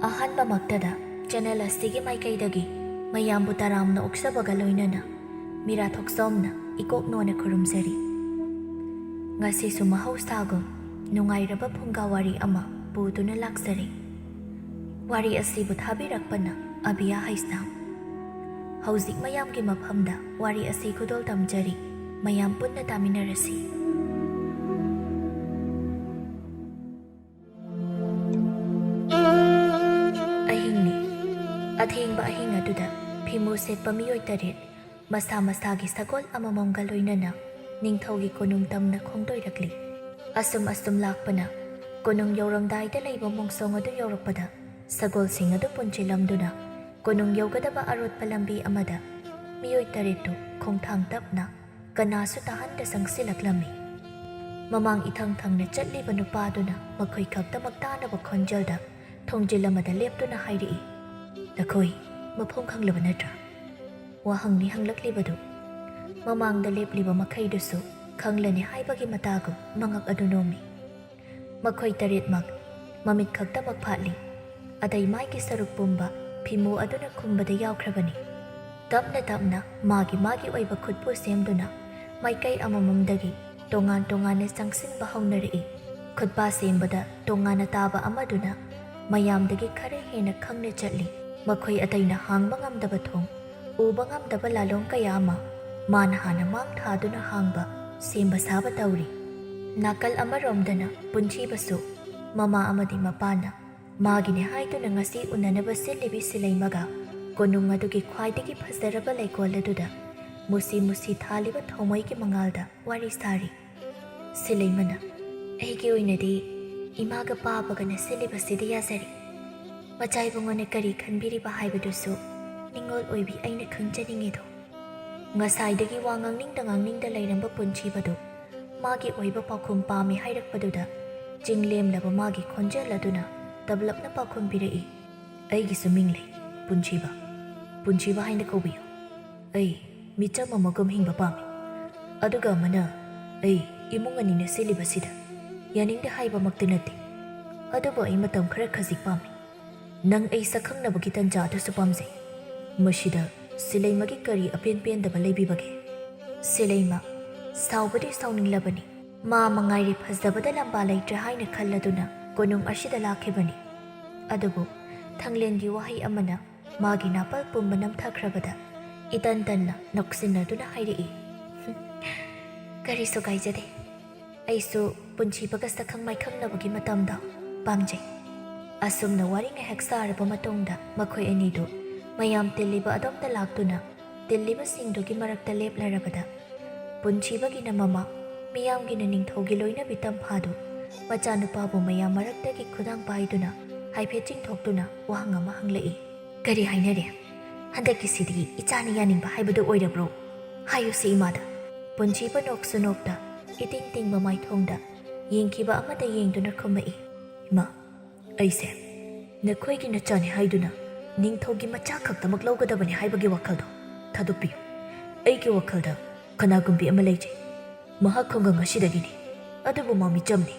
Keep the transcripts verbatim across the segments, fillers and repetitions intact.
ꯑꯍꯥꯟꯕꯃꯛꯇꯗ channel ꯑꯁꯤꯒꯤ ꯃꯥꯏꯀꯩꯗꯒꯤ ꯃꯌꯥꯝꯕꯨ ꯇꯔꯥꯝꯅ ꯑꯣꯛꯆꯕꯒ ꯂꯣꯏꯅꯅ ꯃꯤꯔꯥ ꯊꯣꯛꯆꯣꯝꯅ ꯏꯀꯣꯛ ꯅꯣꯟꯅ ꯈꯨꯔꯨꯝꯖꯔꯤ꯫ ꯉꯁꯤꯁꯨ ꯃꯍꯧꯁꯥꯒꯨꯝ ꯅꯨꯡꯉꯥꯏꯔꯕ ꯐꯨꯡꯒꯥ ꯋꯥꯔꯤ ꯑꯃ ꯄꯨꯗꯨꯅ ꯂꯥꯛꯆꯔꯤ꯫ ꯋꯥꯔꯤ ꯑꯁꯤꯕꯨ ꯊꯥꯕꯤꯔꯛꯄꯅ ꯑꯕꯤꯌꯥ ꯍꯩꯁꯅꯥꯝ꯫ ꯍꯧꯖꯤꯛ ꯃꯌꯥꯝꯒꯤ ꯃꯐꯝꯗ ꯋꯥꯔꯤ ꯑꯁꯤ ꯈꯨꯗꯣꯜ ꯇꯝꯖꯔꯤ꯫ ꯃꯌꯥꯝ ꯄꯨꯟꯅ ꯇꯥꯃꯤꯟꯅꯔꯁꯤ꯫ ꯑꯍꯤꯡꯅꯤ꯫ ꯑꯊꯦꯡꯕ ꯑꯍꯤꯡ ꯑꯗꯨꯗ ꯐꯤꯃꯨ ꯁꯦꯠꯄ ꯃꯤꯑꯣꯏ ꯇꯔꯦꯠ ꯃꯁꯥ ꯃꯁꯥꯒꯤ ꯁꯒꯣꯜ ꯑꯃꯃꯝꯒ ꯂꯣꯏꯅꯅ ꯅꯤꯡꯊꯧꯒꯤ ꯀꯣꯅꯨꯡ ꯇꯝꯅ ꯈꯣꯡꯗꯣꯏꯔꯛꯂꯤ꯫ ꯑꯁꯨꯝ ꯑꯁꯨꯝ ꯂꯥꯛꯄꯅ ꯀꯣꯅꯨꯡ ꯌꯧꯔꯝꯗꯥꯏꯗ ꯂꯩꯕ ꯃꯣꯡꯁꯣꯡ ꯑꯗꯨ ꯌꯧꯔꯛꯄꯗ ꯁꯒꯣꯜꯁꯤꯡ ꯑꯗꯨ ꯄꯨꯟꯁꯤꯜꯂꯝꯗꯨꯅ ꯀꯣꯅꯨꯡ ꯌꯧꯒꯗꯕ ꯑꯔꯣꯠꯄ ꯂꯝꯕꯤ ꯑꯃꯗ ꯃꯤꯑꯣꯏ ꯇꯔꯦꯠꯇꯨ ꯈꯣꯡꯊꯥꯡ ꯇꯞꯅ ꯀꯅꯥꯁꯨ ꯇꯥꯍꯟꯗ ꯆꯪꯁꯤꯜꯂꯛꯂꯝꯃꯤ꯫ ꯃꯃꯥꯡ ꯏꯊꯪ ꯊꯪꯅ ꯆꯠꯂꯤꯕ ꯅꯨꯄꯥꯗꯨꯅ ꯃꯈꯣꯏ ꯈꯛꯇꯃꯛ ꯇꯥꯅꯕ ꯈꯣꯟꯖꯦꯜꯗ ꯊꯣꯡꯖꯤꯜ ꯑꯃꯗ ꯂꯦꯞꯇꯨꯅ ꯍꯥꯏꯔꯛꯏ, "ꯅꯈꯣꯏ ꯃꯐꯝ ꯈꯪꯂꯕ ꯅꯠꯇ꯭ꯔꯥ?" ꯋꯥꯍꯪꯅꯤ ꯍꯪꯂꯛꯂꯤꯕꯗꯨ꯫ ꯃꯃꯥꯡꯗ ꯂꯦꯞꯂꯤꯕ ꯃꯈꯩꯗꯨꯁꯨ ꯈꯪꯂꯅꯤ ꯍꯥꯏꯕꯒꯤ ꯃꯇꯥꯒꯨꯝ ꯃꯉꯛ ꯑꯗꯨ ꯅꯣꯝꯃꯤ꯫ ꯃꯈꯣꯏ ꯇꯔꯦꯠꯃꯛ ꯃꯃꯤꯠ ꯈꯛꯇꯃꯛ ꯐꯥꯠꯂꯤ꯫ ꯑꯇꯩ ꯃꯥꯏꯒꯤ ꯁꯔꯨꯛ ꯄꯨꯝꯕ ꯐꯤꯃꯨ ꯑꯗꯨꯅ ꯈꯨꯝꯕꯗ ꯌꯥꯎꯈ꯭ꯔꯕꯅꯤ꯫ ꯇꯞꯅ ꯇꯞꯅ ꯃꯥꯒꯤ ꯃꯥꯒꯤ ꯑꯣꯏꯕ ꯈꯨꯠꯄꯨ ꯁꯦꯝꯗꯨꯅ ꯃꯥꯏꯀꯩ ꯑꯃꯃꯝꯗꯒꯤ ꯇꯣꯉꯥꯟ ꯇꯣꯉꯥꯟꯅ ꯆꯪꯁꯤꯟꯕ ꯍꯧꯅꯔꯛꯏ꯫ ꯈꯨꯠꯄꯥ ꯁꯦꯝꯕꯗ ꯇꯣꯉꯥꯟꯅ ꯇꯥꯕ ꯑꯃꯗꯨꯅ ꯃꯌꯥꯝꯗꯒꯤ ꯈꯔ ꯍꯦꯟꯅ ꯈꯪꯅ ꯆꯠꯂꯤ꯫ ꯃꯈꯣꯏ ꯑꯇꯩꯅ ꯍꯥꯡꯕ ꯉꯝꯗꯕ ꯊꯣꯡ, ꯎꯕ ꯉꯝꯗꯕ ꯂꯥꯂꯣꯡ ꯀꯌꯥ ꯑꯃ ꯃꯥꯅ ꯍꯥꯟꯅ ꯃꯥꯡ ꯊꯥꯗꯨꯅ ꯍꯥꯡꯕ, ꯁꯦꯝꯕ ꯁꯥꯕ ꯇꯧꯔꯤ꯫ ꯅꯥꯀꯜ ꯑꯃꯔꯣꯝꯗꯅ ꯄꯨꯟꯁꯤꯕꯁꯨ ꯃꯃꯥ ꯑꯃꯗꯤ ꯃꯄꯥꯅ ꯃꯥꯒꯤꯅꯦ ꯍꯥꯏꯗꯨꯅ ꯉꯁꯤ ꯎꯅꯅꯕ ꯁꯤꯜꯂꯤꯕꯤ ꯁꯤꯂꯩꯃꯒ ꯀꯣꯅꯨꯡ ꯑꯗꯨꯒꯤ ꯈ꯭ꯋꯥꯏꯗꯒꯤ ꯐꯖꯔꯕ ꯂꯩꯀꯣꯜ ꯑꯗꯨꯗ ꯃꯨꯁꯤ ꯃꯨꯁꯤ ꯊꯥꯜꯂꯤꯕ ꯊꯧꯃꯩꯒꯤ ꯃꯉꯥꯜꯗ ꯋꯥꯔꯤ ꯁꯥꯔꯤ꯫ ꯁꯤꯂꯩꯃꯅ, "ꯑꯩꯒꯤ ꯑꯣꯏꯅꯗꯤ ꯏꯃꯥꯒ ꯄꯥꯕꯒꯅ ꯁꯤꯜꯂꯤꯕꯁꯤꯗ ꯌꯥꯖꯔꯤ꯫ ꯃꯆꯥ ꯏꯕꯨꯡꯉꯣꯅ ꯀꯔꯤ ꯈꯟꯕꯤꯔꯤꯕ ꯍꯥꯏꯕꯗꯨꯁꯨ ꯅꯤꯡꯉꯣꯜ ꯑꯣꯏꯕꯤ ꯑꯩꯅ ꯈꯪꯖꯅꯤꯡꯉꯤꯗꯣ꯫" ꯉꯁꯥꯏꯗꯒꯤ ꯋꯥ ꯉꯥꯡꯅꯤꯡꯗ ꯉꯥꯡꯅꯤꯡꯗ ꯂꯩꯔꯝꯕ ꯄꯨꯟꯁꯤꯕꯗꯨ ꯃꯥꯒꯤ ꯑꯣꯏꯕ ꯄꯥꯎꯈꯨꯝ ꯄꯥꯝꯃꯤ ꯍꯥꯏꯔꯛꯄꯗꯨꯗ ꯆꯤꯡ ꯂꯦꯝꯂꯕ ꯃꯥꯒꯤ ꯈꯣꯟꯖꯦꯜ ꯑꯗꯨꯅ ꯇꯞꯂꯞꯅ ꯄꯥꯎꯈꯨꯝ ꯄꯤꯔꯛꯏ, "ꯑꯩꯒꯤꯁꯨ ꯃꯤꯡ ꯂꯩ, ꯄꯨꯟꯁꯤꯕ꯫ ꯄꯨꯟꯁꯤꯕ ꯍꯥꯏꯅ ꯀꯧꯕꯤꯌꯨ꯫ ꯑꯩ ꯃꯤꯆꯝ ꯑꯃꯒꯨꯝ ꯍꯤꯡꯕ ꯄꯥꯝꯃꯤ꯫ ꯑꯗꯨꯒ ꯑꯃꯅ ꯑꯩ ꯏꯃꯨꯡ ꯑꯅꯤꯅ ꯁꯤꯜꯂꯤꯕꯁꯤꯗ ꯌꯥꯅꯤꯡꯗꯦ ꯍꯥꯏꯕꯃꯛꯇꯤ ꯅꯠꯇꯦ, ꯑꯗꯨꯕꯨ ꯑꯩ ꯃꯇꯝ ꯈꯔ ꯈꯖꯤꯛ ꯄꯥꯝꯃꯤ꯫ "ꯅꯪ ꯑꯩ ꯁꯛꯈꯪꯅꯕꯒꯤ ꯇꯟꯖꯥ ꯑꯗꯨꯁꯨ ꯄꯥꯝꯖꯩ꯫ ꯃꯁꯤꯗ ꯁꯤꯂꯩꯃꯒꯤ ꯀꯔꯤ ꯑꯄꯦꯟ ꯄꯦꯟꯗꯕ ꯂꯩꯕꯤꯕꯒꯦ?" ꯁꯤꯂꯩꯃ ꯁꯥꯎꯕꯗꯤ ꯁꯥꯎꯅꯤꯡꯂꯕꯅꯤ꯫ ꯃꯥ ꯃꯉꯥꯏꯔꯦ ꯐꯖꯕꯗ ꯂꯝꯕꯥ ꯂꯩꯇ꯭ꯔꯦ ꯍꯥꯏꯅ ꯈꯜꯂꯗꯨꯅ ꯀꯣꯅꯨꯡ ꯑꯁꯤꯗ ꯂꯥꯛꯈꯤꯕꯅꯤ꯫ ꯑꯗꯨꯕꯨ ꯊꯥꯡꯂꯦꯟꯒꯤ ꯋꯥꯍꯩ ꯑꯃꯅ ꯃꯥꯒꯤ ꯅꯥꯄꯜ ꯄꯨꯝꯕ ꯅꯝꯊꯈ꯭ꯔꯕꯗ ꯏꯇꯟ ꯇꯟꯅ ꯅꯣꯛꯁꯤꯟꯅꯗꯨꯅ ꯍꯥꯏꯔꯛꯏ, "ꯀꯔꯤꯁꯨ ꯀꯥꯏꯖꯗꯦ꯫ ꯑꯩꯁꯨ ꯄꯨꯟꯁꯤꯕꯒ ꯁꯛꯈꯪ ꯃꯥꯏꯈꯪꯅꯕꯒꯤ ꯃꯇꯝꯗꯣ ꯄꯥꯝꯖꯩ꯫" ꯑꯁꯨꯝꯅ ꯋꯥꯔꯤ ꯉꯥꯏꯍꯥꯛ ꯁꯥꯔꯕ ꯃꯇꯨꯡꯗ ꯃꯈꯣꯏ ꯑꯅꯤꯗꯨ ꯃꯌꯥꯝ ꯇꯤꯜꯂꯤꯕ ꯑꯗꯣꯝꯗ ꯂꯥꯛꯇꯨꯅ ꯇꯤꯜꯂꯤꯕꯁꯤꯡꯗꯨꯒꯤ ꯃꯔꯛꯇ ꯂꯦꯞꯂꯔꯕꯗ ꯄꯨꯟꯁꯤꯕꯒꯤꯅ ꯃꯃꯥ, ꯃꯤꯌꯥꯝꯒꯤꯅ ꯅꯤꯡꯊꯧꯒꯤ ꯂꯣꯏꯅꯕꯤ ꯇꯝꯐꯥꯗꯨ ꯃꯆꯥꯅꯨꯄꯥꯕꯨ ꯃꯌꯥꯝ ꯃꯔꯛꯇꯒꯤ ꯈꯨꯗꯥꯡ ꯄꯥꯏꯗꯨꯅ ꯍꯥꯏꯐꯦꯠ ꯆꯤꯡꯊꯣꯛꯇꯨꯅ ꯋꯥꯍꯪ ꯑꯃ ꯍꯪꯂꯛꯏ꯫ "ꯀꯔꯤ ꯍꯥꯏꯅꯔꯦ? ꯍꯟꯗꯛꯀꯤꯁꯤꯗꯤ ꯏꯆꯥꯅ ꯌꯥꯅꯤꯡꯕ ꯍꯥꯏꯕꯗꯨ ꯑꯣꯏꯔꯕ꯭ꯔꯣ? ꯍꯥꯏꯌꯨꯁꯤ ꯏꯃꯥꯗ꯫" ꯄꯨꯟꯁꯤꯕ ꯅꯣꯛꯁꯨ ꯅꯣꯛꯇ ꯏꯇꯤꯡ ꯇꯤꯡꯕ ꯃꯥꯏꯊꯣꯡꯗ ꯌꯦꯡꯈꯤꯕ ꯑꯃꯗ ꯌꯦꯡꯗꯨꯅ ꯈꯨꯝꯃꯛꯏ, "ꯏꯃꯥ, ꯑꯩꯁꯦ ꯅꯈꯣꯏꯒꯤ ꯅꯆꯥꯅꯤ ꯍꯥꯏꯗꯨꯅ ꯅꯤꯡꯊꯧꯒꯤ ꯃꯆꯥ ꯈꯛꯇꯃꯛ ꯂꯧꯒꯗꯕꯅꯤ ꯍꯥꯏꯕꯒꯤ ꯋꯥꯈꯜꯗꯣ ꯊꯥꯗꯣꯛꯄꯤꯌꯨ꯫ ꯑꯩꯒꯤ ꯋꯥꯈꯜꯗ ꯀꯅꯥꯒꯨꯝꯕꯤ ꯑꯃ ꯂꯩꯖꯩ꯫ ꯃꯍꯥꯛ ꯈꯨꯡꯒꯪ ꯑꯁꯤꯗꯒꯤꯅꯤ꯫ ꯑꯗꯨꯕꯨ ꯃꯥ ꯃꯤꯆꯝꯅꯤ꯫"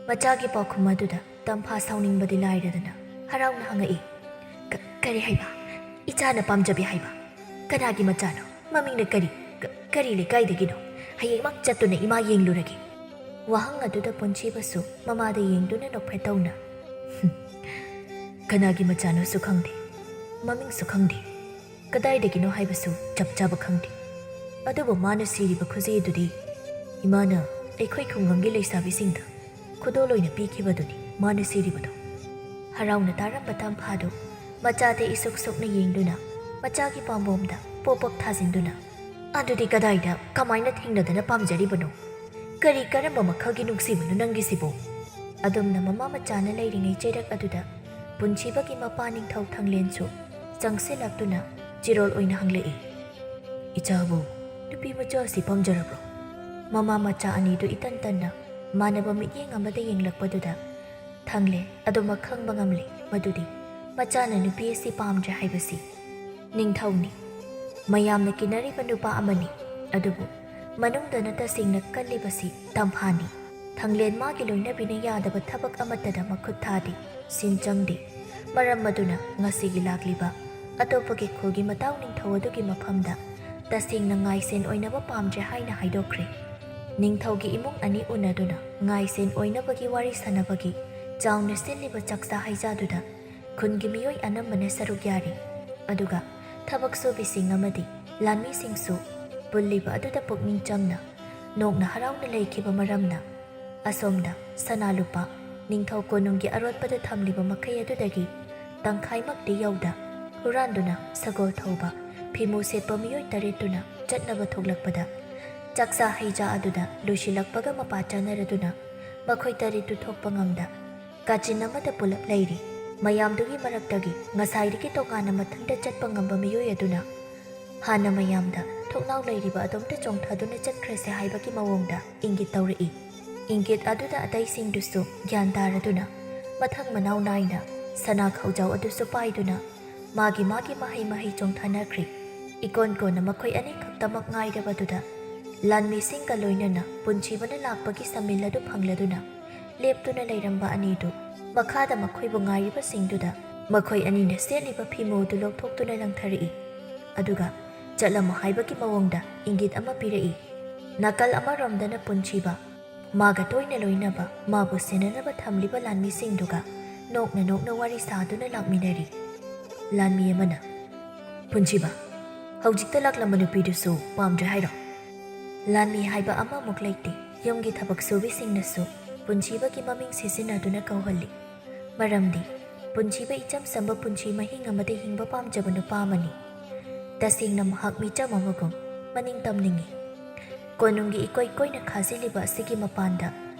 ꯃꯆꯥꯒꯤ ꯄꯥꯎꯈꯨꯝ ꯑꯗꯨꯗ ꯇꯝꯐꯥ ꯁꯥꯎꯅꯤꯡꯕꯗꯤ ꯂꯥꯏꯔꯗꯅ ꯍꯔꯥꯎꯅ ꯍꯪꯉꯛꯏ, "ꯀ-, ꯀꯔꯤ ꯍꯥꯏꯕ? ꯏꯆꯥꯅ ꯄꯥꯝꯖꯕꯤ ꯍꯥꯏꯕ? ꯀꯅꯥꯒꯤ ꯃꯆꯥꯅꯣ? ꯃꯃꯤꯡꯅ ꯀꯔꯤ? ꯀ-, ꯀꯔꯤ ꯂꯩꯀꯥꯏꯗꯒꯤꯅꯣ? ꯍꯌꯦꯡꯃꯛ ꯆꯠꯇꯨꯅ ꯏꯃꯥ ꯌꯦꯡꯂꯨꯔꯒꯦ꯫" ꯋꯥꯍꯪ ꯑꯗꯨꯗ ꯄꯨꯟꯁꯤꯕꯁꯨ ꯃꯃꯥꯗ ꯌꯦꯡꯗꯨꯅ ꯅꯣꯛꯐꯦꯠ ꯇꯧꯅ, "ꯍꯨꯝ, ꯀꯅꯥꯒꯤ ꯃꯆꯥꯅꯣꯁꯨ ꯈꯪꯗꯦ, ꯃꯃꯤꯡꯁꯨ ꯈꯪꯗꯦ, ꯀꯗꯥꯏꯗꯒꯤꯅꯣ ꯍꯥꯏꯕꯁꯨ ꯆꯞ ꯆꯥꯕ ꯈꯪꯗꯦ꯫ ꯑꯗꯨꯕꯨ ꯃꯥꯅ ꯁꯤꯔꯤꯕ ꯈꯨꯖꯤ ꯑꯗꯨꯗꯤ ꯏꯃꯥꯅ ꯑꯩꯈꯣꯏ ꯈꯨꯡꯒꯪꯒꯤ ꯂꯩꯁꯥꯕꯤꯁꯤꯡꯗ ꯈꯨꯗꯣꯜ ꯑꯣꯏꯅ ꯄꯤꯈꯤꯕꯗꯨꯅꯤ ꯃꯥꯅ ꯁꯤꯔꯤꯕꯗꯣ꯫" ꯍꯔꯥꯎꯅ ꯇꯥꯔꯝꯕ ꯇꯝꯐꯥꯗꯨ ꯃꯆꯥꯗ ꯏꯁꯨꯛ ꯁꯨꯛꯅ ꯌꯦꯡꯗꯨꯅ ꯃꯆꯥꯒꯤ ꯄꯥꯝꯕꯣꯝꯗ ꯄꯣꯞ ꯄꯣꯞ ꯊꯥꯖꯤꯟꯗꯨꯅ, "ꯑꯗꯨꯗꯤ ꯀꯗꯥꯏꯗ, ꯀꯃꯥꯏꯅ ꯊꯦꯡꯅꯗꯅ ꯄꯥꯝꯖꯔꯤꯕꯅꯣ? ꯀꯔꯤ ꯀꯔꯝꯕ ꯃꯈꯜꯒꯤ ꯅꯨꯡꯁꯤꯕꯅꯣ ꯅꯪꯒꯤꯁꯤꯕꯣ?" ꯑꯗꯨꯝꯅ ꯃꯃꯥ ꯃꯆꯥꯅ ꯂꯩꯔꯤꯉꯩ ꯆꯩꯔꯛ ꯑꯗꯨꯗ ꯄꯨꯟꯁꯤꯕꯒꯤ ꯃꯄꯥ ꯅꯤꯡꯊꯧ ꯊꯥꯡꯂꯦꯟꯁꯨ ꯆꯪꯁꯤꯜꯂꯛꯇꯨꯅ ꯆꯤꯔꯣꯜ ꯑꯣꯏꯅ ꯍꯪꯂꯛꯏ, "ꯏꯆꯥꯕꯨ ꯅꯨꯄꯤ ꯃꯆꯥ ꯑꯁꯤ ꯄꯥꯝꯖꯔꯕ꯭ꯔꯣ?" ꯃꯃꯥ ꯃꯆꯥ ꯑꯅꯤꯗꯨ ꯏꯇꯟ ꯇꯟꯅ ꯃꯥꯟꯅꯕ ꯃꯤꯠꯌꯦꯡ ꯑꯃꯗ ꯌꯦꯡꯂꯛꯄꯗꯨꯗ ꯊꯥꯡꯂꯦꯟ ꯑꯗꯨꯃꯛ ꯈꯪꯕ ꯉꯝꯂꯦ ꯃꯗꯨꯗꯤ ꯃꯆꯥꯅ ꯅꯨꯄꯤ ꯑꯁꯤ ꯄꯥꯝꯗ꯭ꯔꯦ ꯍꯥꯏꯕꯁꯤ꯫ ꯅꯤꯡꯊꯧꯅꯤ꯫ ꯃꯌꯥꯝꯅ ꯀꯤꯅꯔꯤꯕ ꯅꯨꯄꯥ ꯑꯃꯅꯤ꯫ ꯑꯗꯨꯕꯨ ꯃꯅꯨꯡꯗꯅ ꯇꯁꯦꯡꯅ ꯀꯜꯂꯤꯕꯁꯤ ꯇꯝꯐꯥꯅꯤ꯫ ꯊꯥꯡꯂꯦꯟ ꯃꯥꯒꯤ ꯂꯣꯏꯅꯕꯤꯅ ꯌꯥꯗꯕ ꯊꯕꯛ ꯑꯃꯠꯇꯗ ꯃꯈꯨꯠ ꯊꯥꯗꯦ, ꯁꯤꯟ ꯆꯪꯗꯦ꯫ ꯃꯔꯝ ꯑꯗꯨꯅ ꯉꯁꯤꯒꯤ ꯂꯥꯛꯂꯤꯕ ꯑꯇꯣꯞꯄꯒꯤ ꯈꯨꯜꯒꯤ ꯃꯇꯥꯎ ꯅꯤꯡꯊꯧ ꯑꯗꯨꯒꯤ ꯃꯐꯝꯗ ꯇꯁꯦꯡꯅ ꯉꯥꯏꯁꯦꯟ ꯑꯣꯏꯅꯕ ꯄꯥꯝꯗ꯭ꯔꯦ ꯍꯥꯏꯅ ꯍꯥꯏꯗꯣꯛꯈ꯭ꯔꯦ꯫ ꯅꯤꯡꯊꯧꯒꯤ ꯏꯃꯨꯡ ꯑꯅꯤ ꯎꯅꯗꯨꯅ ꯉꯥꯏꯁꯦꯟ ꯑꯣꯏꯅꯕꯒꯤ ꯋꯥꯔꯤ ꯁꯥꯟꯅꯕꯒꯤ ꯆꯥꯎꯅ ꯁꯤꯜꯂꯤꯕ ꯆꯥꯛꯆꯥ ꯍꯩꯖꯥꯗꯨꯗ ꯈꯨꯟꯒꯤ ꯃꯤꯑꯣꯏ ꯑꯅꯝꯕꯅ ꯁꯔꯨꯛ ꯌꯥꯔꯤ꯫ ꯑꯗꯨꯒ ꯊꯕꯛ ꯁꯨꯕꯤꯁꯤꯡ ꯑꯃꯗꯤ ꯂꯥꯟꯃꯤꯁꯤꯡꯁꯨ ꯄꯨꯜꯂꯤꯕ ꯑꯗꯨꯗ ꯄꯨꯛꯅꯤꯡ ꯆꯪꯅ ꯅꯣꯛꯅ ꯍꯔꯥꯎꯅ ꯂꯩꯈꯤꯕ ꯃꯔꯝꯅ ꯑꯁꯣꯝꯗ ꯁꯅꯥ ꯂꯨꯄꯥ ꯅꯤꯡꯊꯧ ꯀꯣꯅꯨꯡꯒꯤ ꯑꯔꯣꯠꯄꯗ ꯊꯝꯂꯤꯕ ꯃꯈꯩ ꯑꯗꯨꯗꯒꯤ ꯇꯪꯈꯥꯏꯃꯛꯇꯤ ꯌꯧꯗ ꯍꯨꯔꯥꯟꯗꯨꯅ ꯁꯒꯣꯜ ꯊꯧꯕ ꯐꯤꯃꯨ ꯁꯦꯠꯄ ꯃꯤꯑꯣꯏ ꯇꯔꯦꯠꯇꯨꯅ ꯆꯠꯅꯕ ꯊꯣꯛꯂꯛꯄꯗ ꯆꯥꯛꯆꯥ ꯍꯩꯖꯥ ꯑꯗꯨꯗ ꯂꯣꯏꯁꯤꯜꯂꯛꯄꯒ ꯃꯄꯥ ꯆꯥꯅꯔꯗꯨꯅ ꯃꯈꯣꯏ ꯇꯔꯦꯠꯇꯨ ꯊꯣꯛꯄ ꯉꯝꯗ ꯀꯥꯆꯤꯟ ꯑꯃꯗ ꯄꯨꯂꯞ ꯂꯩꯔꯤ꯫ ꯃꯌꯥꯝꯗꯨꯒꯤ ꯃꯔꯛꯇꯒꯤ ꯉꯁꯥꯏꯗꯒꯤ ꯇꯣꯉꯥꯟꯅ ꯃꯊꯟꯇ ꯆꯠꯄ ꯉꯝꯕ ꯃꯤꯑꯣꯏ ꯑꯗꯨꯅ ꯍꯥꯟꯅ ꯃꯌꯥꯝꯗ ꯊꯣꯡꯅꯥꯎ ꯂꯩꯔꯤꯕ ꯑꯗꯣꯝꯗ ꯆꯣꯡꯊꯗꯨꯅ ꯆꯠꯈ꯭ꯔꯁꯦ ꯍꯥꯏꯕꯒꯤ ꯃꯑꯣꯡꯗ ꯏꯪꯒꯤꯠ ꯇꯧꯔꯛꯏ꯫ ꯏꯪꯒꯤꯠ ꯑꯗꯨꯗ ꯑꯇꯩꯁꯤꯡꯗꯨꯁꯨ ꯒ꯭ꯌꯥꯟ ꯇꯥꯔꯗꯨꯅ ꯃꯊꯪ ꯃꯅꯥꯎ ꯅꯥꯏꯅ ꯁꯅꯥ ꯈꯧꯖꯥꯎ ꯑꯗꯨꯁꯨ ꯄꯥꯏꯗꯨꯅ ꯃꯥꯒꯤ ꯃꯥꯒꯤ ꯃꯍꯩ ꯃꯍꯩ ꯆꯣꯡꯊꯅꯈ꯭ꯔꯤ꯫ ꯏꯀꯣꯟ ꯀꯣꯟꯅ ꯃꯈꯣꯏ ꯑꯅꯤꯈꯛꯇꯃꯛ ꯉꯥꯏꯔꯕꯗꯨꯗ ꯂꯥꯟꯃꯤꯁꯤꯡꯒ ꯂꯣꯏꯅꯅ ꯄꯨꯟꯁꯤꯕꯅ ꯂꯥꯛꯄꯒꯤ ꯁꯃꯤꯜ ꯑꯗꯨ ꯐꯪꯂꯗꯨꯅ ꯂꯦꯞꯇꯨꯅ ꯂꯩꯔꯝꯕ ꯑꯅꯤꯗꯨ ꯃꯈꯥꯗ ꯃꯈꯣꯏꯕꯨ ꯉꯥꯏꯔꯤꯕꯁꯤꯡꯗꯨꯗ ꯃꯈꯣꯏ ꯑꯅꯤꯅ ꯁꯦꯠꯂꯤꯕ ꯐꯤꯃꯨꯗꯨ ꯂꯧꯊꯣꯛꯇꯨꯅ ꯂꯪꯊꯔꯛꯏ꯫ ꯑꯗꯨꯒ ꯆꯠꯂꯝꯃꯣ ꯍꯥꯏꯕꯒꯤ ꯃꯑꯣꯡꯗ ꯏꯪꯒꯤꯠ ꯑꯃ ꯄꯤꯔꯛꯏ꯫ ꯅꯥꯀꯜ ꯑꯃꯔꯣꯝꯗꯅ ꯄꯨꯟꯁꯤꯕ ꯃꯥꯒ ꯇꯣꯏꯅ ꯂꯣꯏꯅꯕ ꯃꯥꯕꯨ ꯁꯦꯟꯅꯅꯕ ꯊꯝꯂꯤꯕ ꯂꯥꯟꯃꯤꯁꯤꯡꯗꯨꯒ ꯅꯣꯛꯅ ꯅꯣꯛꯅ ꯋꯥꯔꯤ ꯁꯥꯗꯨꯅ ꯂꯥꯛꯃꯤꯟꯅꯔꯤ꯫ ꯂꯥꯟꯃꯤ ꯑꯃꯅ, "ꯄꯨꯟꯁꯤꯕ, ꯍꯧꯖꯤꯛꯇ ꯂꯥꯛꯂꯝꯕ ꯅꯨꯄꯤꯗꯨꯁꯨ ꯄꯥꯝꯗ꯭ꯔꯦ ꯍꯥꯏꯔꯣ?" ꯂꯥꯟꯃꯤ ꯍꯥꯏꯕ ꯑꯃꯃꯨꯛ ꯂꯩꯇꯦ꯫ ꯌꯨꯝꯒꯤ ꯊꯕꯛ ꯁꯨꯕꯤꯁꯤꯡꯅꯁꯨ ꯄꯨꯟꯁꯤꯕꯒꯤ ꯃꯃꯤꯡ ꯁꯤꯖꯤꯟꯅꯗꯨꯅ ꯀꯧꯍꯜꯂꯤ꯫ ꯃꯔꯝꯗꯤ ꯄꯨꯟꯁꯤꯕ ꯏꯆꯝ ꯆꯝꯕ ꯄꯨꯟꯁꯤ ꯃꯍꯤꯡ ꯑꯃꯗ ꯍꯤꯡꯕ ꯄꯥꯝꯖꯕ ꯅꯨꯄꯥ ꯑꯃꯅꯤ꯫ ꯇꯁꯦꯡꯅ ꯃꯍꯥꯛ ꯃꯤꯆꯝ ꯑꯃꯒꯨꯝ ꯃꯅꯤꯡ ꯇꯝꯅꯤꯡꯏ꯫ ꯀꯣꯅꯨꯡꯒꯤ ꯏꯀꯣꯏ ꯀꯣꯏꯅ ꯈꯥꯖꯤꯜꯂꯤꯕ ꯑꯁꯤꯒꯤ ꯃꯄꯥꯟꯗ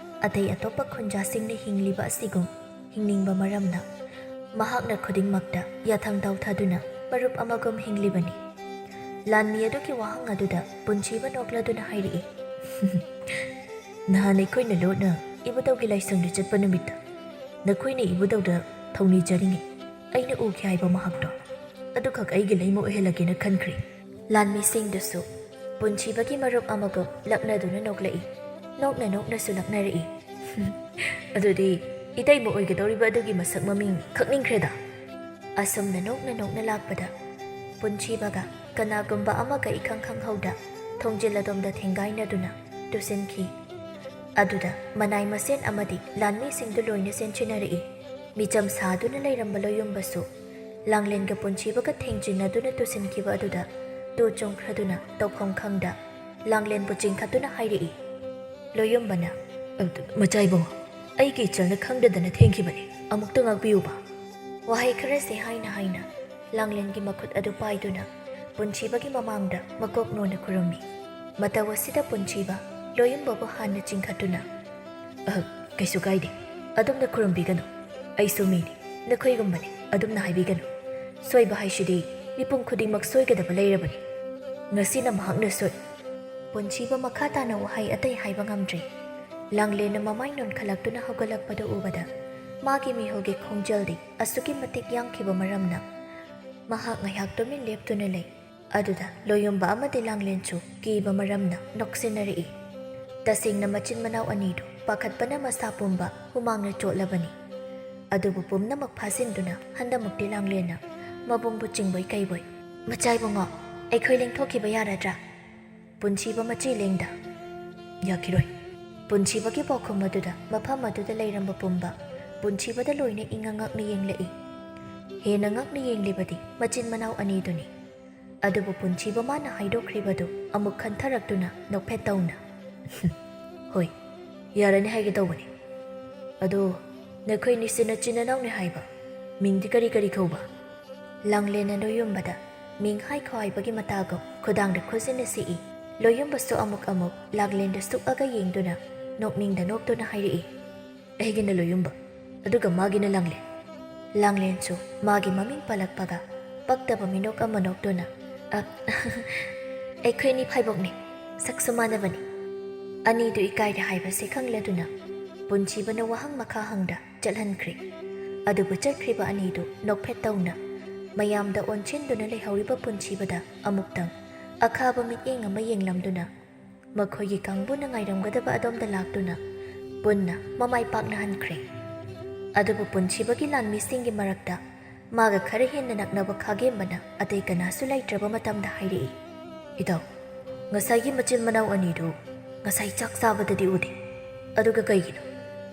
ꯑꯇꯩ ꯑꯇꯣꯞꯄ ꯈꯨꯟꯖꯥꯁꯤꯡꯅ ꯍꯤꯡꯂꯤꯕ ꯑꯁꯤꯒꯨꯝ ꯍꯤꯡꯅꯤꯡꯕ ꯃꯔꯝꯅ ꯃꯍꯥꯛꯅ ꯈꯨꯗꯤꯡꯃꯛꯇ ꯌꯥꯊꯪ ꯇꯧꯊꯗꯨꯅ ꯃꯔꯨꯞ ꯑꯃꯒꯨꯝ ꯍꯤꯡꯂꯤꯕꯅꯤ꯫ ꯂꯥꯟꯃꯤ ꯑꯗꯨꯒꯤ ꯋꯥꯍꯪ ꯑꯗꯨꯗ ꯄꯨꯟꯁꯤꯕ ꯅꯣꯛꯂꯗꯨꯅ ꯍꯥꯏꯔꯛꯏ, "ꯅꯍꯥꯟ ꯑꯩꯈꯣꯏꯅ ꯂꯣꯠꯅ ꯏꯕꯨꯙꯧꯒꯤ ꯂꯥꯏꯁꯪꯗ ꯆꯠꯄ ꯅꯨꯃꯤꯠꯇ ꯅꯈꯣꯏꯅ ꯏꯕꯨꯙꯧꯗ ꯊꯧꯅꯤꯖꯔꯤꯉꯩ ꯑꯩꯅ ꯎꯈꯤ ꯍꯥꯏꯕ ꯃꯍꯥꯛꯇꯣ, ꯑꯗꯨꯈꯛ ꯑꯩꯒꯤ ꯂꯩꯃ ꯑꯣꯏꯍꯜꯂꯒꯦꯅ ꯈꯟꯈ꯭ꯔꯦ꯫" ꯂꯥꯟꯃꯤꯁꯤꯡꯗꯨꯁꯨ ꯄꯨꯟꯁꯤꯕꯒꯤ ꯃꯔꯨꯞ ꯑꯃꯒꯨꯝ ꯂꯛꯅꯗꯨꯅ ꯅꯣꯛꯂꯛꯏ꯫ ꯅꯣꯛꯅ ꯅꯣꯛꯅꯁꯨ ꯂꯛꯅꯔꯛꯏ꯫ "ꯑꯗꯨꯗꯤ ꯏꯇꯩꯃ ꯑꯣꯏꯒꯗꯧꯔꯤꯕ ꯑꯗꯨꯒꯤ ꯃꯁꯛ ꯃꯃꯤꯡ ꯈꯪꯅꯤꯡꯈ꯭ꯔꯦꯗ꯫ ꯑꯁꯨꯝꯅ ꯅꯣꯛꯅ ꯅꯣꯛꯅ ꯂꯥꯛꯄꯗ ꯄꯨꯟꯁꯤꯕꯒ ꯀꯅꯥꯒꯨꯝꯕ ꯑꯃꯒ ꯏꯈꯪ ꯈꯪꯍꯧꯗ ꯊꯣꯡꯖꯤꯜ ꯑꯗꯣꯝꯗ ꯊꯦꯡꯒꯥꯏꯅꯗꯨꯅ ꯇꯨꯁꯤꯟꯈꯤ꯫ ꯑꯗꯨꯗ ꯃꯅꯥꯏ ꯃꯁꯦꯟ ꯑꯃꯗꯤ ꯂꯥꯟꯃꯤꯁꯤꯡꯗꯨ ꯂꯣꯏꯅ ꯆꯦꯟꯁꯤꯟꯅꯔꯛꯏ꯫ ꯃꯤꯆꯝ ꯁꯥꯗꯨꯅ ꯂꯩꯔꯝꯕ ꯂꯣꯌꯨꯝꯕꯁꯨ ꯂꯥꯡꯂꯦꯟꯒ ꯄꯨꯟꯁꯤꯕꯒ ꯊꯦꯡꯖꯤꯟꯅꯗꯨꯅ ꯇꯨꯁꯤꯟꯈꯤꯕ ꯑꯗꯨꯗ ꯇꯨ ꯆꯣꯡꯈ꯭ꯔꯗꯨꯅ ꯇꯧꯐꯝ ꯈꯪꯗ ꯂꯥꯡꯂꯦꯟꯕꯨ ꯆꯤꯡꯈꯠꯇꯨꯅ ꯍꯥꯏꯔꯛꯏ꯫ ꯂꯣꯌꯨꯝꯕꯅ, "ꯑꯗꯨ, ꯃꯆꯥ ꯏꯕꯨꯡꯉꯣ, ꯑꯩꯒꯤ ꯏꯆꯜꯅ ꯈꯪꯗꯗꯅ ꯊꯦꯡꯈꯤꯕꯅꯤ꯫ ꯑꯃꯨꯛꯇ ꯉꯥꯛꯄꯤꯌꯨꯕ꯫" ꯋꯥꯍꯩ ꯈꯔꯁꯦ ꯍꯥꯏꯅ ꯍꯥꯏꯅ ꯂꯥꯡꯂꯦꯟꯒꯤ ꯃꯈꯨꯠ ꯑꯗꯨ ꯄꯥꯏꯗꯨꯅ ꯄꯨꯟꯁꯤꯕꯒꯤ ꯃꯃꯥꯡꯗ ꯃꯀꯣꯛ ꯅꯣꯟꯅ ꯈꯨꯔꯨꯝꯃꯤ꯫ ꯃꯇꯧ ꯑꯁꯤꯗ ꯄꯨꯟꯁꯤꯕ ꯂꯣꯌꯨꯝꯕꯕꯨ ꯍꯥꯟꯅ ꯆꯤꯡꯈꯠꯇꯨꯅ, "ꯑꯍ, ꯀꯩꯁꯨ ꯀꯥꯏꯗꯦ꯫ ꯑꯗꯨꯝꯅ ꯈꯨꯔꯨꯝꯕꯤꯒꯅꯨ꯫ ꯑꯩꯁꯨ ꯃꯤꯅꯤ, ꯅꯈꯣꯏꯒꯨꯝꯕꯅꯤ꯫ ꯑꯗꯨꯝꯅ ꯍꯥꯏꯕꯤꯒꯅꯨ꯫ ꯁꯣꯏꯕ ꯍꯥꯏꯁꯤꯗꯤ ꯃꯤꯄꯨꯝ ꯈꯨꯗꯤꯡꯃꯛ ꯁꯣꯏꯒꯗꯕ ꯂꯩꯔꯕꯅꯤ꯫ ꯉꯁꯤꯅ ꯃꯍꯥꯛꯅ ꯁꯣꯏ꯫" ꯄꯨꯟꯁꯤꯕ ꯃꯈꯥ ꯇꯥꯅ ꯋꯥꯍꯩ ꯑꯇꯩ ꯍꯥꯏꯕ ꯉꯝꯗ꯭ꯔꯦ꯫ ꯂꯥꯡꯂꯦꯟꯅ ꯃꯃꯥꯏ ꯅꯣꯟꯈꯠꯂꯛꯇꯨꯅ ꯍꯧꯒꯠꯂꯛꯄꯗꯨ ꯎꯕꯗ ꯃꯥꯒꯤ ꯃꯤꯍꯨꯜꯒꯤ ꯈꯣꯡꯖꯦꯜꯗꯤ ꯑꯁꯨꯛꯀꯤ ꯃꯇꯤꯛ ꯌꯥꯡꯈꯤꯕ ꯃꯔꯝꯅ ꯃꯍꯥꯛ ꯉꯥꯏꯍꯥꯛ ꯇꯨꯃꯤꯟ ꯂꯦꯞꯇꯨꯅ ꯂꯩ꯫ ꯑꯗꯨꯗ ꯂꯣꯌꯨꯝꯕ ꯑꯃꯗꯤ ꯂꯥꯡꯂꯦꯟꯁꯨ ꯀꯤꯕ ꯃꯔꯝꯅ ꯅꯣꯛꯁꯤꯟꯅꯔꯛꯏ꯫ ꯇꯁꯦꯡꯅ ꯃꯆꯤꯟ ꯃꯅꯥꯎ ꯑꯅꯤꯗꯨ ꯄꯥꯈꯠꯄꯅ ꯃꯁꯥ ꯄꯨꯝꯕ ꯍꯨꯃꯥꯡꯅ ꯆꯣꯠꯂꯕꯅꯤ꯫ ꯑꯗꯨꯕꯨ ꯄꯨꯝꯅꯃꯛ ꯐꯥꯖꯤꯟꯗꯨꯅ ꯍꯟꯗꯃꯛꯇꯤ ꯂꯥꯡꯂꯦꯟꯅ ꯃꯕꯨꯡꯕꯨ ꯆꯤꯡꯕꯣꯏ ꯀꯩꯕꯣꯏ, "ꯃꯆꯥ ꯏꯕꯨꯡꯉꯣ, ꯑꯩꯈꯣꯏ ꯂꯦꯡꯊꯣꯛꯈꯤꯕ ꯌꯥꯔꯗ꯭ꯔꯥ?" ꯄꯨꯟꯁꯤꯕ ꯃꯆꯤ ꯂꯦꯡꯗ, "ꯌꯥꯈꯤꯔꯣꯏ꯫" ꯄꯨꯟꯁꯤꯕꯒꯤ ꯄꯥꯎꯈꯨꯝ ꯑꯗꯨꯗ ꯃꯐꯝ ꯑꯗꯨꯗ ꯂꯩꯔꯝꯕ ꯄꯨꯝꯕ ꯄꯨꯟꯁꯤꯕꯗ ꯂꯣꯏꯅ ꯏꯉꯛ ꯉꯛꯅ ꯌꯦꯡꯂꯛꯏ꯫ ꯍꯦꯟꯅ ꯉꯛꯅ ꯌꯦꯡꯂꯤꯕꯗꯤ ꯃꯆꯤꯟ ꯃꯅꯥꯎ ꯑꯅꯤꯗꯨꯅꯤ꯫ ꯑꯗꯨꯕꯨ ꯄꯨꯟꯁꯤꯕ ꯃꯥꯅ ꯍꯥꯏꯗꯣꯛꯈ꯭ꯔꯤꯕꯗꯨ ꯑꯃꯨꯛ ꯈꯟꯊꯔꯛꯇꯨꯅ ꯅꯣꯛꯐꯦꯠ ꯇꯧꯅ, "ꯍꯣꯏ, ꯌꯥꯔꯅꯤ ꯍꯥꯏꯒꯦ ꯇꯧꯕꯅꯤ꯫ ꯑꯗꯣ ꯅꯈꯣꯏꯅꯤꯁꯤ ꯅꯆꯤꯟ ꯅꯅꯥꯎꯅꯤ ꯍꯥꯏꯕ? ꯃꯤꯡꯗꯤ ꯀꯔꯤ ꯀꯔꯤ ꯀꯧꯕ?" ꯂꯥꯡꯂꯦꯟꯅ ꯂꯣꯌꯨꯝꯕꯗ ꯃꯤꯡ ꯍꯥꯏ ꯈ꯭ꯋꯥꯏꯕꯒꯤ ꯃꯇꯥꯒꯨꯝ ꯈꯨꯗꯥꯡꯗ ꯈꯨꯖꯤꯟꯅ ꯁꯤꯛꯏ꯫ ꯂꯣꯌꯨꯝꯕꯁꯨ ꯑꯃꯨꯛ ꯑꯃꯨꯛ ꯂꯥꯡꯂꯦꯟꯗ ꯁꯨꯛꯑꯒ ꯌꯦꯡꯗꯨꯅ ꯅꯣꯛꯅꯤꯡꯗ ꯅꯣꯛꯇꯨꯅ ꯍꯥꯏꯔꯛꯏ, "ꯑꯩꯒꯤꯅ ꯂꯣꯌꯨꯝꯕ, ꯑꯗꯨꯒ ꯃꯥꯒꯤꯅ ꯂꯥꯡꯂꯦꯟ꯫" ꯂꯥꯡꯂꯦꯟꯁꯨ ꯃꯥꯒꯤ ꯃꯃꯤꯡ ꯄꯜꯂꯛꯄꯒ ꯄꯛꯇꯕ ꯃꯤꯅꯣꯛ ꯑꯃ ꯅꯣꯛꯇꯨꯅ, "ꯑ, ꯑꯩꯈꯣꯏꯅꯤ ꯐꯥꯏꯕꯣꯛꯅꯤ, ꯁꯛꯁꯨ ꯃꯥꯟꯅꯕꯅꯤ꯫" ꯑꯅꯤꯗꯨ ꯏꯀꯥꯏꯔꯦ ꯍꯥꯏꯕꯁꯦ ꯈꯪꯂꯗꯨꯅ ꯄꯨꯟꯁꯤꯕꯅ ꯋꯥꯍꯪ ꯃꯈꯥ ꯍꯪꯗ ꯆꯠꯍꯟꯈ꯭ꯔꯦ꯫ ꯑꯗꯨꯕꯨ ꯆꯠꯈ꯭ꯔꯤꯕ ꯑꯅꯤꯗꯨ ꯅꯣꯛꯐꯦꯠ ꯇꯧꯅ ꯃꯌꯥꯝꯗ ꯑꯣꯟꯁꯤꯟꯗꯨꯅ ꯂꯩꯍꯧꯔꯤꯕ ꯄꯨꯟꯁꯤꯕꯗ ꯑꯃꯨꯛꯇꯪ ꯑꯈꯥꯕ ꯃꯤꯠꯌꯦꯡ ꯑꯃ ꯌꯦꯡꯂꯝꯗꯨꯅ ꯃꯈꯣꯏꯒꯤ ꯀꯥꯡꯕꯨꯅ ꯉꯥꯏꯔꯝꯒꯗꯕ ꯑꯗꯣꯝꯗ ꯂꯥꯛꯇꯨꯅ ꯄꯨꯟꯅ ꯃꯃꯥꯏ ꯄꯥꯛꯅ ꯍꯟꯈ꯭ꯔꯦ꯫ ꯑꯗꯨꯕꯨ ꯄꯨꯟꯁꯤꯕꯒꯤ ꯂꯥꯟꯃꯤꯁꯤꯡꯒꯤ ꯃꯔꯛꯇ ꯃꯥꯒ ꯈꯔ ꯍꯦꯟꯅ ꯅꯛꯅꯕ ꯈꯥꯒꯦꯝꯕꯅ ꯑꯇꯩ ꯀꯅꯥꯁꯨ ꯂꯩꯇ꯭ꯔꯕ ꯃꯇꯝꯗ ꯍꯥꯏꯔꯛꯏ, "ꯏꯇꯥꯎ, ꯉꯁꯥꯏꯒꯤ ꯃꯆꯤꯟ ꯃꯅꯥꯎ ꯑꯅꯤꯗꯨ ꯉꯁꯥꯏ ꯆꯥꯛ ꯆꯥꯕꯗꯗꯤ ꯎꯗꯦ꯫ ꯑꯗꯨꯒ ꯀꯩꯒꯤꯅꯣ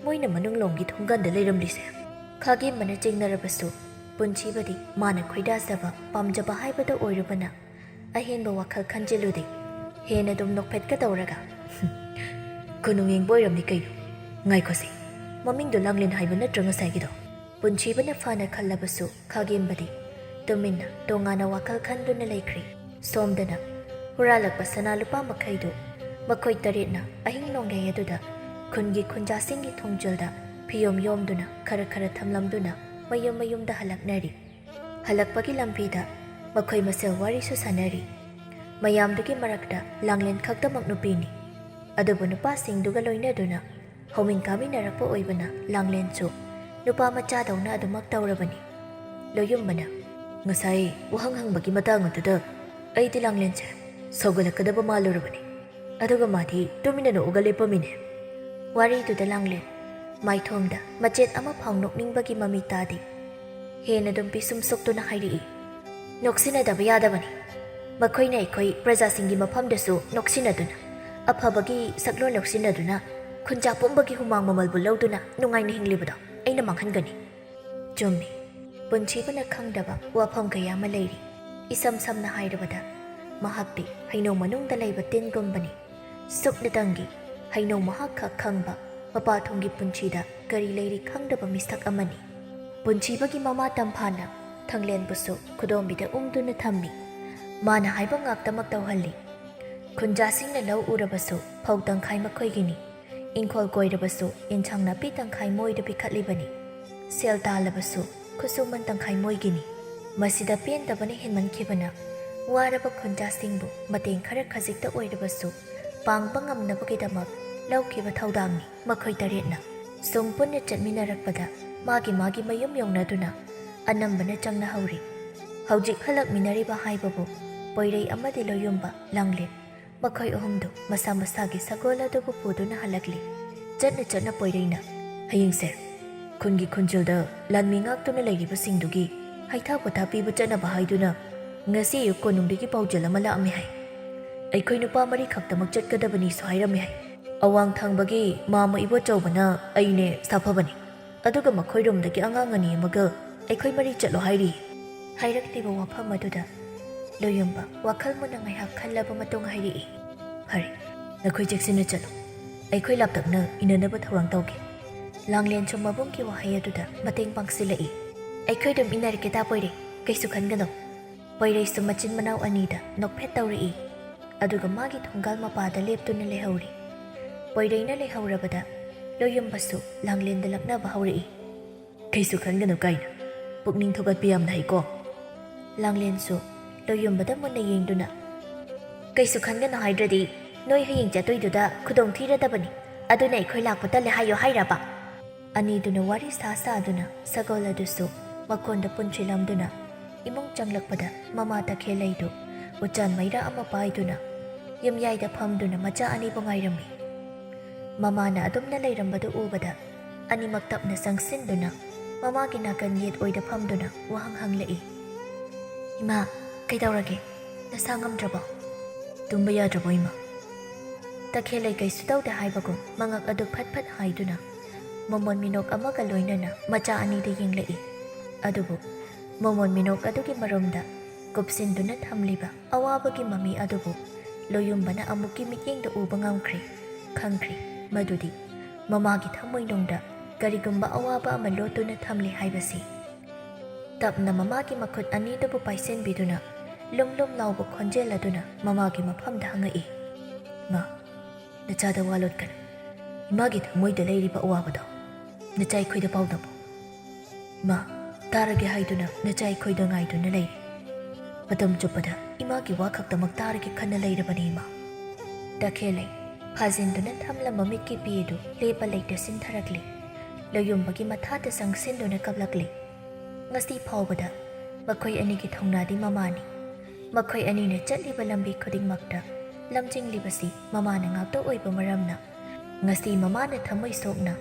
ꯃꯣꯏꯅ ꯃꯅꯨꯡꯂꯣꯝꯒꯤ ꯊꯣꯡꯒꯥꯟꯗ ꯂꯩꯔꯝꯂꯤꯁꯦ?" ꯈꯥꯒꯦꯝꯕꯅ ꯆꯤꯡꯅꯔꯕꯁꯨ ꯄꯨꯟꯁꯤꯕꯗꯤ ꯃꯥꯅ ꯈꯣꯏꯗꯥꯖꯕ, ꯄꯥꯝꯖꯕ ꯍꯥꯏꯕꯗꯣ ꯑꯣꯏꯔꯨꯕꯅ ꯑꯍꯦꯟꯕ ꯋꯥꯈꯜ ꯈꯟꯖꯤꯜꯂꯨꯗꯦ꯫ ꯍꯦꯟꯅ ꯑꯗꯨꯝ ꯅꯣꯛꯐꯦꯠꯀ ꯇꯧꯔꯒ, "ꯈꯨꯅꯨꯡ ꯌꯦꯡꯕ ꯑꯣꯏꯔꯝꯅꯤ ꯀꯩꯅꯣ꯫ ꯉꯥꯏꯈꯣꯁꯦ, ꯃꯃꯤꯡꯗꯣ ꯂꯥꯡꯂꯦꯟ ꯍꯥꯏꯕ ꯅꯠꯇ꯭ꯔꯣ ꯉꯁꯥꯏꯒꯤꯗꯣ?" ꯄꯨꯟꯁꯤꯕꯅ ꯐꯅ ꯈꯜꯂꯕꯁꯨ ꯈꯥꯒꯦꯝꯕꯗꯤ ꯇꯨꯃꯤꯟꯅ ꯇꯣꯉꯥꯟꯅ ꯋꯥꯈꯜ ꯈꯟꯗꯨꯅ ꯂꯩꯈ꯭ꯔꯦ꯫ ꯁꯣꯝꯗꯅ ꯍꯨꯔꯥꯜꯂꯛꯄ ꯁꯅꯥ ꯂꯨꯄꯥ ꯃꯈꯩꯗꯨ ꯃꯈꯣꯏ ꯇꯔꯦꯠꯅ ꯑꯍꯤꯡ ꯅꯣꯡꯌꯥꯏ ꯑꯗꯨꯗ ꯈꯨꯟꯒꯤ ꯈꯨꯟꯖꯥꯁꯤꯡꯒꯤ ꯊꯣꯡꯖꯤꯜꯗ ꯐꯤꯌꯣꯝ ꯌꯣꯝꯗꯨꯅ ꯈꯔ ꯈꯔ ꯊꯝꯂꯝꯗꯨꯅ ꯃꯌꯨꯝ ꯃꯌꯨꯝꯗ ꯍꯜꯂꯛꯅꯔꯤ꯫ ꯍꯜꯂꯛꯄꯒꯤ ꯂꯝꯕꯤꯗ ꯃꯈꯣꯏ ꯃꯁꯦꯜ ꯋꯥꯔꯤꯁꯨ ꯁꯥꯟꯅꯔꯤ꯫ ꯃꯌꯥꯝꯗꯨꯒꯤ ꯃꯔꯛꯇ ꯂꯥꯡꯂꯦꯟ ꯈꯛꯇꯃꯛ ꯅꯨꯄꯤꯅꯤ꯫ ꯑꯗꯨꯕꯨ ꯅꯨꯄꯥꯁꯤꯡꯗꯨꯒ ꯂꯣꯏꯅꯗꯨꯅ ꯍꯧꯃꯤꯟ ꯀꯥꯃꯤꯟꯅꯔꯛꯄ ꯑꯣꯏꯕꯅ ꯂꯥꯡꯂꯦꯟꯁꯨ ꯅꯨꯄꯥ ꯃꯆꯥꯗꯧꯅ ꯑꯗꯨꯃꯛ ꯇꯧꯔꯕꯅꯤ꯫ ꯂꯣꯌꯨꯝꯕꯅ, "ꯉꯁꯥꯏ ꯋꯥꯍꯪ ꯍꯪꯕꯒꯤ ꯃꯇꯥꯡ ꯑꯗꯨꯗ ꯑꯩꯗꯤ ꯂꯥꯡꯂꯦꯟꯁꯦ ꯁꯧꯒꯠꯂꯛꯀꯗꯕ ꯃꯥꯜꯂꯨꯔꯕꯅꯤ꯫ ꯑꯗꯨꯒ ꯃꯥꯗꯤ ꯇꯨꯃꯤꯟꯅ ꯅꯣꯛꯑꯒ ꯂꯦꯞꯄꯝꯃꯤꯅꯦ꯫" ꯋꯥꯔꯤꯗꯨꯗ ꯂꯥꯡꯂꯦꯟ ꯃꯥꯏꯊꯣꯡꯗ ꯃꯆꯦꯠ ꯑꯃ ꯐꯥꯎ ꯅꯣꯛꯅꯤꯡꯕꯒꯤ ꯃꯃꯤ ꯇꯥꯗꯦ꯫ ꯍꯦꯟꯅ ꯑꯗꯨꯝ ꯄꯤꯁꯨꯝ ꯁꯣꯛꯇꯨꯅ ꯍꯥꯏꯔꯛꯏ, "ꯅꯣꯛꯁꯤꯟꯅꯗꯕ ꯌꯥꯗꯕꯅꯤ꯫ ꯃꯈꯣꯏꯅ ꯑꯩꯈꯣꯏ ꯄ꯭ꯔꯖꯥꯁꯤꯡꯒꯤ ꯃꯐꯝꯗꯁꯨ ꯅꯣꯛꯁꯤꯟꯅꯗꯨꯅ, ꯑꯐꯕꯒꯤ ꯁꯛꯂꯣꯟ ꯂꯧꯁꯤꯟꯅꯗꯨꯅ, ꯈꯨꯟꯖꯥ ꯄꯨꯝꯕꯒꯤ ꯍꯨꯃꯥꯡ ꯃꯃꯜꯕꯨ ꯂꯧꯗꯨꯅ ꯅꯨꯡꯉꯥꯏꯅ ꯍꯤꯡꯂꯤꯕꯗꯣ ꯑꯩꯅ ꯃꯥꯡꯍꯟꯒꯅꯤ꯫" ꯆꯨꯝꯃꯤ꯫ ꯄꯨꯟꯁꯤꯕꯅ ꯈꯪꯗꯕ ꯋꯥꯐꯝ ꯀꯌꯥ ꯑꯃ ꯂꯩꯔꯤ꯫ ꯏꯁꯝ ꯁꯝꯅ ꯍꯥꯏꯔꯕꯗ, ꯃꯍꯥꯛꯇꯤ ꯍꯩꯅꯧ ꯃꯅꯨꯡꯗ ꯂꯩꯕ ꯇꯤꯟꯒꯨꯝꯕꯅꯤ꯫ ꯁꯨꯞꯅꯇꯪꯒꯤ ꯍꯩꯅꯧ ꯃꯍꯥꯛ ꯈꯛ ꯈꯪꯕ, ꯃꯄꯥ ꯊꯣꯡꯒꯤ ꯄꯨꯟꯁꯤꯗ ꯀꯔꯤ ꯂꯩꯔꯤ ꯈꯪꯗꯕ ꯃꯤꯁꯛ ꯑꯃꯅꯤ꯫ ꯄꯨꯟꯁꯤꯕꯒꯤ ꯃꯃꯥ ꯇꯝꯐꯥꯅ ꯊꯥꯡꯂꯦꯟꯕꯨꯁꯨ ꯈꯨꯗꯣꯝꯕꯤꯗ ꯎꯝꯗꯨꯅ ꯊꯝꯃꯤ꯫ ꯃꯥꯅ ꯍꯥꯏꯕ ꯉꯥꯛꯇꯃꯛ ꯇꯧꯍꯜꯂꯤ꯫ ꯈꯨꯟꯖꯥꯁꯤꯡꯅ ꯂꯧ ꯎꯔꯕꯁꯨ ꯐꯧ ꯇꯪꯈꯥꯏ ꯃꯈꯣꯏꯒꯤꯅꯤ꯫ ꯏꯪꯈꯣꯜ ꯀꯣꯏꯔꯕꯁꯨ ꯏꯟꯁꯥꯡ ꯅꯥꯄꯤ ꯇꯪꯈꯥꯏ ꯃꯣꯏꯗ ꯄꯤꯈꯠꯂꯤꯕꯅꯤ꯫ ꯁꯦꯜ ꯇꯥꯜꯂꯕꯁꯨ ꯈꯨꯠꯁꯨꯃꯟ ꯇꯪꯈꯥꯏ ꯃꯣꯏꯒꯤꯅꯤ꯫ ꯃꯁꯤꯗ ꯄꯦꯟꯗꯕꯅ ꯍꯦꯟꯃꯟꯈꯤꯕꯅ ꯋꯥꯔꯕ ꯈꯨꯟꯖꯥꯁꯤꯡꯕꯨ ꯃꯇꯦꯡ ꯈꯔ ꯈꯖꯤꯛꯇ ꯑꯣꯏꯔꯕꯁꯨ ꯄꯥꯡꯕ ꯉꯝꯅꯕꯒꯤꯗꯃꯛ ꯂꯧꯈꯤꯕ ꯊꯧꯗꯥꯡꯅꯤ꯫ ꯃꯈꯣꯏ ꯇꯔꯦꯠꯅ ꯁꯨꯝ ꯄꯨꯟꯅ ꯆꯠꯃꯤꯟꯅꯔꯛꯄꯗ ꯃꯥꯒꯤ ꯃꯥꯒꯤ ꯃꯌꯨꯝ ꯌꯧꯅꯗꯨꯅ ꯑꯅꯝꯕꯅ ꯆꯪꯅꯍꯧꯔꯤ꯫ ꯍꯧꯖꯤꯛ ꯍꯜꯂꯛꯃꯤꯟꯅꯔꯤꯕ ꯍꯥꯏꯕꯕꯨ ꯄꯣꯏꯔꯩ ꯑꯃꯗꯤ ꯂꯣꯌꯨꯝꯕ ꯂꯥꯡꯂꯦꯟ꯫ ꯃꯈꯣꯏ ꯑꯍꯨꯝꯗꯨ ꯃꯁꯥ ꯃꯁꯥꯒꯤ ꯁꯒꯣꯜ ꯑꯗꯨꯕꯨ ꯄꯨꯗꯨꯅ ꯍꯜꯂꯛꯂꯤ꯫ ꯆꯠꯅ ꯆꯠꯅ ꯄꯣꯏꯔꯩꯅ, "ꯍꯌꯦꯡꯁꯦ ꯈꯨꯟꯒꯤ ꯈꯨꯟꯖꯤꯜꯗ ꯂꯥꯟꯃꯤ ꯉꯥꯛꯇꯨꯅ ꯂꯩꯔꯤꯕꯁꯤꯡꯗꯨꯒꯤ ꯍꯩꯊꯥ ꯄꯣꯊꯥ ꯄꯤꯕ ꯆꯠꯅꯕ ꯍꯥꯏꯗꯨꯅ ꯉꯁꯤ ꯑꯌꯨꯛ ꯀꯣꯅꯨꯡꯗꯒꯤ ꯄꯥꯎꯖꯦꯜ ꯑꯃ ꯂꯥꯛꯑꯝꯃꯤ ꯍꯥꯏ꯫ ꯑꯩꯈꯣꯏ ꯅꯨꯄꯥ ꯃꯔꯤ ꯈꯛꯇꯃꯛ ꯆꯠꯀꯗꯕꯅꯤꯁꯨ ꯍꯥꯏꯔꯝꯃꯤ ꯍꯥꯏ꯫ ꯑꯋꯥꯡ ꯊꯪꯕꯒꯤ ꯃꯥꯃ ꯏꯕꯣꯆꯧꯕꯅ ꯑꯩꯅꯦ ꯁꯥꯐꯕꯅꯤ, ꯑꯗꯨꯒ ꯃꯈꯣꯏꯔꯣꯝꯗꯒꯤ ꯑꯉꯥꯡ ꯑꯅꯤ ꯑꯃꯒ ꯑꯩꯈꯣꯏ ꯃꯔꯤ ꯆꯠꯂꯣ ꯍꯥꯏꯔꯤ꯫ ꯍꯥꯏꯔꯛꯂꯤꯕ ꯋꯥꯐꯝ ꯑꯗꯨꯗ ꯂꯣꯌꯨꯝꯕ ꯋꯥꯈꯜ ꯃꯨꯟꯅ ꯉꯥꯏꯍꯥꯛ ꯈꯜꯂꯕ ꯃꯇꯨꯡ ꯍꯥꯏꯔꯛꯏ, "ꯐꯔꯦ, ꯅꯈꯣꯏ ꯆꯦꯛꯁꯤꯟꯅ ꯆꯠꯂꯨ꯫ ꯑꯩꯈꯣꯏ ꯂꯥꯞꯇꯛꯅ ꯏꯟꯅꯅꯕ ꯊꯧꯔꯥꯡ ꯇꯧꯒꯦ꯫" ꯂꯥꯡꯂꯦꯟꯁꯨ ꯃꯕꯨꯡꯒꯤ ꯋꯥꯍꯩ ꯑꯗꯨꯗ ꯃꯇꯦꯡ ꯄꯥꯡꯁꯤꯜꯂꯛꯏ꯫ "ꯑꯩꯈꯣꯏ ꯑꯗꯨꯝ ꯏꯟꯅꯔꯛꯀꯦ ꯇꯥ ꯄꯣꯏꯔꯩ, ꯀꯩꯁꯨ ꯈꯟꯒꯅꯨ꯫" ꯄꯣꯏꯔꯩꯁꯨ ꯃꯆꯤꯟ ꯃꯅꯥꯎ ꯑꯅꯤꯗ ꯅꯣꯛꯐꯦꯠ ꯇꯧꯔꯛꯏ꯫ ꯑꯗꯨꯒ ꯃꯥꯒꯤ ꯊꯣꯡꯒꯥꯜ ꯃꯄꯥꯗ ꯂꯦꯞꯇꯨꯅ ꯂꯩꯍꯧꯔꯤ꯫ ꯄꯣꯏꯔꯩꯅ ꯂꯩꯍꯧꯔꯕꯗ ꯂꯣꯌꯨꯝꯕꯁꯨ ꯂꯥꯡꯂꯦꯟꯗ ꯂꯛꯅꯕ ꯍꯧꯔꯛꯏ꯫ "ꯀꯩꯁꯨ ꯈꯟꯒꯅꯨ ꯀꯥꯏꯅ, ꯄꯨꯛꯅꯤꯡ ꯊꯧꯒꯠꯄ ꯌꯥꯝꯅ ꯍꯩꯀꯣ꯫" ꯂꯥꯡꯂꯦꯟꯁꯨ ꯂꯣꯌꯨꯝꯕꯗ ꯃꯨꯟꯅ ꯌꯦꯡꯗꯨꯅ, "ꯀꯩꯁꯨ ꯈꯟꯒꯅꯨ ꯍꯥꯏꯗ꯭ꯔꯗꯤ ꯅꯣꯏ ꯍꯌꯦꯡ ꯆꯠꯇꯣꯏꯗꯨꯗ ꯈꯨꯗꯣꯡ ꯊꯤꯔꯗꯕꯅꯤ꯫ ꯑꯗꯨꯅ ꯑꯩꯈꯣꯏ ꯂꯥꯛꯄ ꯇꯜꯂꯦ ꯍꯥꯏꯌꯣ ꯍꯥꯏꯔꯕ?" ꯑꯅꯤꯗꯨꯅ ꯋꯥꯔꯤ ꯁꯥ ꯁꯥꯗꯨꯅ ꯁꯒꯣꯜ ꯑꯗꯨꯁꯨ ꯃꯀꯣꯟꯗ ꯄꯨꯟꯁꯤꯜꯂꯝꯗꯨꯅ ꯏꯃꯨꯡ ꯆꯪꯂꯛꯄꯗ ꯃꯃꯥ ꯇꯈꯦꯜꯂꯩꯗꯨ ꯎꯆꯥꯟ ꯃꯩꯔꯥ ꯑꯃ ꯄꯥꯏꯗꯨꯅ ꯌꯨꯝꯌꯥꯏꯗ ꯐꯝꯗꯨꯅ ꯃꯆꯥ ꯑꯅꯤꯕꯨ ꯉꯥꯏꯔꯝꯃꯤ꯫ ꯃꯃꯥꯅ ꯑꯗꯨꯝꯅ ꯂꯩꯔꯝꯕꯗꯨ ꯎꯕꯗ ꯑꯅꯤꯃꯛ ꯇꯞꯅ ꯆꯪꯁꯤꯟꯗꯨꯅ ꯃꯃꯥꯒꯤ ꯅꯥꯀꯟ ꯌꯦꯠ ꯑꯣꯏꯗ ꯐꯝꯗꯨꯅ ꯋꯥꯍꯪ ꯍꯪꯂꯛꯏ꯫ "ꯏꯃꯥ, ꯀꯩꯗꯧꯔꯒꯦ? ꯅꯁꯥ ꯉꯝꯗ꯭ꯔꯕꯣ?" "ꯇꯨꯝꯕ ꯌꯥꯗ꯭ꯔꯕꯣ ꯏꯃꯥ?" ꯇꯈꯦꯜꯂꯩ ꯀꯩꯁꯨ ꯇꯧꯗꯦ ꯍꯥꯏꯕꯒꯨꯝ ꯃꯉꯛ ꯑꯗꯨ ꯐꯠ ꯐꯠ ꯍꯥꯏꯗꯨꯅ ꯃꯣꯃꯣꯟ ꯃꯤꯅꯣꯛ ꯑꯃꯒ ꯂꯣꯏꯅꯅ ꯃꯆꯥ ꯑꯅꯤꯗ ꯌꯦꯡꯂꯛꯏ꯫ ꯑꯗꯨꯕꯨ ꯃꯣꯃꯣꯟ ꯃꯤꯅꯣꯛ ꯑꯗꯨꯒꯤ ꯃꯔꯨꯝꯗ ꯀꯨꯞꯁꯤꯟꯗꯨꯅ ꯊꯝꯂꯤꯕ ꯑꯋꯥꯕꯒꯤ ꯃꯃꯤ ꯑꯗꯨꯕꯨ ꯂꯣꯌꯨꯝꯕꯅ ꯑꯃꯨꯛꯀꯤ ꯃꯤꯠꯌꯦꯡꯗ ꯎꯕ ꯉꯝꯈ꯭ꯔꯦ, ꯈꯪꯈ꯭ꯔꯦ ꯃꯗꯨꯗꯤ ꯃꯃꯥꯒꯤ ꯊꯃꯣꯏꯅꯨꯡꯗ ꯀꯔꯤꯒꯨꯝꯕ ꯑꯋꯥꯕ ꯑꯃ ꯂꯣꯠꯇꯨꯅ ꯊꯝꯂꯤ ꯍꯥꯏꯕꯁꯤ꯫ ꯇꯞꯅ ꯃꯃꯥꯒꯤ ꯃꯈꯨꯠ ꯑꯅꯤꯗꯨꯕꯨ ꯄꯥꯏꯁꯤꯟꯕꯤꯗꯨꯅ ꯂꯨꯝ ꯂꯨꯝ ꯂꯥꯎꯕ ꯈꯣꯟꯖꯦꯜ ꯑꯗꯨꯅ ꯃꯃꯥꯒꯤ ꯃꯐꯝꯗ ꯍꯪꯉꯛꯏ, "ꯃꯥ, ꯅꯆꯥꯗ ꯋꯥ ꯂꯣꯠꯀꯅꯨ꯫ ꯏꯃꯥꯒꯤ ꯊꯃꯣꯏꯗ ꯂꯩꯔꯤꯕ ꯑꯋꯥꯕꯗꯣ ꯅꯆꯥ ꯑꯩꯈꯣꯏꯗ ꯄꯥꯎꯗꯝꯃꯨ꯫ ꯏꯃꯥ, ꯇꯥꯔꯒꯦ ꯍꯥꯏꯗꯨꯅ ꯅꯆꯥ ꯑꯩꯈꯣꯏꯗ ꯉꯥꯏꯗꯨꯅ ꯂꯩꯔꯤ꯫ ꯃꯇꯝ ꯆꯨꯞꯄꯗ ꯏꯃꯥꯒꯤ ꯋꯥ ꯈꯛꯇꯃꯛ ꯇꯥꯔꯒꯦ ꯈꯟꯅ ꯂꯩꯔꯕꯅꯤ ꯏꯃꯥ꯫" ꯇꯈꯦꯜꯂꯩ ꯐꯥꯖꯤꯟꯗꯨꯅ ꯊꯝꯂꯝꯕ ꯃꯤꯠꯀꯤ ꯄꯤ ꯑꯗꯨ ꯂꯦꯞꯄ ꯂꯩꯇ ꯁꯤꯟꯊꯔꯛꯂꯤ꯫ ꯂꯣꯌꯨꯝꯕꯒꯤ ꯃꯊꯥꯗ ꯆꯪꯁꯤꯟꯗꯨꯅ ꯀꯞꯂꯛꯂꯤ꯫ ꯉꯁꯤ ꯐꯥꯎꯕꯗ ꯃꯈꯣꯏ ꯑꯅꯤꯒꯤ ꯊꯧꯅꯥꯗꯤ ꯃꯃꯥꯅꯤ꯫ ꯃꯈꯣꯏ ꯑꯅꯤꯅ ꯆꯠꯂꯤꯕ ꯂꯝꯕꯤ ꯈꯨꯗꯤꯡꯃꯛꯇ ꯂꯝꯖꯤꯡꯂꯤꯕꯁꯤ ꯃꯃꯥꯅ ꯉꯥꯛꯇ ꯑꯣꯏꯕ ꯃꯔꯝꯅ, ꯉꯁꯤ ꯃꯃꯥꯅ ꯊꯃꯣꯏ ꯁꯣꯛꯅ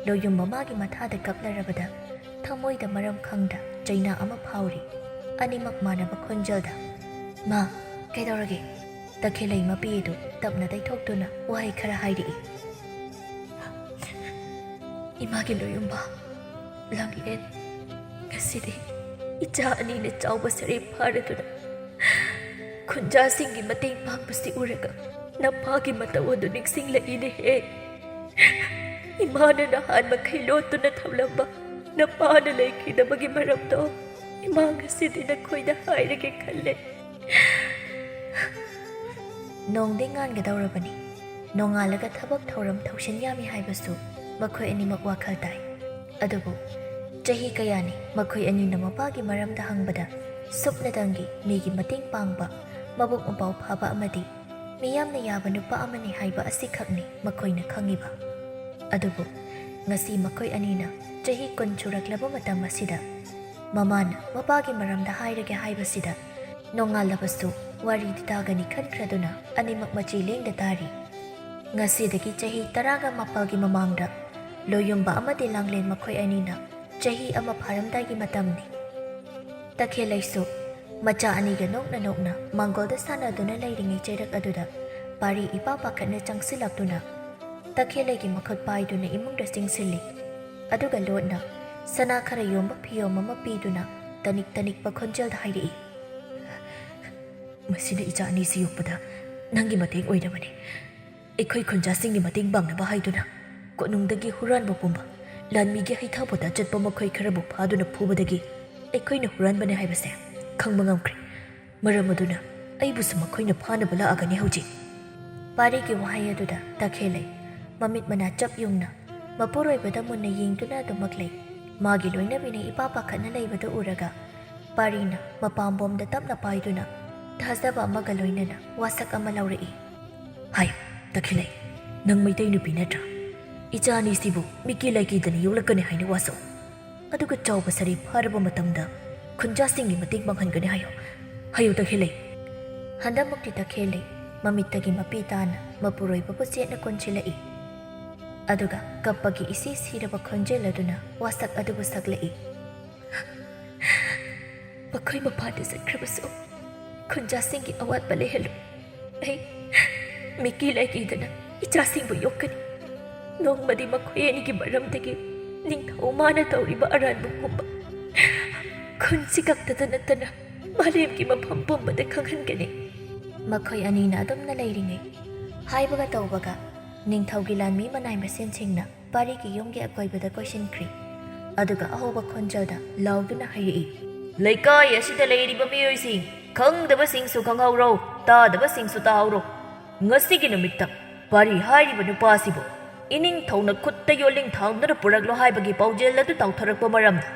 ꯂꯣꯌꯨꯝꯕ ꯃꯥꯒꯤ ꯃꯊꯥꯗ ꯀꯞꯂꯔꯕꯗ ꯊꯃꯣꯏꯗ ꯃꯔꯝ ꯈꯪꯗ ꯆꯩꯅꯥ ꯑꯃ ꯐꯥꯎꯔꯤ꯫ ꯑꯅꯤꯃꯛ ꯃꯥꯟꯅꯕ ꯈꯣꯟꯖꯦꯜꯗ, "ꯃꯥ, ꯀꯩꯗꯧꯔꯒꯦ?" ꯇꯈꯦꯜꯂꯩ ꯃꯄꯤ ꯑꯗꯨ ꯇꯞꯅ ꯇꯩꯊꯣꯛꯇꯨꯅ ꯋꯥꯍꯩ ꯈꯔ ꯍꯥꯏꯔꯛꯏ꯫ "ꯏꯃꯥꯒꯤ ꯂꯣꯌꯨꯝꯕ, ꯂꯥꯡꯂꯦꯟ, ꯉꯁꯤꯗꯤ ꯏꯆꯥ ꯑꯅꯤꯅ ꯆꯥꯎꯕ ꯁꯔꯦꯞ ꯐꯥꯔꯗꯨꯅ ꯈꯨꯟꯖꯥꯁꯤꯡꯒꯤ ꯃꯇꯦꯡ ꯄꯥꯡꯕꯁꯤ ꯎꯔꯒ ꯅꯄꯥꯒꯤ ꯃꯇꯧ ꯑꯗꯨ ꯅꯤꯡꯁꯤꯡꯂꯛꯏꯅꯦꯍꯦ꯫ ꯏꯃꯥꯅ ꯅꯍꯥꯟ ꯃꯈꯩ ꯂꯣꯠꯇꯨꯅ ꯊꯝꯂꯝꯕ ꯅꯄꯥꯅ ꯂꯩꯈꯤꯗꯕꯒꯤ ꯃꯔꯝꯗꯣ ꯏꯃꯥ ꯉꯁꯤꯗꯤ ꯅꯈꯣꯏꯗ ꯍꯥꯏꯔꯒꯦ ꯈꯜꯂꯦ꯫" ꯅꯣꯡꯗꯤ ꯉꯥꯟꯒꯗꯧꯔꯕꯅꯤ꯫ ꯅꯣꯡꯉꯥꯜꯂꯒ ꯊꯕꯛ ꯊꯧꯔꯝ ꯊꯧꯁꯤꯟ ꯌꯥꯝꯃꯤ ꯍꯥꯏꯕꯁꯨ ꯃꯈꯣꯏ ꯑꯅꯤꯃꯛ ꯋꯥꯈꯜ ꯇꯥꯏ꯫ ꯑꯗꯨꯕꯨ ꯆꯍꯤ ꯀꯌꯥꯅꯤ ꯃꯈꯣꯏ ꯑꯅꯤꯅ ꯃꯄꯥꯒꯤ ꯃꯔꯝꯗ ꯍꯪꯕꯗ ꯁꯨꯞꯅꯇꯪꯒꯤ ꯃꯤꯒꯤ ꯃꯇꯦꯡ ꯄꯥꯡꯕ, ꯃꯕꯨꯛ ꯃꯄꯥꯎ ꯐꯕ ꯑꯃꯗꯤ ꯃꯤꯌꯥꯝꯅ ꯌꯥꯕ ꯅꯨꯄꯥ ꯑꯃꯅꯤ ꯍꯥꯏꯕ ꯑꯁꯤꯈꯛꯅꯤ ꯃꯈꯣꯏꯅ ꯈꯪꯉꯤꯕ꯫ ꯑꯗꯨꯕꯨ ꯉꯁꯤ ꯃꯈꯣꯏ ꯑꯅꯤꯅ ꯆꯍꯤ ꯀꯨꯟ ꯁꯨꯔꯛꯂꯕ ꯃꯇꯝ ꯑꯁꯤꯗ ꯃꯃꯥꯅ ꯃꯄꯥꯒꯤ ꯃꯔꯝꯗ ꯍꯥꯏꯔꯒꯦ ꯍꯥꯏꯕꯁꯤꯗ ꯅꯣꯡꯉꯥꯜꯂꯕꯁꯨ ꯋꯥꯔꯤꯗꯤ ꯇꯥꯒꯅꯤ ꯈꯟꯈ꯭ꯔꯗꯨꯅ ꯑꯅꯤꯃꯛ ꯃꯆꯤ ꯂꯦꯡꯗ ꯇꯥꯔꯤ꯫ ꯉꯁꯤꯗꯒꯤ ꯆꯍꯤ ꯇꯔꯥꯒ ꯃꯥꯄꯜꯒꯤ ꯃꯃꯥꯡꯗ ꯂꯣꯌꯨꯝꯕ ꯑꯃꯗꯤ ꯂꯥꯡꯂꯦꯟ ꯃꯈꯣꯏ ꯑꯅꯤꯅ ꯆꯍꯤ ꯑꯃ ꯐꯥꯔꯝꯗꯥꯏꯒꯤ ꯃꯇꯝꯅꯤ꯫ ꯇꯈꯦꯜꯂꯩꯁꯨ ꯃꯆꯥ ꯑꯅꯤꯒ ꯅꯣꯛꯅ ꯅꯣꯛꯅ ꯃꯥꯡꯒꯣꯜꯗ ꯁꯥꯟꯅꯗꯨꯅ ꯂꯩꯔꯤꯉꯩ ꯆꯩꯔꯛ ꯑꯗꯨꯗ ꯄꯥꯔꯤ ꯏꯄꯥ ꯄꯥꯈꯠꯅ ꯆꯪꯁꯤꯜꯂꯛꯇꯨꯅ ꯇꯈꯦꯜꯂꯩꯒꯤ ꯃꯈꯨꯠ ꯄꯥꯏꯗꯨꯅ ꯏꯃꯨꯡꯗ ꯆꯤꯡꯁꯤꯜꯂꯤ꯫ ꯑꯗꯨꯒ ꯂꯣꯠꯅ ꯁꯅꯥ ꯈꯔ ꯌꯣꯟꯕ ꯐꯤꯌꯣꯝ ꯑꯃ ꯄꯤꯗꯨꯅ ꯇꯅꯤꯛ ꯇꯅꯤꯛꯄ ꯈꯣꯟꯖꯦꯜꯗ ꯍꯥꯏꯔꯛꯏ, "ꯃꯁꯤꯅ ꯏꯆꯥ ꯑꯅꯤꯁꯤ ꯌꯣꯛꯄꯗ ꯅꯪꯒꯤ ꯃꯇꯦꯡ ꯑꯣꯏꯔꯕꯅꯤ꯫ ꯑꯩꯈꯣꯏ ꯈꯨꯟꯖꯥꯁꯤꯡꯒꯤ ꯃꯇꯦꯡ ꯄꯥꯡꯅꯕ ꯍꯥꯏꯗꯨꯅ ꯀꯣꯅꯨꯡꯗꯒꯤ ꯍꯨꯔꯥꯟꯕ ꯄꯨꯝꯕ ꯂꯥꯟꯃꯤꯒꯤ ꯍꯩꯊꯥ ꯄꯣꯊꯥ ꯆꯠꯄ ꯃꯈꯣꯏ ꯈꯔꯕꯨ ꯐꯥꯗꯨꯅ ꯐꯨꯕꯗꯒꯤ ꯑꯩꯈꯣꯏꯅ ꯍꯨꯔꯥꯟꯕꯅꯤ ꯍꯥꯏꯕꯁꯦ ꯈꯪꯕ ꯉꯝꯈ꯭ꯔꯦ꯫ ꯃꯔꯝ ꯑꯗꯨꯅ ꯑꯩꯕꯨꯁꯨ ꯃꯈꯣꯏꯅ ꯐꯥꯅꯕ ꯂꯥꯛꯑꯒꯅꯤ ꯍꯧꯖꯤꯛ꯫" ꯄꯥꯔꯤꯒꯤ ꯋꯥꯍꯩ ꯑꯗꯨꯗ ꯇꯈꯦꯜꯂꯩ ꯃꯃꯤꯠ ꯃꯅꯥ ꯆꯞ ꯌꯨꯡꯅ ꯃꯄꯨꯔꯣꯏꯕꯗ ꯃꯨꯟꯅ ꯌꯦꯡꯗꯨꯅ ꯑꯗꯨꯃꯛ ꯂꯩ꯫ ꯃꯥꯒꯤ ꯂꯣꯏꯅꯕꯤꯅ ꯏꯄꯥ ꯄꯥꯈꯠꯅ ꯂꯩꯕꯗꯨ ꯎꯔꯒ ꯄꯥꯔꯤꯅ ꯃꯄꯥꯝꯕꯣꯝꯗ ꯇꯞꯅ ꯄꯥꯏꯗꯨꯅ ꯊꯥꯖꯕ ꯑꯃꯒ ꯂꯣꯏꯅꯅ ꯋꯥꯁꯛ ꯑꯃ ꯂꯧꯔꯛꯏ꯫ "ꯍꯥꯏꯌꯨ, ꯇꯈꯦꯜꯂꯩ, ꯅꯪ ꯃꯩꯇꯩ ꯅꯨꯄꯤ ꯅꯠꯇ꯭ꯔꯥ? ꯏꯆꯥ ꯑꯅꯤꯁꯤꯕꯨ ꯃꯤꯀꯤ ꯂꯥꯏꯀꯤꯗꯅ ꯌꯣꯛꯂꯛꯀꯅꯤ ꯍꯥꯏꯅ ꯋꯥꯁꯛꯎ꯫ ꯑꯗꯨꯒ ꯆꯥꯎꯕ ꯁꯔꯦꯞ ꯐꯥꯔꯕ ꯃꯇꯝꯗ ꯈꯨꯟꯖꯥꯁꯤꯡꯒꯤ ꯃꯇꯦꯡ ꯄꯥꯡꯍꯟꯒꯅꯤ ꯍꯥꯏꯌꯨ꯫ ꯍꯥꯏꯌꯨ, ꯇꯈꯦꯜꯂꯩ꯫" ꯍꯟꯗꯛꯃꯛꯇꯤ ꯇꯈꯦꯜꯂꯩ ꯃꯃꯤꯠꯇꯒꯤ ꯃꯄꯤ ꯇꯥꯅ ꯃꯄꯨꯔꯣꯏꯕꯕꯨ ꯆꯦꯠꯅ ꯀꯣꯟꯁꯤꯜꯂꯛꯏ꯫ ꯑꯗꯨꯒ ꯀꯞꯄꯒꯤ ꯏꯁꯤ ꯁꯤꯔꯕ ꯈꯣꯟꯖꯦꯜ ꯑꯗꯨꯅ ꯋꯥꯁꯛ ꯑꯗꯨꯕꯨ ꯁꯛꯂꯛꯏ꯫ ꯃꯈꯣꯏ ꯃꯄꯥꯟꯗ ꯆꯠꯈ꯭ꯔꯕꯁꯨ ꯈꯨꯟꯖꯥꯁꯤꯡꯒꯤ ꯑꯋꯥꯠꯄ ꯂꯩꯍꯜꯂꯨ꯫ ꯑꯩ ꯃꯤꯀꯤ ꯂꯥꯏꯀꯤꯗꯅ ꯏꯆꯥꯁꯤꯡꯕꯨ ꯌꯣꯛꯀꯅꯤ꯫ ꯅꯣꯡꯃꯗꯤ ꯃꯈꯣꯏ ꯑꯅꯤꯒꯤ ꯃꯔꯝꯗꯒꯤ ꯅꯤꯡꯊꯧ ꯃꯥꯅ ꯇꯧꯔꯤꯕ ꯑꯔꯥꯟꯕ ꯄꯨꯝꯕ ꯈꯨꯟꯁꯤ ꯈꯛꯇꯗ ꯅꯠꯇꯅ ꯃꯥꯂꯦꯝꯒꯤ ꯃꯐꯝ ꯄꯨꯝꯕꯗ ꯈꯪꯍꯟꯒꯅꯤ꯫ ꯃꯈꯣꯏ ꯑꯅꯤꯅ ꯑꯗꯨꯝꯅ ꯂꯩꯔꯤꯉꯩ, ꯍꯥꯏꯕꯒ ꯇꯧꯕꯒ ꯅꯤꯡꯊꯧꯒꯤ ꯂꯥꯟꯃꯤ ꯃꯅꯥꯏ ꯃꯁꯦꯟꯁꯤꯡꯅ ꯄꯥꯔꯤꯒꯤ ꯌꯨꯝꯒꯤ ꯑꯀꯣꯏꯕꯗ ꯀꯣꯏꯁꯤꯟꯈ꯭ꯔꯤ꯫ ꯑꯗꯨꯒ ꯑꯍꯧꯕ ꯈꯣꯟꯖꯦꯜꯗ ꯂꯥꯎꯗꯨꯅ ꯍꯥꯏꯔꯛꯏ, "ꯂꯩꯀꯥꯏ ꯑꯁꯤꯗ ꯂꯩꯔꯤꯕ ꯃꯤꯑꯣꯏꯁꯤꯡ, ꯈꯪꯗꯕꯁꯤꯡꯁꯨ ꯈꯪꯍꯧꯔꯣ, ꯇꯥꯗꯕꯁꯤꯡꯁꯨ ꯇꯥꯍꯧꯔꯣ꯫ ꯉꯁꯤꯒꯤ ꯅꯨꯃꯤꯠꯇ ꯄꯥꯔꯤ ꯍꯥꯏꯔꯤꯕ ꯅꯨꯄꯥ ꯑꯁꯤꯕꯨ ꯏꯅꯤꯡꯊꯧꯅ ꯈꯨꯠꯇ ꯌꯣꯜꯂꯤꯡ ꯊꯥꯡꯗꯨꯅ ꯄꯨꯔꯛꯂꯣ ꯍꯥꯏꯕꯒꯤ ꯄꯥꯎꯖꯦꯜ ꯑꯗꯨ ꯇꯥꯎꯊꯔꯛꯄ ꯃꯔꯝꯅ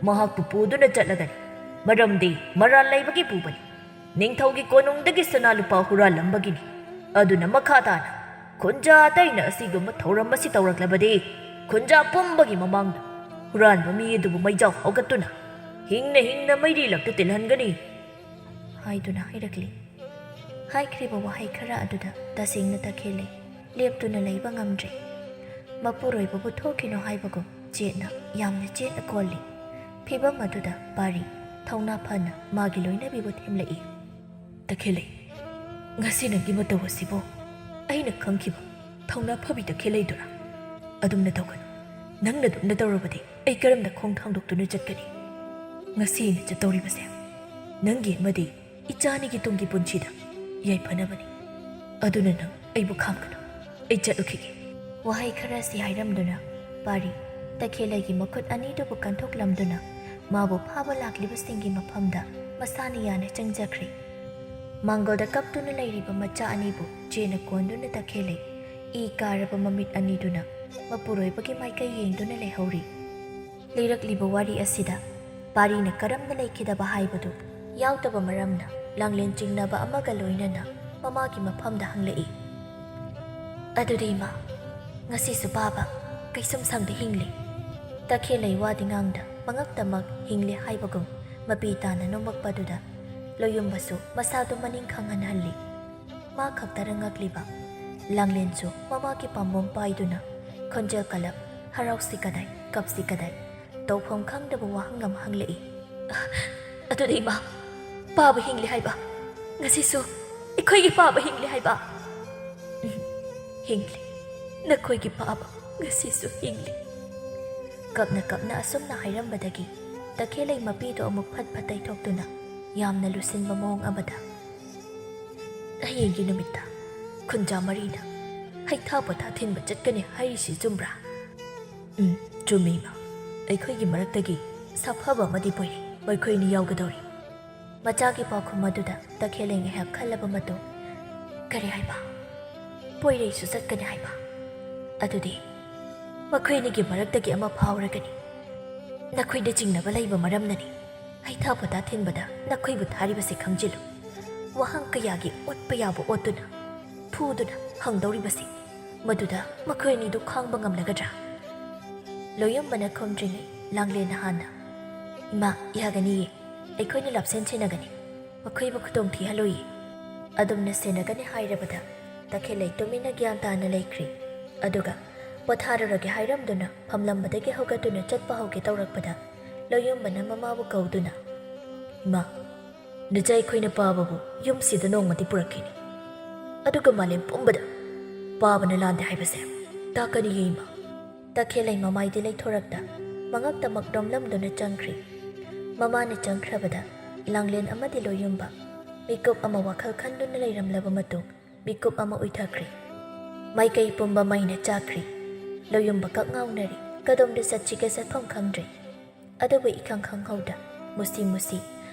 ꯃꯍꯥꯛꯄꯨ ꯄꯨꯗꯨꯅ ꯆꯠꯂꯒꯅꯤ꯫ ꯃꯔꯝꯗꯤ ꯃꯔꯥꯜ ꯂꯩꯕꯒꯤ ꯄꯨꯕꯅꯤ꯫ ꯅꯤꯡꯊꯧꯒꯤ ꯀꯣꯅꯨꯡꯗꯒꯤ ꯁꯅꯥ ꯂꯨꯄꯥ ꯍꯨꯔꯥꯜꯂꯝꯕꯒꯤꯅꯤ꯫ ꯑꯗꯨꯅ ꯃꯈꯥ ꯇꯥꯅ ꯈꯨꯟꯖꯥ ꯑꯇꯩꯅ ꯑꯁꯤꯒꯨꯝꯕ ꯊꯧꯔꯝ ꯑꯁꯤ ꯇꯧꯔꯛꯂꯕꯗꯤ ꯈꯨꯟꯖꯥ ꯄꯨꯝꯕꯒꯤ ꯃꯃꯥꯡꯗ ꯍꯨꯔꯥꯟꯕ ꯃꯤ ꯑꯗꯨꯕꯨ ꯃꯩꯖꯥꯎ ꯍꯧꯒꯠꯇꯨꯅ ꯍꯤꯡꯅ ꯍꯤꯡꯅ ꯃꯩꯔꯤ ꯂꯛꯇ ꯇꯤꯜꯍꯟꯒꯅꯤ" ꯍꯥꯏꯗꯨꯅ ꯍꯥꯏꯔꯛꯂꯤ꯫ ꯍꯥꯏꯈ꯭ꯔꯤꯕ ꯋꯥꯍꯩ ꯈꯔ ꯑꯗꯨꯗ ꯇꯁꯦꯡꯅ ꯇꯈꯦꯜꯂꯩ ꯂꯦꯞꯇꯨꯅ ꯂꯩꯕ ꯉꯝꯗ꯭ꯔꯦ꯫ ꯃꯄꯨꯔꯣꯏꯕꯕꯨ ꯊꯣꯛꯈꯤꯅꯣ ꯍꯥꯏꯕꯒꯨꯝ ꯆꯦꯠꯅ, ꯌꯥꯝꯅ ꯆꯦꯠꯅ ꯀꯣꯜꯂꯤ꯫ ꯐꯤꯚꯝ ꯑꯗꯨꯗ ꯄꯥꯔꯤ ꯊꯧꯅꯥ ꯐꯅ ꯃꯥꯒꯤ ꯂꯣꯏꯅꯕꯤꯕꯨ ꯊꯦꯝꯂꯛꯏ꯫ "ꯇꯈꯦꯜꯂꯩ, ꯉꯁꯤ ꯅꯪꯒꯤ ꯃꯇꯧ ꯑꯁꯤꯕꯨ ꯑꯩꯅ ꯈꯪꯈꯤꯕ ꯊꯧꯅꯥ ꯐꯕꯤ ꯇꯈꯦꯜꯂꯩꯗꯨꯔꯥ? ꯑꯗꯨꯝꯅ ꯇꯧꯒꯅꯨ꯫ ꯅꯪꯅ ꯑꯗꯨꯝꯅ ꯇꯧꯔꯕꯗꯤ ꯑꯩ ꯀꯔꯝꯅ ꯈꯣꯡ ꯊꯥꯡꯗꯣꯛꯇꯨꯅ ꯆꯠꯀꯅꯤ? ꯉꯁꯤ ꯑꯩꯅ ꯆꯠꯇꯧꯔꯤꯕꯁꯦ ꯅꯪꯒꯤ ꯑꯃꯗꯤ ꯏꯆꯥꯅꯤꯒꯤ ꯇꯨꯡꯒꯤ ꯄꯨꯟꯁꯤꯗ ꯌꯥꯏꯐꯅꯕꯅꯤ꯫ ꯑꯗꯨꯅ ꯅꯪ ꯑꯩꯕꯨ ꯈꯥꯝꯒꯅꯨ꯫ ꯑꯩ ꯆꯠꯂꯨꯈꯤꯒꯦ"꯫ ꯋꯥꯍꯩ ꯈꯔꯁꯤ ꯍꯥꯏꯔꯝꯗꯨꯅ ꯄꯥꯔꯤ ꯇꯈꯦꯜꯂꯩꯒꯤ ꯃꯈꯨꯠ ꯑꯅꯤꯗꯨꯕꯨ ꯀꯟꯊꯣꯛꯂꯝꯗꯨꯅ ꯃꯥꯕꯨ ꯐꯥꯕ ꯂꯥꯛꯂꯤꯕꯁꯤꯡꯒꯤ ꯃꯐꯝꯗ ꯃꯁꯥꯅ ꯌꯥꯅ ꯆꯪꯖꯈ꯭ꯔꯦ꯫ ꯃꯥꯡꯒꯣꯜꯗ ꯀꯞꯇꯨꯅ ꯂꯩꯔꯤꯕ ꯃꯆꯥ ꯑꯅꯤꯕꯨ ꯆꯦꯅ ꯀꯣꯟꯗꯨꯅ ꯇꯈꯦꯜꯂꯩ ꯏ ꯀꯥꯔꯕ ꯃꯃꯤꯠ ꯑꯅꯤꯗꯨꯅ ꯃꯄꯨꯔꯣꯏꯕꯒꯤ ꯃꯥꯏꯀꯩ ꯌꯦꯡꯗꯨꯅ ꯂꯩꯍꯧꯔꯤ꯫ ꯂꯤꯔꯛꯂꯤꯕ ꯋꯥꯔꯤ ꯑꯁꯤꯗ ꯄꯥꯔꯤꯅ ꯀꯔꯝꯅ ꯂꯩꯈꯤꯗꯕ ꯍꯥꯏꯕꯗꯨ ꯌꯥꯎꯗꯕ ꯃꯔꯝꯅ ꯂꯥꯡꯂꯦꯟ ꯆꯤꯡꯅꯕ ꯑꯃꯒ ꯂꯣꯏꯅꯅ ꯃꯃꯥꯒꯤ ꯃꯐꯝꯗ ꯍꯪꯂꯛꯏ꯫ "ꯑꯗꯨꯗꯤ ꯏꯃꯥ, ꯉꯁꯤꯁꯨ ꯄꯥꯕ ꯀꯩꯁꯨꯝ ꯁꯪꯗ ꯍꯤꯡꯂꯤ"꯫ ꯇꯈꯦꯜꯂꯩ ꯋꯥꯗꯤ ꯉꯥꯡꯗ ꯃꯉꯛꯇꯃꯛ ꯍꯤꯡꯂꯤ ꯍꯥꯏꯕꯒꯨꯝ ꯃꯄꯤ ꯇꯥꯅ ꯅꯣꯝꯃꯛꯄꯗꯨꯗ ꯂꯣꯌꯨꯝꯕꯁꯨ ꯃꯁꯥꯗꯨ ꯃꯅꯤꯡ ꯈꯪꯍꯟꯍꯜꯂꯤ꯫ ꯃꯥ ꯈꯛꯇꯗ ꯉꯛꯂꯤꯕ ꯂꯥꯡꯂꯦꯟꯁꯨ ꯃꯃꯥꯒꯤ ꯄꯥꯝꯕꯣꯝ ꯄꯥꯏꯗꯨꯅ ꯈꯣꯟꯖꯦꯜ ꯀꯜꯂꯞ, ꯍꯔꯥꯎꯁꯤ ꯀꯗꯥꯏ, ꯀꯞꯁꯤ ꯀꯗꯥꯏ, ꯇꯧꯐꯝ ꯈꯪꯗꯕ ꯋꯥꯍꯪ ꯑꯃ ꯍꯪꯂꯛꯏ꯫ ꯑꯗꯨꯗꯤ ꯏꯃꯥ, ꯄꯥꯕ ꯍꯤꯡꯂꯤ ꯍꯥꯏꯕ? ꯉꯁꯤꯁꯨ ꯑꯩꯈꯣꯏꯒꯤ ꯄꯥꯕ ꯍꯤꯡꯂꯤ ꯍꯥꯏꯕ? ꯎꯝ, ꯍꯤꯡꯂꯤ꯫ ꯅꯈꯣꯏꯒꯤ ꯄꯥꯕ ꯉꯁꯤꯁꯨ ꯍꯤꯡꯂꯤ꯫ ꯀꯞꯅ ꯀꯞꯅ ꯑꯁꯨꯝꯅ ꯍꯥꯏꯔꯝꯕꯗꯒꯤ ꯇꯈꯦꯜꯂꯩ ꯃꯄꯤꯗꯨ ꯑꯃꯨꯛ ꯐꯠ ꯐꯠ ꯇꯩꯊꯣꯛꯇꯨꯅ ꯌꯥꯝꯅ ꯂꯨꯁꯤꯟꯕ ꯃꯑꯣꯡ ꯑꯃꯗ, "ꯍꯌꯦꯡꯒꯤ ꯅꯨꯃꯤꯠꯇ ꯈꯨꯟꯖꯥ ꯃꯔꯤꯅ ꯍꯩꯊꯥ ꯄꯣꯊꯥ ꯊꯤꯟꯕ ꯆꯠꯀꯅꯤ ꯍꯥꯏꯔꯤꯁꯤ ꯆꯨꯝꯕ꯭ꯔꯥ?" "ꯎꯝ, ꯆꯨꯝꯃꯤ, ꯏꯃꯥ꯫ ꯑꯩꯈꯣꯏꯒꯤ ꯃꯔꯛꯇꯒꯤ ꯁꯥꯐꯕ ꯑꯃꯗꯤ ꯄꯣꯏꯔꯦ, ꯃꯈꯣꯏꯅꯤ ꯌꯥꯎꯒꯗꯧꯔꯤ꯫" ꯃꯆꯥꯒꯤ ꯄꯥꯎꯈꯨꯝ ꯑꯗꯨꯗ ꯇꯈꯦꯜꯂꯩ ꯉꯥꯏꯍꯥꯛ ꯈꯜꯂꯕ ꯃꯇꯨꯡ, "ꯀꯔꯤ ꯍꯥꯏꯕ? ꯄꯣꯏꯔꯩꯁꯨ ꯆꯠꯀꯅꯤ ꯍꯥꯏꯕ? ꯑꯗꯨꯗꯤ ꯃꯈꯣꯏ ꯑꯅꯤꯒꯤ ꯃꯔꯛꯇꯒꯤ ꯑꯃ ꯐꯥꯎꯔꯒꯅꯤ꯫ ꯅꯈꯣꯏꯗ ꯆꯤꯡꯅꯕ ꯂꯩꯕ ꯃꯔꯝꯅꯅꯤ ꯍꯩꯊꯥ ꯄꯣꯊꯥ ꯊꯤꯟꯕꯗ ꯅꯈꯣꯏꯕꯨ ꯊꯥꯔꯤꯕꯁꯤ ꯈꯪꯖꯤꯜꯂꯨ꯫ ꯋꯥꯍꯪ ꯀꯌꯥꯒꯤ ꯑꯣꯠꯄ ꯌꯥꯕ ꯑꯣꯠꯇꯨꯅ, ꯐꯨꯗꯨꯅ ꯍꯪꯗꯧꯔꯤꯕꯁꯤ, ꯃꯗꯨꯗ ꯃꯈꯣꯏ ꯑꯅꯤꯗꯨ ꯈꯥꯡꯕ ꯉꯝꯂꯒꯗ꯭ꯔꯥ?" ꯂꯣꯌꯨꯝꯕꯅ ꯈꯨꯝꯗ꯭ꯔꯤꯉꯩ ꯂꯥꯡꯂꯦꯟꯅ ꯍꯥꯟꯅ, "ꯏꯃꯥ, ꯌꯥꯒꯅꯤꯌꯦ꯫ ꯑꯩꯈꯣꯏꯅ ꯂꯥꯞꯁꯦꯟ ꯁꯤꯟꯅꯒꯅꯤ꯫ ꯃꯈꯣꯏꯕꯨ ꯈꯨꯗꯣꯡ ꯊꯤꯍꯜꯂꯣꯏꯌꯦ꯫" ꯑꯗꯨꯝꯅ ꯁꯦꯟꯅꯒꯅꯤ ꯍꯥꯏꯔꯕꯗ ꯇꯈꯦꯜꯂꯩ ꯇꯨꯃꯤꯟꯅ ꯒ꯭ꯌꯥꯟ ꯇꯥꯅ ꯂꯩꯈ꯭ꯔꯤ꯫ ꯑꯗꯨꯒ ꯄꯣꯊꯥꯔꯨꯔꯒꯦ ꯍꯥꯏꯔꯝꯗꯨꯅ ꯐꯝꯂꯝꯕꯗꯒꯤ ꯍꯧꯒꯠꯇꯨꯅ ꯆꯠꯄ ꯍꯧꯒꯦ ꯇꯧꯔꯛꯄꯗ ꯂꯣꯌꯨꯝꯕꯅ ꯃꯃꯥꯕꯨ ꯀꯧꯗꯨꯅ, "ꯏꯃꯥ, ꯅꯆꯥ ꯑꯩꯈꯣꯏꯅ ꯄꯥꯕꯕꯨ ꯌꯨꯝꯁꯤꯗ ꯅꯣꯡꯃꯗꯤ ꯄꯨꯔꯛꯈꯤꯅꯤ꯫ ꯑꯗꯨꯒ ꯃꯥꯂꯦꯝ ꯄꯨꯝꯕꯗ ꯄꯥꯕꯅ ꯂꯥꯟꯗꯦ ꯍꯥꯏꯕꯁꯦ ꯇꯥꯛꯀꯅꯤꯌꯦ, ꯏꯃꯥ꯫" ꯇꯈꯦꯜꯂꯩ ꯃꯃꯥꯏꯗꯤ ꯂꯩꯊꯣꯔꯛꯇ ꯃꯉꯛꯇꯃꯛ ꯅꯣꯝꯂꯝꯗꯨꯅ ꯆꯪꯈ꯭ꯔꯤ꯫ ꯃꯃꯥꯅ ꯆꯪꯈ꯭ꯔꯕꯗ ꯂꯥꯡꯂꯦꯟ ꯑꯃꯗꯤ ꯂꯣꯌꯨꯝꯕ ꯃꯤꯀꯨꯞ ꯑꯃ ꯋꯥꯈꯜ ꯈꯟꯗꯨꯅ ꯂꯩꯔꯝꯂꯕ ꯃꯇꯨꯡ ꯃꯤꯀꯨꯞ ꯑꯃ ꯎꯏꯊꯈ꯭ꯔꯦ꯫ ꯃꯥꯏꯀꯩ ꯄꯨꯝꯕ ꯃꯩꯅ ꯆꯥꯛꯈ꯭ꯔꯦ꯫ ꯂꯣꯌꯨꯝꯕ ꯀꯛ ꯉꯥꯎꯅꯔꯦ꯫ ꯀꯗꯣꯝꯗ ꯆꯠꯁꯤꯒꯦ ꯆꯠꯐꯝ ꯈꯪꯗ꯭ꯔꯦ꯫ ꯑꯗꯨꯕꯨ ꯏꯈꯪ ꯈꯪꯍꯧꯗ ꯃꯨꯁꯤ ꯃꯨꯁꯤ,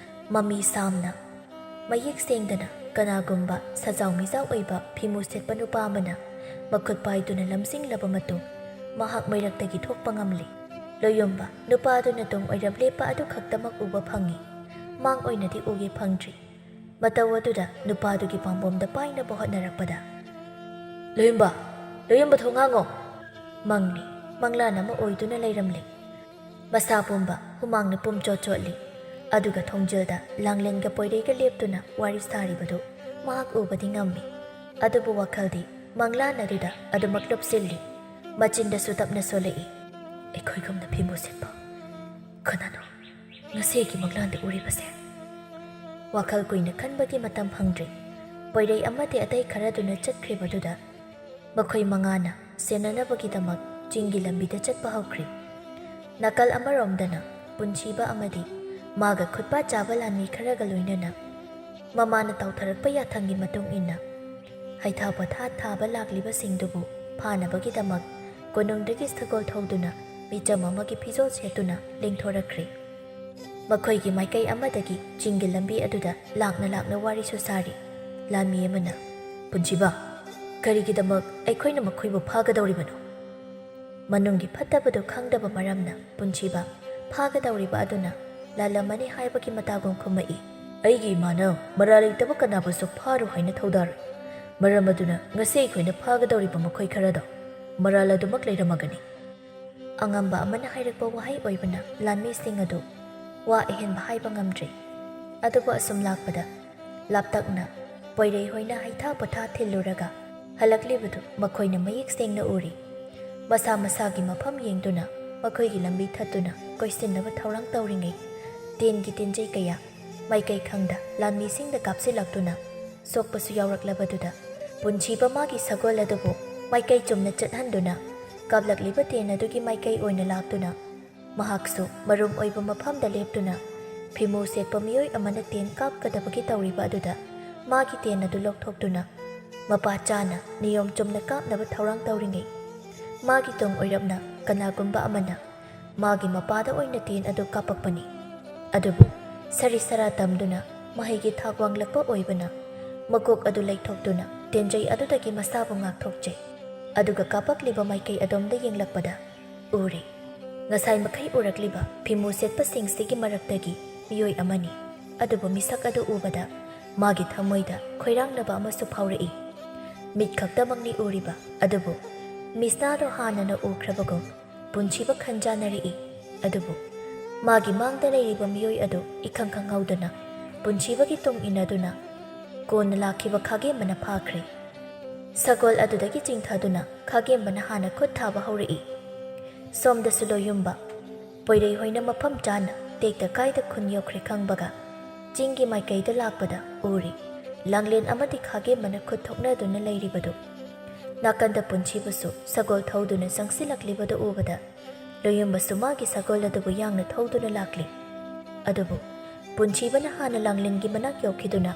ꯃꯃꯤ ꯁꯥꯝꯅ, ꯃꯌꯦꯛ ꯁꯦꯡꯗꯅ ꯀꯅꯥꯒꯨꯝꯕ ꯁꯖꯥꯎ ꯃꯤꯖꯥꯎ ꯑꯣꯏꯕ ꯐꯤꯃꯨ ꯁꯦꯠꯄ ꯅꯨꯄꯥ ꯑꯃꯅ ꯃꯈꯨꯠ ꯄꯥꯏꯗꯨꯅ ꯂꯝꯖꯤꯡꯂꯕ ꯃꯇꯨꯡ ꯃꯍꯥꯛ ꯃꯩꯔꯛꯇꯒꯤ ꯊꯣꯛꯄ ꯉꯝꯂꯦ꯫ ꯂꯣꯌꯨꯝꯕ ꯅꯨꯄꯥꯗꯨꯅ ꯇꯨꯡ ꯑꯣꯏꯔꯞ ꯂꯦꯞꯄ ꯑꯗꯨ ꯈꯛꯇꯃꯛ ꯎꯕ ꯐꯪꯉꯤ꯫ ꯃꯥꯡ ꯑꯣꯏꯅꯗꯤ ꯎꯒꯦ ꯐꯪꯗ꯭ꯔꯤ꯫ ꯃꯇꯧ ꯑꯗꯨꯗ ꯅꯨꯄꯥꯗꯨꯒꯤ ꯄꯥꯝꯕꯣꯝꯗ ꯄꯥꯏꯅꯕ ꯍꯣꯠꯅꯔꯛꯄꯗ, "ꯂꯣꯌꯨꯝꯕ! ꯂꯣꯌꯨꯝꯕ, ꯊꯣꯡ ꯍꯥꯡꯉꯣ!" ꯃꯪꯅꯤ, ꯃꯪꯂꯥꯟ ꯑꯃ ꯑꯣꯏꯗꯨꯅ ꯂꯩꯔꯝꯂꯦ꯫ ꯃꯁꯥ ꯄꯨꯝꯕ ꯍꯨꯃꯥꯡꯅ ꯄꯨꯝꯆꯣꯠ ꯆꯣꯠꯂꯤ꯫ ꯑꯗꯨꯒ ꯊꯣꯡꯖꯤꯜꯗ ꯂꯥꯡꯂꯦꯟꯒ ꯄꯣꯏꯔꯩꯒ ꯂꯦꯞꯇꯨꯅ ꯋꯥꯔꯤ ꯁꯥꯔꯤꯕꯗꯨ ꯃꯍꯥꯛ ꯎꯕꯗꯤ ꯉꯝꯃꯤ꯫ ꯑꯗꯨꯕꯨ ꯋꯥꯈꯜꯗꯤ ꯃꯪꯂꯥꯟ ꯑꯗꯨꯗ ꯑꯗꯨꯃꯛ ꯂꯨꯞꯁꯤꯜꯂꯤ꯫ ꯃꯆꯤꯟꯗꯁꯨ ꯇꯞꯅ ꯁꯣꯜꯂꯛꯏ, "ꯑꯩꯈꯣꯏꯒꯨꯝꯅ ꯐꯤꯃꯨ ꯁꯦꯠꯄ ꯀꯅꯥꯅꯣ ꯉꯁꯤꯒꯤ ꯃꯪꯂꯥꯟꯗ ꯎꯔꯤꯕꯁꯦ?" ꯋꯥꯈꯜ ꯀꯨꯏꯅ ꯈꯟꯕꯒꯤ ꯃꯇꯝ ꯐꯪꯗ꯭ꯔꯤ꯫ ꯄꯣꯏꯔꯩ ꯑꯃꯗꯤ ꯑꯇꯩ ꯈꯔꯗꯨꯅ ꯆꯠꯈ꯭ꯔꯤꯕꯗꯨꯗ ꯃꯈꯣꯏ ꯃꯉꯥꯅ ꯁꯦꯟꯅꯅꯕꯒꯤꯗꯃꯛ ꯆꯤꯡꯒꯤ ꯂꯝꯕꯤꯗ ꯆꯠꯄ ꯍꯧꯈ꯭ꯔꯤ꯫ ꯅꯥꯀꯜ ꯑꯃꯔꯣꯝꯗꯅ ꯄꯨꯟꯁꯤꯕ ꯑꯃꯗꯤ ꯃꯥꯒ ꯈꯨꯠꯄꯥ ꯆꯥꯕ ꯂꯥꯟꯃꯤ ꯈꯔꯒ ꯂꯣꯏꯅꯅ ꯃꯃꯥꯅ ꯇꯥꯎꯊꯔꯛꯄ ꯌꯥꯊꯪꯒꯤ ꯃꯇꯨꯡ ꯏꯟꯅ ꯍꯩꯊꯥ ꯄꯣꯊꯥ ꯊꯥꯕ ꯂꯥꯛꯂꯤꯕꯁꯤꯡꯗꯨꯕꯨ ꯐꯥꯅꯕꯒꯤꯗꯃꯛ ꯀꯣꯅꯨꯡꯗꯒꯤ ꯁꯒꯣꯜ ꯊꯧꯗꯨꯅ ꯃꯤꯆꯝ ꯑꯃꯒꯤ ꯐꯤꯖꯣꯜ ꯁꯦꯠꯇꯨꯅ ꯂꯦꯡꯊꯣꯔꯛꯈ꯭ꯔꯤ꯫ ꯃꯈꯣꯏꯒꯤ ꯃꯥꯏꯀꯩ ꯑꯃꯗꯒꯤ ꯆꯤꯡꯒꯤ ꯂꯝꯕꯤ ꯑꯗꯨꯗ ꯂꯥꯛꯅ ꯂꯥꯛꯅ ꯋꯥꯔꯤꯁꯨ ꯁꯥꯔꯤ꯫ ꯂꯥꯟꯃꯤ ꯑꯃꯅ, "ꯄꯨꯟꯁꯤꯕ, ꯀꯔꯤꯒꯤꯗꯃꯛ ꯑꯩꯈꯣꯏꯅ ꯃꯈꯣꯏꯕꯨ ꯐꯥꯒꯗꯧꯔꯤꯕꯅꯣ?" ꯃꯅꯨꯡꯒꯤ ꯐꯠꯇꯕꯗꯨ ꯈꯪꯗꯕ ꯃꯔꯝꯅ ꯄꯨꯟꯁꯤꯕ ꯐꯥꯒꯗꯧꯔꯤꯕ ꯑꯗꯨꯅ ꯂꯥꯜꯂꯝꯃꯅꯤ ꯍꯥꯏꯕꯒꯤ ꯃꯇꯥꯒꯨꯝ ꯈꯨꯝꯃꯛꯏ꯫ "ꯑꯩꯒꯤ ꯏꯃꯥꯅ ꯃꯔꯥꯜ ꯂꯩꯇꯕ ꯀꯅꯥꯕꯨꯁꯨ ꯐꯥꯔꯨ ꯍꯥꯏꯅ ꯊꯧꯗꯥꯔꯣꯏ꯫ ꯃꯔꯝ ꯑꯗꯨꯅ ꯉꯁꯤ ꯑꯩꯈꯣꯏꯅ ꯐꯥꯒꯗꯧꯔꯤꯕ ꯃꯈꯣꯏ ꯈꯔꯗꯣ ꯃꯔꯥꯜ ꯑꯗꯨꯃꯛ ꯂꯩꯔꯝꯃꯒꯅꯤ꯫" ꯑꯉꯝꯕ ꯑꯃꯅ ꯍꯥꯏꯔꯛꯄ ꯋꯥꯍꯩ ꯑꯣꯏꯕꯅ ꯂꯥꯟꯃꯤꯁꯤꯡ ꯑꯗꯨ ꯋꯥ ꯑꯍꯦꯟꯕ ꯍꯥꯏꯕ ꯉꯝꯗ꯭ꯔꯤ꯫ ꯑꯗꯨꯕꯨ ꯑꯁꯨꯝ ꯂꯥꯛꯄꯗ ꯂꯥꯞꯇꯛꯅ ꯄꯣꯏꯔꯩ ꯍꯣꯏꯅ ꯍꯩꯊꯥ ꯄꯣꯊꯥ ꯊꯤꯜꯂꯨꯔꯒ ꯍꯜꯂꯛꯂꯤꯕꯗꯨ ꯃꯈꯣꯏꯅ ꯃꯌꯦꯛ ꯁꯦꯡꯅ ꯎꯔꯤ꯫ ꯃꯁꯥ ꯃꯁꯥꯒꯤ ꯃꯐꯝ ꯌꯦꯡꯗꯨꯅ ꯃꯈꯣꯏꯒꯤ ꯂꯝꯕꯤ ꯊꯠꯇꯨꯅ ꯀꯣꯏꯁꯤꯟꯅꯕ ꯊꯧꯔꯥꯡ ꯇꯧꯔꯤꯉꯩ, ꯇꯦꯟꯒꯤ ꯇꯦꯟꯖꯩ ꯀꯌꯥ ꯃꯥꯏꯀꯩ ꯈꯪꯗ ꯂꯥꯟꯃꯤꯁꯤꯡꯗ ꯀꯥꯞꯁꯤꯜꯂꯛꯇꯨꯅ ꯁꯣꯛꯄꯁꯨ ꯌꯥꯎꯔꯛꯂꯕꯗꯨꯗ, ꯄꯨꯟꯁꯤꯕ ꯃꯥꯒꯤ ꯁꯒꯣꯜ ꯑꯗꯨꯕꯨ ꯃꯥꯏꯀꯩ ꯆꯨꯝꯅ ꯆꯠꯍꯟꯗꯨꯅ ꯀꯥꯞꯂꯛꯂꯤꯕ ꯇꯦꯟ ꯑꯗꯨꯒꯤ ꯃꯥꯏꯀꯩ ꯑꯣꯏꯅ ꯂꯥꯛꯇꯨꯅ ꯃꯍꯥꯛꯁꯨ ꯃꯔꯨꯝ ꯑꯣꯏꯕ ꯃꯐꯝꯗ ꯂꯦꯞꯇꯨꯅ ꯐꯤꯃꯨ ꯁꯦꯠꯄ ꯃꯤꯑꯣꯏ ꯑꯃꯅ ꯇꯦꯟ ꯀꯥꯞꯀꯗꯕꯒꯤ ꯇꯧꯔꯤꯕ ꯑꯗꯨꯗ ꯃꯥꯒꯤ ꯇꯦꯟ ꯑꯗꯨ ꯂꯧꯊꯣꯛꯇꯨꯅ ꯃꯄꯥ ꯆꯥꯅ ꯅꯤꯌꯣꯝ ꯆꯨꯝꯅ ꯀꯥꯞꯅꯕ ꯊꯧꯔꯥꯡ ꯇꯧꯔꯤꯉꯩ, ꯃꯥꯒꯤ ꯇꯨꯡ ꯑꯣꯏꯔꯞꯅ ꯀꯅꯥꯒꯨꯝꯕ ꯑꯃꯅ ꯃꯥꯒꯤ ꯃꯄꯥꯗ ꯑꯣꯏꯅ ꯇꯦꯟ ꯑꯗꯨ ꯀꯥꯞꯄꯛꯄꯅꯤ꯫ ꯑꯗꯨꯕꯨ ꯁꯔꯤ ꯁꯔꯥ ꯇꯝꯗꯨꯅ ꯃꯍꯩꯒꯤ ꯊꯥꯛ ꯋꯥꯡꯂꯛꯄ ꯑꯣꯏꯕꯅ ꯃꯀꯣꯛ ꯑꯗꯨ ꯂꯩꯊꯣꯛꯇꯨꯅ ꯇꯦꯟꯖꯩ ꯑꯗꯨꯗꯒꯤ ꯃꯁꯥꯕꯨ ꯉꯥꯛꯊꯣꯛꯆꯩ꯫ ꯑꯗꯨꯒ ꯀꯥꯞꯄꯛꯂꯤꯕ ꯃꯥꯏꯀꯩ ꯑꯗꯣꯝꯗ ꯌꯦꯡꯂꯛꯄꯗ ꯎꯔꯤ꯫ ꯉꯁꯥꯏ ꯃꯈꯩ ꯎꯔꯛꯂꯤꯕ ꯐꯤꯃꯨ ꯁꯦꯠꯄꯁꯤꯡꯁꯤꯒꯤ ꯃꯔꯛꯇꯒꯤ ꯃꯤꯑꯣꯏ ꯑꯃꯅꯤ꯫ ꯑꯗꯨꯕꯨ ꯃꯤꯁꯛ ꯑꯗꯨ ꯎꯕꯗ ꯃꯥꯒꯤ ꯊꯃꯣꯏꯗ ꯈꯣꯏꯔꯥꯡꯅꯕ ꯑꯃꯁꯨ ꯐꯥꯎꯔꯛꯏ꯫ ꯃꯤꯠ ꯈꯛꯇꯃꯛꯅꯤ ꯎꯔꯤꯕ, ꯑꯗꯨꯕꯨ ꯃꯤꯁꯅꯥꯗꯣ ꯍꯥꯟꯅꯅ ꯎꯈ꯭ꯔꯕꯒꯨꯝ ꯄꯨꯟꯁꯤꯕ ꯈꯟꯖꯥꯅꯔꯛꯏ꯫ ꯑꯗꯨꯕꯨ ꯃꯥꯒꯤ ꯃꯥꯡꯗ ꯂꯩꯔꯤꯕ ꯃꯤꯑꯣꯏ ꯑꯗꯨ ꯏꯈꯪ ꯈꯪꯍꯧꯗꯅ ꯄꯨꯟꯁꯤꯕꯒꯤ ꯇꯨꯡ ꯏꯟꯅꯗꯨꯅ ꯀꯣꯟꯅ ꯂꯥꯛꯈꯤꯕ ꯈꯥꯒꯦꯝꯕꯅ ꯐꯥꯈ꯭ꯔꯦ꯫ ꯁꯒꯣꯜ ꯑꯗꯨꯗꯒꯤ ꯆꯤꯡꯊꯗꯨꯅ ꯈꯥꯒꯦꯝꯕꯅ ꯍꯥꯟꯅ ꯈꯨꯠ ꯊꯥꯕ ꯍꯧꯔꯛꯏ꯫ ꯁꯣꯝꯗꯁꯨ ꯂꯣꯌꯨꯝꯕ ꯄꯣꯏꯔꯩ ꯍꯣꯏꯅ ꯃꯐꯝ ꯆꯥꯅ ꯇꯦꯛꯇ ꯀꯥꯏꯗ ꯈꯨꯟ ꯌꯧꯈ꯭ꯔꯦ ꯈꯪꯕꯒ, ꯆꯤꯡꯒꯤ ꯃꯥꯏꯀꯩꯗ ꯂꯥꯛꯄꯗ ꯎꯔꯤ꯫ ꯂꯥꯡꯂꯦꯟ ꯑꯃꯗꯤ ꯈꯥꯒꯦꯝꯕꯅ ꯈꯨꯠ ꯊꯣꯛꯅꯗꯨꯅ ꯂꯩꯔꯤꯕꯗꯨ꯫ ꯅꯥꯀꯟꯗ ꯄꯨꯟꯁꯤꯕꯁꯨ ꯁꯒꯣꯜ ꯊꯧꯗꯨꯅ ꯆꯪꯁꯤꯜꯂꯛꯂꯤꯕꯗꯨ ꯎꯕꯗ, ꯂꯣꯌꯨꯝꯕꯁꯨ ꯃꯥꯒꯤ ꯁꯒꯣꯜ ꯑꯗꯨꯕꯨ ꯌꯥꯡꯅ ꯊꯧꯗꯨꯅ ꯂꯥꯛꯂꯤ꯫ ꯑꯗꯨꯕꯨ ꯄꯨꯟꯁꯤꯕꯅ ꯍꯥꯟꯅ ꯂꯥꯡꯂꯦꯟꯒꯤ ꯃꯅꯥꯛ ꯌꯧꯈꯤꯗꯨꯅ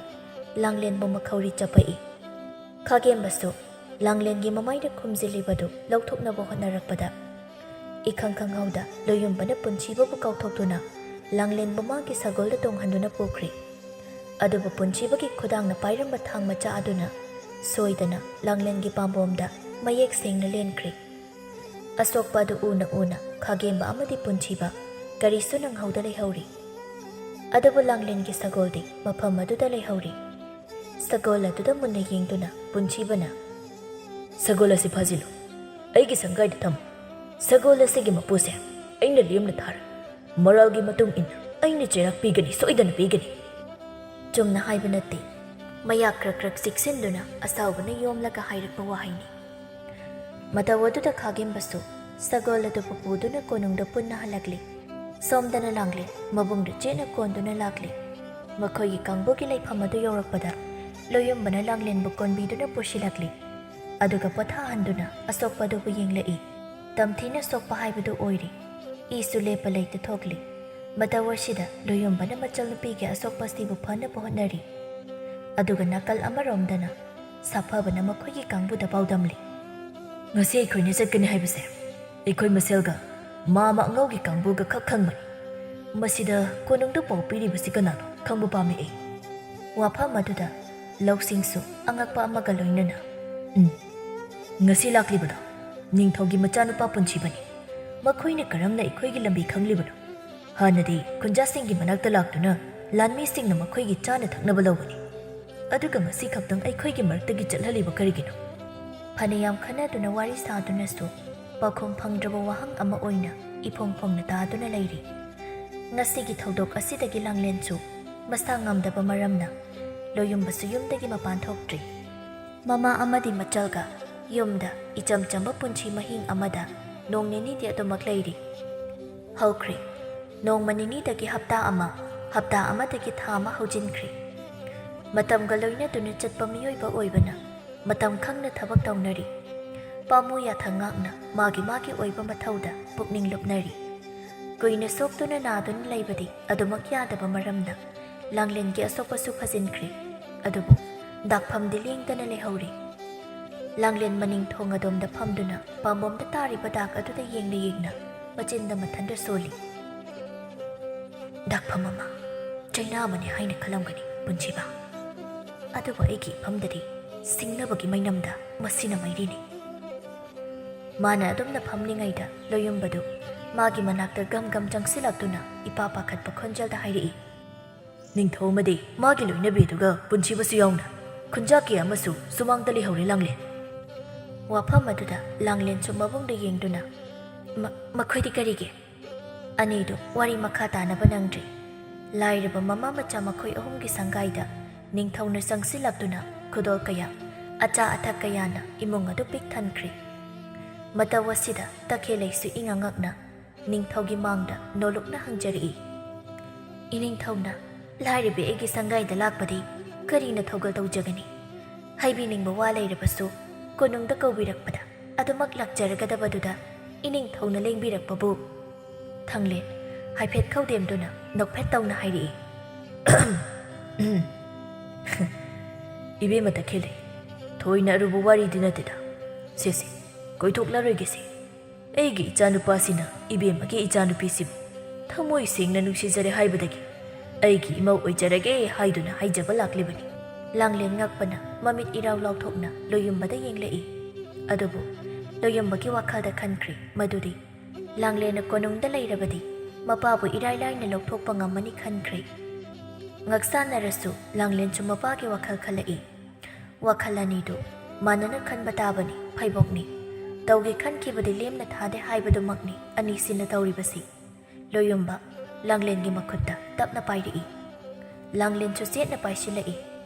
ꯂꯥꯡꯂꯦꯟꯕꯨ ꯃꯈꯧꯔꯤ ꯆꯞꯄꯛꯏ꯫ ꯈꯥꯒꯦꯝꯕꯁꯨ ꯂꯥꯡꯂꯦꯟꯒꯤ ꯃꯃꯥꯏꯗ ꯈꯨꯝꯖꯤꯜꯂꯤꯕꯗꯨ ꯂꯧꯊꯣꯛꯅꯕ ꯍꯣꯠꯅꯔꯛꯄꯗ, ꯏꯈꯪ ꯈꯪꯍꯧꯗ ꯂꯣꯌꯨꯝꯕꯅ ꯄꯨꯟꯁꯤꯕꯕꯨ ꯀꯥꯎꯊꯣꯛꯇꯨꯅ ꯂꯥꯡꯂꯦꯟꯕꯨ ꯃꯥꯒꯤ ꯁꯒꯣꯜꯗ ꯇꯣꯡꯍꯟꯗꯨꯅ ꯄꯨꯈ꯭ꯔꯤ꯫ ꯑꯗꯨꯕꯨ ꯄꯨꯟꯁꯤꯕꯒꯤ ꯈꯨꯗꯥꯡꯅ ꯄꯥꯏꯔꯝꯕ ꯊꯥꯡ ꯃꯆꯥ ꯑꯗꯨꯅ ꯁꯣꯏꯗꯅ ꯂꯥꯡꯂꯦꯟꯒꯤ ꯄꯥꯝꯕꯣꯝꯗ ꯃꯌꯦꯛ ꯁꯦꯡꯅ ꯂꯦꯟꯈ꯭ꯔꯤ꯫ ꯑꯁꯣꯛꯄ ꯑꯗꯨ ꯎꯅ ꯎꯅ ꯈꯥꯒꯦꯝꯕ ꯑꯃꯗꯤ ꯄꯨꯟꯁꯤꯕ ꯀꯔꯤꯁꯨ ꯅꯪꯍꯧꯗ ꯂꯩꯍꯧꯔꯤ꯫ ꯑꯗꯨꯕꯨ ꯂꯥꯡꯂꯦꯟꯒꯤ ꯁꯒꯣꯜꯗꯤ ꯃꯐꯝ ꯑꯗꯨꯗ ꯂꯩꯍꯧꯔꯤ꯫ ꯁꯒꯣꯜ ꯑꯗꯨꯗ ꯃꯨꯟꯅ ꯌꯦꯡꯗꯨꯅ ꯄꯨꯟꯁꯤꯕꯅ, "ꯁꯒꯣꯜ ꯑꯁꯤ ꯐꯥꯖꯤꯜꯂꯨ, ꯑꯩꯒꯤ ꯁꯪꯒꯥꯏꯗ ꯊꯝꯃꯨ꯫ ꯁꯒꯣꯜ ꯑꯁꯤꯒꯤ ꯃꯄꯨꯁꯦ ꯑꯩꯅ ꯂꯦꯝꯅ ꯊꯥꯔꯣꯏ꯫ ꯃꯔꯥꯜꯒꯤ ꯃꯇꯨꯡ ꯏꯟꯅ ꯑꯩꯅ ꯆꯩꯔꯥꯛ ꯄꯤꯒꯅꯤ, ꯁꯣꯏꯗꯅ ꯄꯤꯒꯅꯤ꯫" ꯆꯨꯝꯅ ꯍꯥꯏꯕ ꯅꯠꯇꯦ꯫ ꯃꯌꯥ ꯀ꯭ꯔꯛ ꯀ꯭ꯔꯛ ꯆꯤꯛꯁꯤꯟꯗꯨꯅ ꯑꯁꯥꯎꯕꯅ ꯌꯣꯝꯂꯒ ꯍꯥꯏꯔꯛꯄ ꯋꯥꯍꯩꯅꯤ꯫ ꯃꯇꯧ ꯑꯗꯨꯗ ꯈꯥꯒꯦꯝꯕꯁꯨ ꯁꯒꯣꯜ ꯑꯗꯨꯕꯨ ꯄꯨꯗꯨꯅ ꯀꯣꯅꯨꯡꯗ ꯄꯨꯟꯅ ꯍꯜꯂꯛꯂꯤ꯫ ꯁꯣꯝꯗꯅ ꯂꯥꯡꯂꯦꯟ ꯃꯕꯨꯡꯗ ꯆꯦꯠꯅ ꯀꯣꯟꯗꯨꯅ ꯂꯥꯛꯂꯤ꯫ ꯃꯈꯣꯏꯒꯤ ꯀꯥꯡꯕꯨꯒꯤ ꯂꯩꯐꯝ ꯑꯗꯨ ꯌꯧꯔꯛꯄꯗ ꯂꯣꯌꯨꯝꯕꯅ ꯂꯥꯡꯂꯦꯟꯕꯨ ꯀꯣꯟꯕꯤꯗꯨꯅ ꯄꯨꯁꯤꯜꯂꯛꯂꯤ꯫ ꯑꯗꯨꯒ ꯄꯣꯊꯥꯍꯟꯗꯨꯅ ꯑꯁꯣꯛꯄ ꯑꯗꯨꯕꯨ ꯌꯦꯡꯂꯛꯏ꯫ ꯇꯝꯊꯤꯅ ꯁꯣꯛꯄ ꯍꯥꯏꯕꯗꯨ ꯑꯣꯏꯔꯤ꯫ ꯏꯁꯨ ꯂꯦꯞꯄ ꯂꯩꯇ ꯊꯣꯛꯂꯤ꯫ ꯃꯇꯧ ꯑꯁꯤꯗ ꯂꯣꯌꯨꯝꯕꯅ ꯃꯆꯜꯅꯨꯄꯤꯒꯤ ꯑꯁꯣꯛꯄ ꯑꯁꯤꯕꯨ ꯐꯅꯕ ꯍꯣꯠꯅꯔꯤ꯫ ꯑꯗꯨꯒ ꯅꯥꯀꯜ ꯑꯃꯔꯣꯝꯗꯅ ꯁꯥꯐꯕꯅ ꯃꯈꯣꯏꯒꯤ ꯀꯥꯡꯕꯨꯗ ꯄꯥꯎꯗꯝꯂꯤ꯫ "ꯉꯁꯤ ꯑꯩꯈꯣꯏꯅ ꯆꯠꯀꯅꯤ ꯍꯥꯏꯕꯁꯦ ꯑꯩꯈꯣꯏ ꯃꯁꯦꯜꯒ ꯃꯥꯃ ꯑꯉꯧꯒꯤ ꯀꯥꯡꯕꯨꯒ ꯈꯛ ꯈꯪꯕꯅꯤ꯫ ꯃꯁꯤꯗ ꯀꯣꯅꯨꯡꯗ ꯄꯥꯎ ꯄꯤꯔꯤꯕꯁꯤ ꯀꯅꯥꯅꯣ ꯈꯪꯕ ꯄꯥꯝꯃꯤ ꯑꯩ꯫" ꯋꯥꯐꯝ ꯑꯗꯨꯗ ꯂꯧꯁꯤꯡꯁꯨ ꯑꯉꯛꯄ ꯑꯃꯒ ꯂꯣꯏꯅꯅ, "ꯎꯝ, ꯉꯁꯤ ꯂꯥꯛꯂꯤꯕꯗꯣ ꯅꯤꯡꯊꯧꯒꯤ ꯃꯆꯥꯅꯨꯄꯥ ꯄꯨꯟꯁꯤꯕꯅꯤ꯫ ꯃꯈꯣꯏꯅ ꯀꯔꯝꯅ ꯑꯩꯈꯣꯏꯒꯤ ꯂꯝꯕꯤ ꯈꯪꯂꯤꯕꯅꯣ? ꯍꯥꯟꯅꯗꯤ ꯈꯨꯟꯖꯥꯁꯤꯡꯒꯤ ꯃꯅꯥꯛꯇ ꯂꯥꯛꯇꯨꯅ ꯂꯥꯟꯃꯤꯁꯤꯡꯅ ꯃꯈꯣꯏꯒꯤ ꯆꯥꯅ ꯊꯛꯅꯕ ꯂꯧꯕꯅꯤ꯫ ꯑꯗꯨꯒ ꯉꯁꯤ ꯈꯛꯇꯪ ꯑꯩꯈꯣꯏꯒꯤ ꯃꯔꯛꯇꯒꯤ ꯆꯠꯍꯜꯂꯤꯕ ꯀꯔꯤꯒꯤꯅꯣ?" ꯐꯅꯌꯥꯝ ꯈꯟꯅꯗꯨꯅ ꯋꯥꯔꯤ ꯁꯥꯗꯨꯅꯁꯨ ꯄꯥꯎꯈꯨꯝ ꯐꯪꯗ꯭ꯔꯕ ꯋꯥꯍꯪ ꯑꯃ ꯑꯣꯏꯅ ꯏꯐꯣꯡ ꯐꯣꯡꯅ ꯇꯥꯗꯨꯅ ꯂꯩꯔꯤ꯫ ꯉꯁꯤꯒꯤ ꯊꯧꯗꯣꯛ ꯑꯁꯤꯗꯒꯤ ꯂꯥꯡꯂꯦꯟꯁꯨ ꯃꯁꯥ ꯉꯝꯗꯕ ꯃꯔꯝꯅ ꯂꯣꯌꯨꯝꯕꯁꯨ ꯌꯨꯝꯗꯒꯤ ꯃꯄꯥꯟ ꯊꯣꯛꯇ꯭ꯔꯤ꯫ ꯃꯃꯥ ꯑꯃꯗꯤ ꯃꯆꯜꯒ ꯌꯨꯝꯗ ꯏꯆꯝ ꯆꯝꯕ ꯄꯨꯟꯁꯤ ꯃꯍꯤꯡ ꯑꯃꯗ ꯅꯣꯡ ꯅꯤꯅꯤꯗꯤ ꯑꯗꯨꯃꯛ ꯂꯩꯔꯤ꯫ ꯍꯧꯈ꯭ꯔꯦ꯫ ꯅꯣꯡꯃ ꯅꯤꯅꯤꯗꯒꯤ ꯍꯞꯇꯥ ꯑꯃ, ꯍꯞꯇꯥ ꯑꯃꯗꯒꯤ ꯊꯥ ꯑꯃ ꯍꯧꯖꯤꯟꯈ꯭ꯔꯦ꯫ ꯃꯇꯝꯒ ꯂꯣꯏꯅꯗꯨꯅ ꯆꯠꯄ ꯃꯤꯑꯣꯏꯕ ꯑꯣꯏꯕꯅ ꯃꯇꯝ ꯈꯪꯅ ꯊꯕꯛ ꯇꯧꯅꯔꯤ꯫ ꯄꯥꯝꯃꯨ ꯌꯥꯊꯪ ꯉꯥꯛꯅ ꯃꯥꯒꯤ ꯃꯥꯒꯤ ꯑꯣꯏꯕ ꯃꯊꯧꯗ ꯄꯨꯛꯅꯤꯡ ꯂꯨꯞꯅꯔꯤ꯫ ꯀꯨꯏꯅ ꯁꯣꯛꯇꯨꯅ ꯅꯥꯗꯨꯅ ꯂꯩꯕꯗꯤ ꯑꯗꯨꯃꯛ ꯌꯥꯗꯕ ꯃꯔꯝꯅ ꯂꯥꯡꯂꯦꯟꯒꯤ ꯑꯁꯣꯛꯄꯁꯨ ꯐꯖꯤꯟꯈ꯭ꯔꯦ꯫ ꯑꯗꯨꯕꯨ ꯗꯥꯛꯐꯝꯗꯤ ꯂꯦꯡꯗꯅ ꯂꯩꯍꯧꯔꯤ꯫ ꯂꯥꯡꯂꯦꯟ ꯃꯅꯤꯡ ꯊꯣꯡ ꯑꯗꯣꯝꯗ ꯐꯝꯗꯨꯅ ꯄꯥꯝꯕꯣꯝꯗ ꯇꯥꯔꯤꯕ ꯗꯥꯛ ꯑꯗꯨꯗ ꯌꯦꯡꯅ ꯌꯦꯡꯅ ꯃꯆꯤꯟꯗ ꯃꯊꯟꯗ ꯁꯣꯜꯂꯤ꯫ "ꯗꯥꯛꯐꯝ ꯑꯃ, ꯆꯩꯅꯥ ꯑꯃꯅꯤ ꯍꯥꯏꯅ ꯈꯜꯂꯝꯒꯅꯤ ꯄꯨꯟꯁꯤꯕ꯫ ꯑꯗꯨꯕꯨ ꯑꯩꯒꯤ ꯏꯐꯝꯗꯗꯤ ꯁꯤꯡꯅꯕꯒꯤ ꯃꯩꯅꯝꯗ ꯃꯁꯤꯅ ꯃꯩꯔꯤꯅꯤ꯫" ꯃꯥꯅ ꯑꯗꯨꯝꯅ ꯐꯝꯂꯤꯉꯩꯗ ꯂꯣꯌꯨꯝꯕꯗꯨ ꯃꯥꯒꯤ ꯃꯅꯥꯛꯇ ꯒꯝ ꯒꯝ ꯆꯪꯁꯤꯜꯂꯛꯇꯨꯅ ꯏꯄꯥ ꯄꯥꯈꯠꯄ ꯈꯣꯟꯖꯦꯜꯗ ꯍꯥꯏꯔꯛꯏ꯫ "ꯅꯤꯡꯊꯧ ꯑꯃꯗꯤ ꯃꯥꯒꯤ ꯂꯣꯏꯅꯕꯤꯗꯨꯒ ꯄꯨꯟꯁꯤꯕꯁꯨ ꯌꯥꯎꯅ ꯈꯨꯟꯖꯥ ꯀꯌꯥ ꯑꯃꯁꯨ ꯁꯨꯃꯥꯡꯗ ꯂꯩꯍꯧꯔꯦ ꯂꯥꯡꯂꯦꯟ꯫" ꯋꯥꯐꯝ ꯑꯗꯨꯗ ꯂꯥꯡꯂꯦꯟꯁꯨ ꯃꯕꯨꯡꯗ ꯌꯦꯡꯗꯨꯅ, "ꯃ-, ꯃꯈꯣꯏꯗꯤ ꯀꯔꯤꯒꯤ?" ꯑꯅꯤꯗꯨ ꯋꯥꯔꯤ ꯃꯈꯥ ꯇꯥꯅꯕ ꯅꯪꯗ꯭ꯔꯤ꯫ ꯂꯥꯏꯔꯕ ꯃꯃꯥ ꯃꯆꯥ ꯃꯈꯣꯏ ꯑꯍꯨꯝꯒꯤ ꯁꯪꯒꯥꯏꯗ ꯅꯤꯡꯊꯧꯅ ꯆꯪꯁꯤꯜꯂꯛꯇꯨꯅ ꯈꯨꯗꯣꯜ ꯀꯌꯥ, ꯑꯆꯥ ꯑꯊꯛ ꯀꯌꯥꯅ ꯏꯃꯨꯡ ꯑꯗꯨ ꯄꯤꯛ ꯊꯟꯈ꯭ꯔꯦ꯫ ꯃꯇꯧ ꯑꯁꯤꯗ ꯇꯈꯦꯜꯂꯩꯁꯨ ꯏꯉꯛ ꯉꯛꯅ ꯅꯤꯡꯊꯧꯒꯤ ꯃꯥꯡꯗ ꯅꯣꯂꯨꯛꯅ ꯍꯪꯖꯔꯛꯏ꯫ "ꯏꯅꯤꯡꯊꯧꯅ ꯂꯥꯏꯔꯕꯤ ꯑꯩꯒꯤ ꯁꯪꯒꯥꯏꯗ ꯂꯥꯛꯄꯗꯤ ꯀꯔꯤꯅ ꯊꯧꯒꯜ ꯇꯧꯖꯒꯅꯤ? ꯍꯥꯏꯕꯤꯅꯤꯡꯕ ꯋꯥ ꯂꯩꯔꯕꯁꯨ ꯀꯣꯅꯨꯡꯗ ꯀꯧꯕꯤꯔꯛꯄꯗ ꯑꯗꯨꯃꯛ ꯂꯥꯛꯆꯔꯒꯗꯕꯗꯨꯗ ꯏꯅꯤꯡꯊꯧꯅ ꯂꯦꯡꯕꯤꯔꯛꯄꯕꯨ?" ꯊꯥꯡꯂꯦꯟ ꯍꯥꯏꯐꯦꯠ ꯈꯧꯗꯦꯝꯗꯨꯅ ꯅꯣꯛꯐꯦꯠ ꯇꯧꯅ ꯍꯥꯏꯔꯛꯏ꯫ "ꯏꯕꯦꯝꯃ ꯇꯈꯦꯜꯂꯩ, ꯊꯣꯏꯅ ꯑꯔꯨꯕ ꯋꯥꯔꯤꯗꯤ ꯅꯠꯇꯦꯗ꯫ ꯁꯦ ꯁꯦ, ꯀꯣꯏꯊꯣꯛꯂꯔꯣꯏꯒꯦꯁꯦ꯫ ꯑꯩꯒꯤ ꯏꯆꯥꯅꯨꯄꯥꯁꯤꯅ ꯏꯕꯦꯝꯃꯒꯤ ꯏꯆꯥꯅꯨꯄꯤꯁꯤꯕꯨ ꯊꯃꯣꯏ ꯁꯦꯡꯅ ꯅꯨꯡꯁꯤꯖꯔꯦ ꯍꯥꯏꯕꯗꯒꯤ ꯑꯩꯒꯤ ꯏꯃꯧ ꯑꯣꯏꯖꯔꯒꯦ ꯍꯥꯏꯗꯨꯅ ꯍꯥꯏꯖꯕ ꯂꯥꯛꯂꯤꯕꯅꯤ꯫" ꯂꯥꯡꯂꯦꯟ ꯉꯛꯄꯅ ꯃꯃꯤꯠ ꯏꯔꯥꯎ ꯂꯥꯎꯊꯣꯛꯅ ꯂꯣꯌꯨꯝꯕꯗ ꯌꯦꯡꯂꯛꯏ꯫ ꯑꯗꯨꯕꯨ ꯂꯣꯌꯨꯝꯕꯒꯤ ꯋꯥꯈꯜꯗ ꯈꯟꯈ꯭ꯔꯦ ꯃꯗꯨꯗꯤ ꯂꯥꯡꯂꯦꯟꯅ ꯀꯣꯅꯨꯡꯗ ꯂꯩꯔꯕꯗꯤ ꯃꯄꯥꯕꯨ ꯏꯔꯥꯏ ꯂꯥꯏꯅ ꯂꯧꯊꯣꯛꯄ ꯉꯝꯃꯅꯤ ꯈꯟꯈ꯭ꯔꯦ꯫ ꯉꯛꯁꯥꯟꯅꯔꯁꯨ ꯂꯥꯡꯂꯦꯟꯁꯨ ꯃꯄꯥꯒꯤ ꯋꯥꯈꯜ ꯈꯜꯂꯛꯏ꯫ ꯋꯥꯈꯜ ꯑꯅꯤꯗꯨ ꯃꯥꯟꯅꯅ ꯈꯟꯕ ꯇꯥꯕꯅꯤ, ꯐꯩꯕꯣꯛꯅꯤ꯫ ꯇꯧꯒꯦ ꯈꯟꯈꯤꯕꯗꯤ ꯂꯦꯝꯅ ꯊꯥꯗꯦ ꯍꯥꯏꯕꯗꯨꯃꯛꯅꯤ ꯑꯅꯤꯁꯤꯅ ꯇꯧꯔꯤꯕꯁꯤ꯫ ꯂꯣꯌꯨꯝꯕ ꯂꯥꯡꯂꯦꯟꯒꯤ ꯃꯈꯨꯠꯇ ꯇꯞꯅ ꯄꯥꯏꯔꯛꯏ꯫ ꯂꯥꯡꯂꯦꯟꯁꯨ ꯆꯦꯠꯅ ꯄꯥꯏꯁꯤꯜꯂꯛꯏ꯫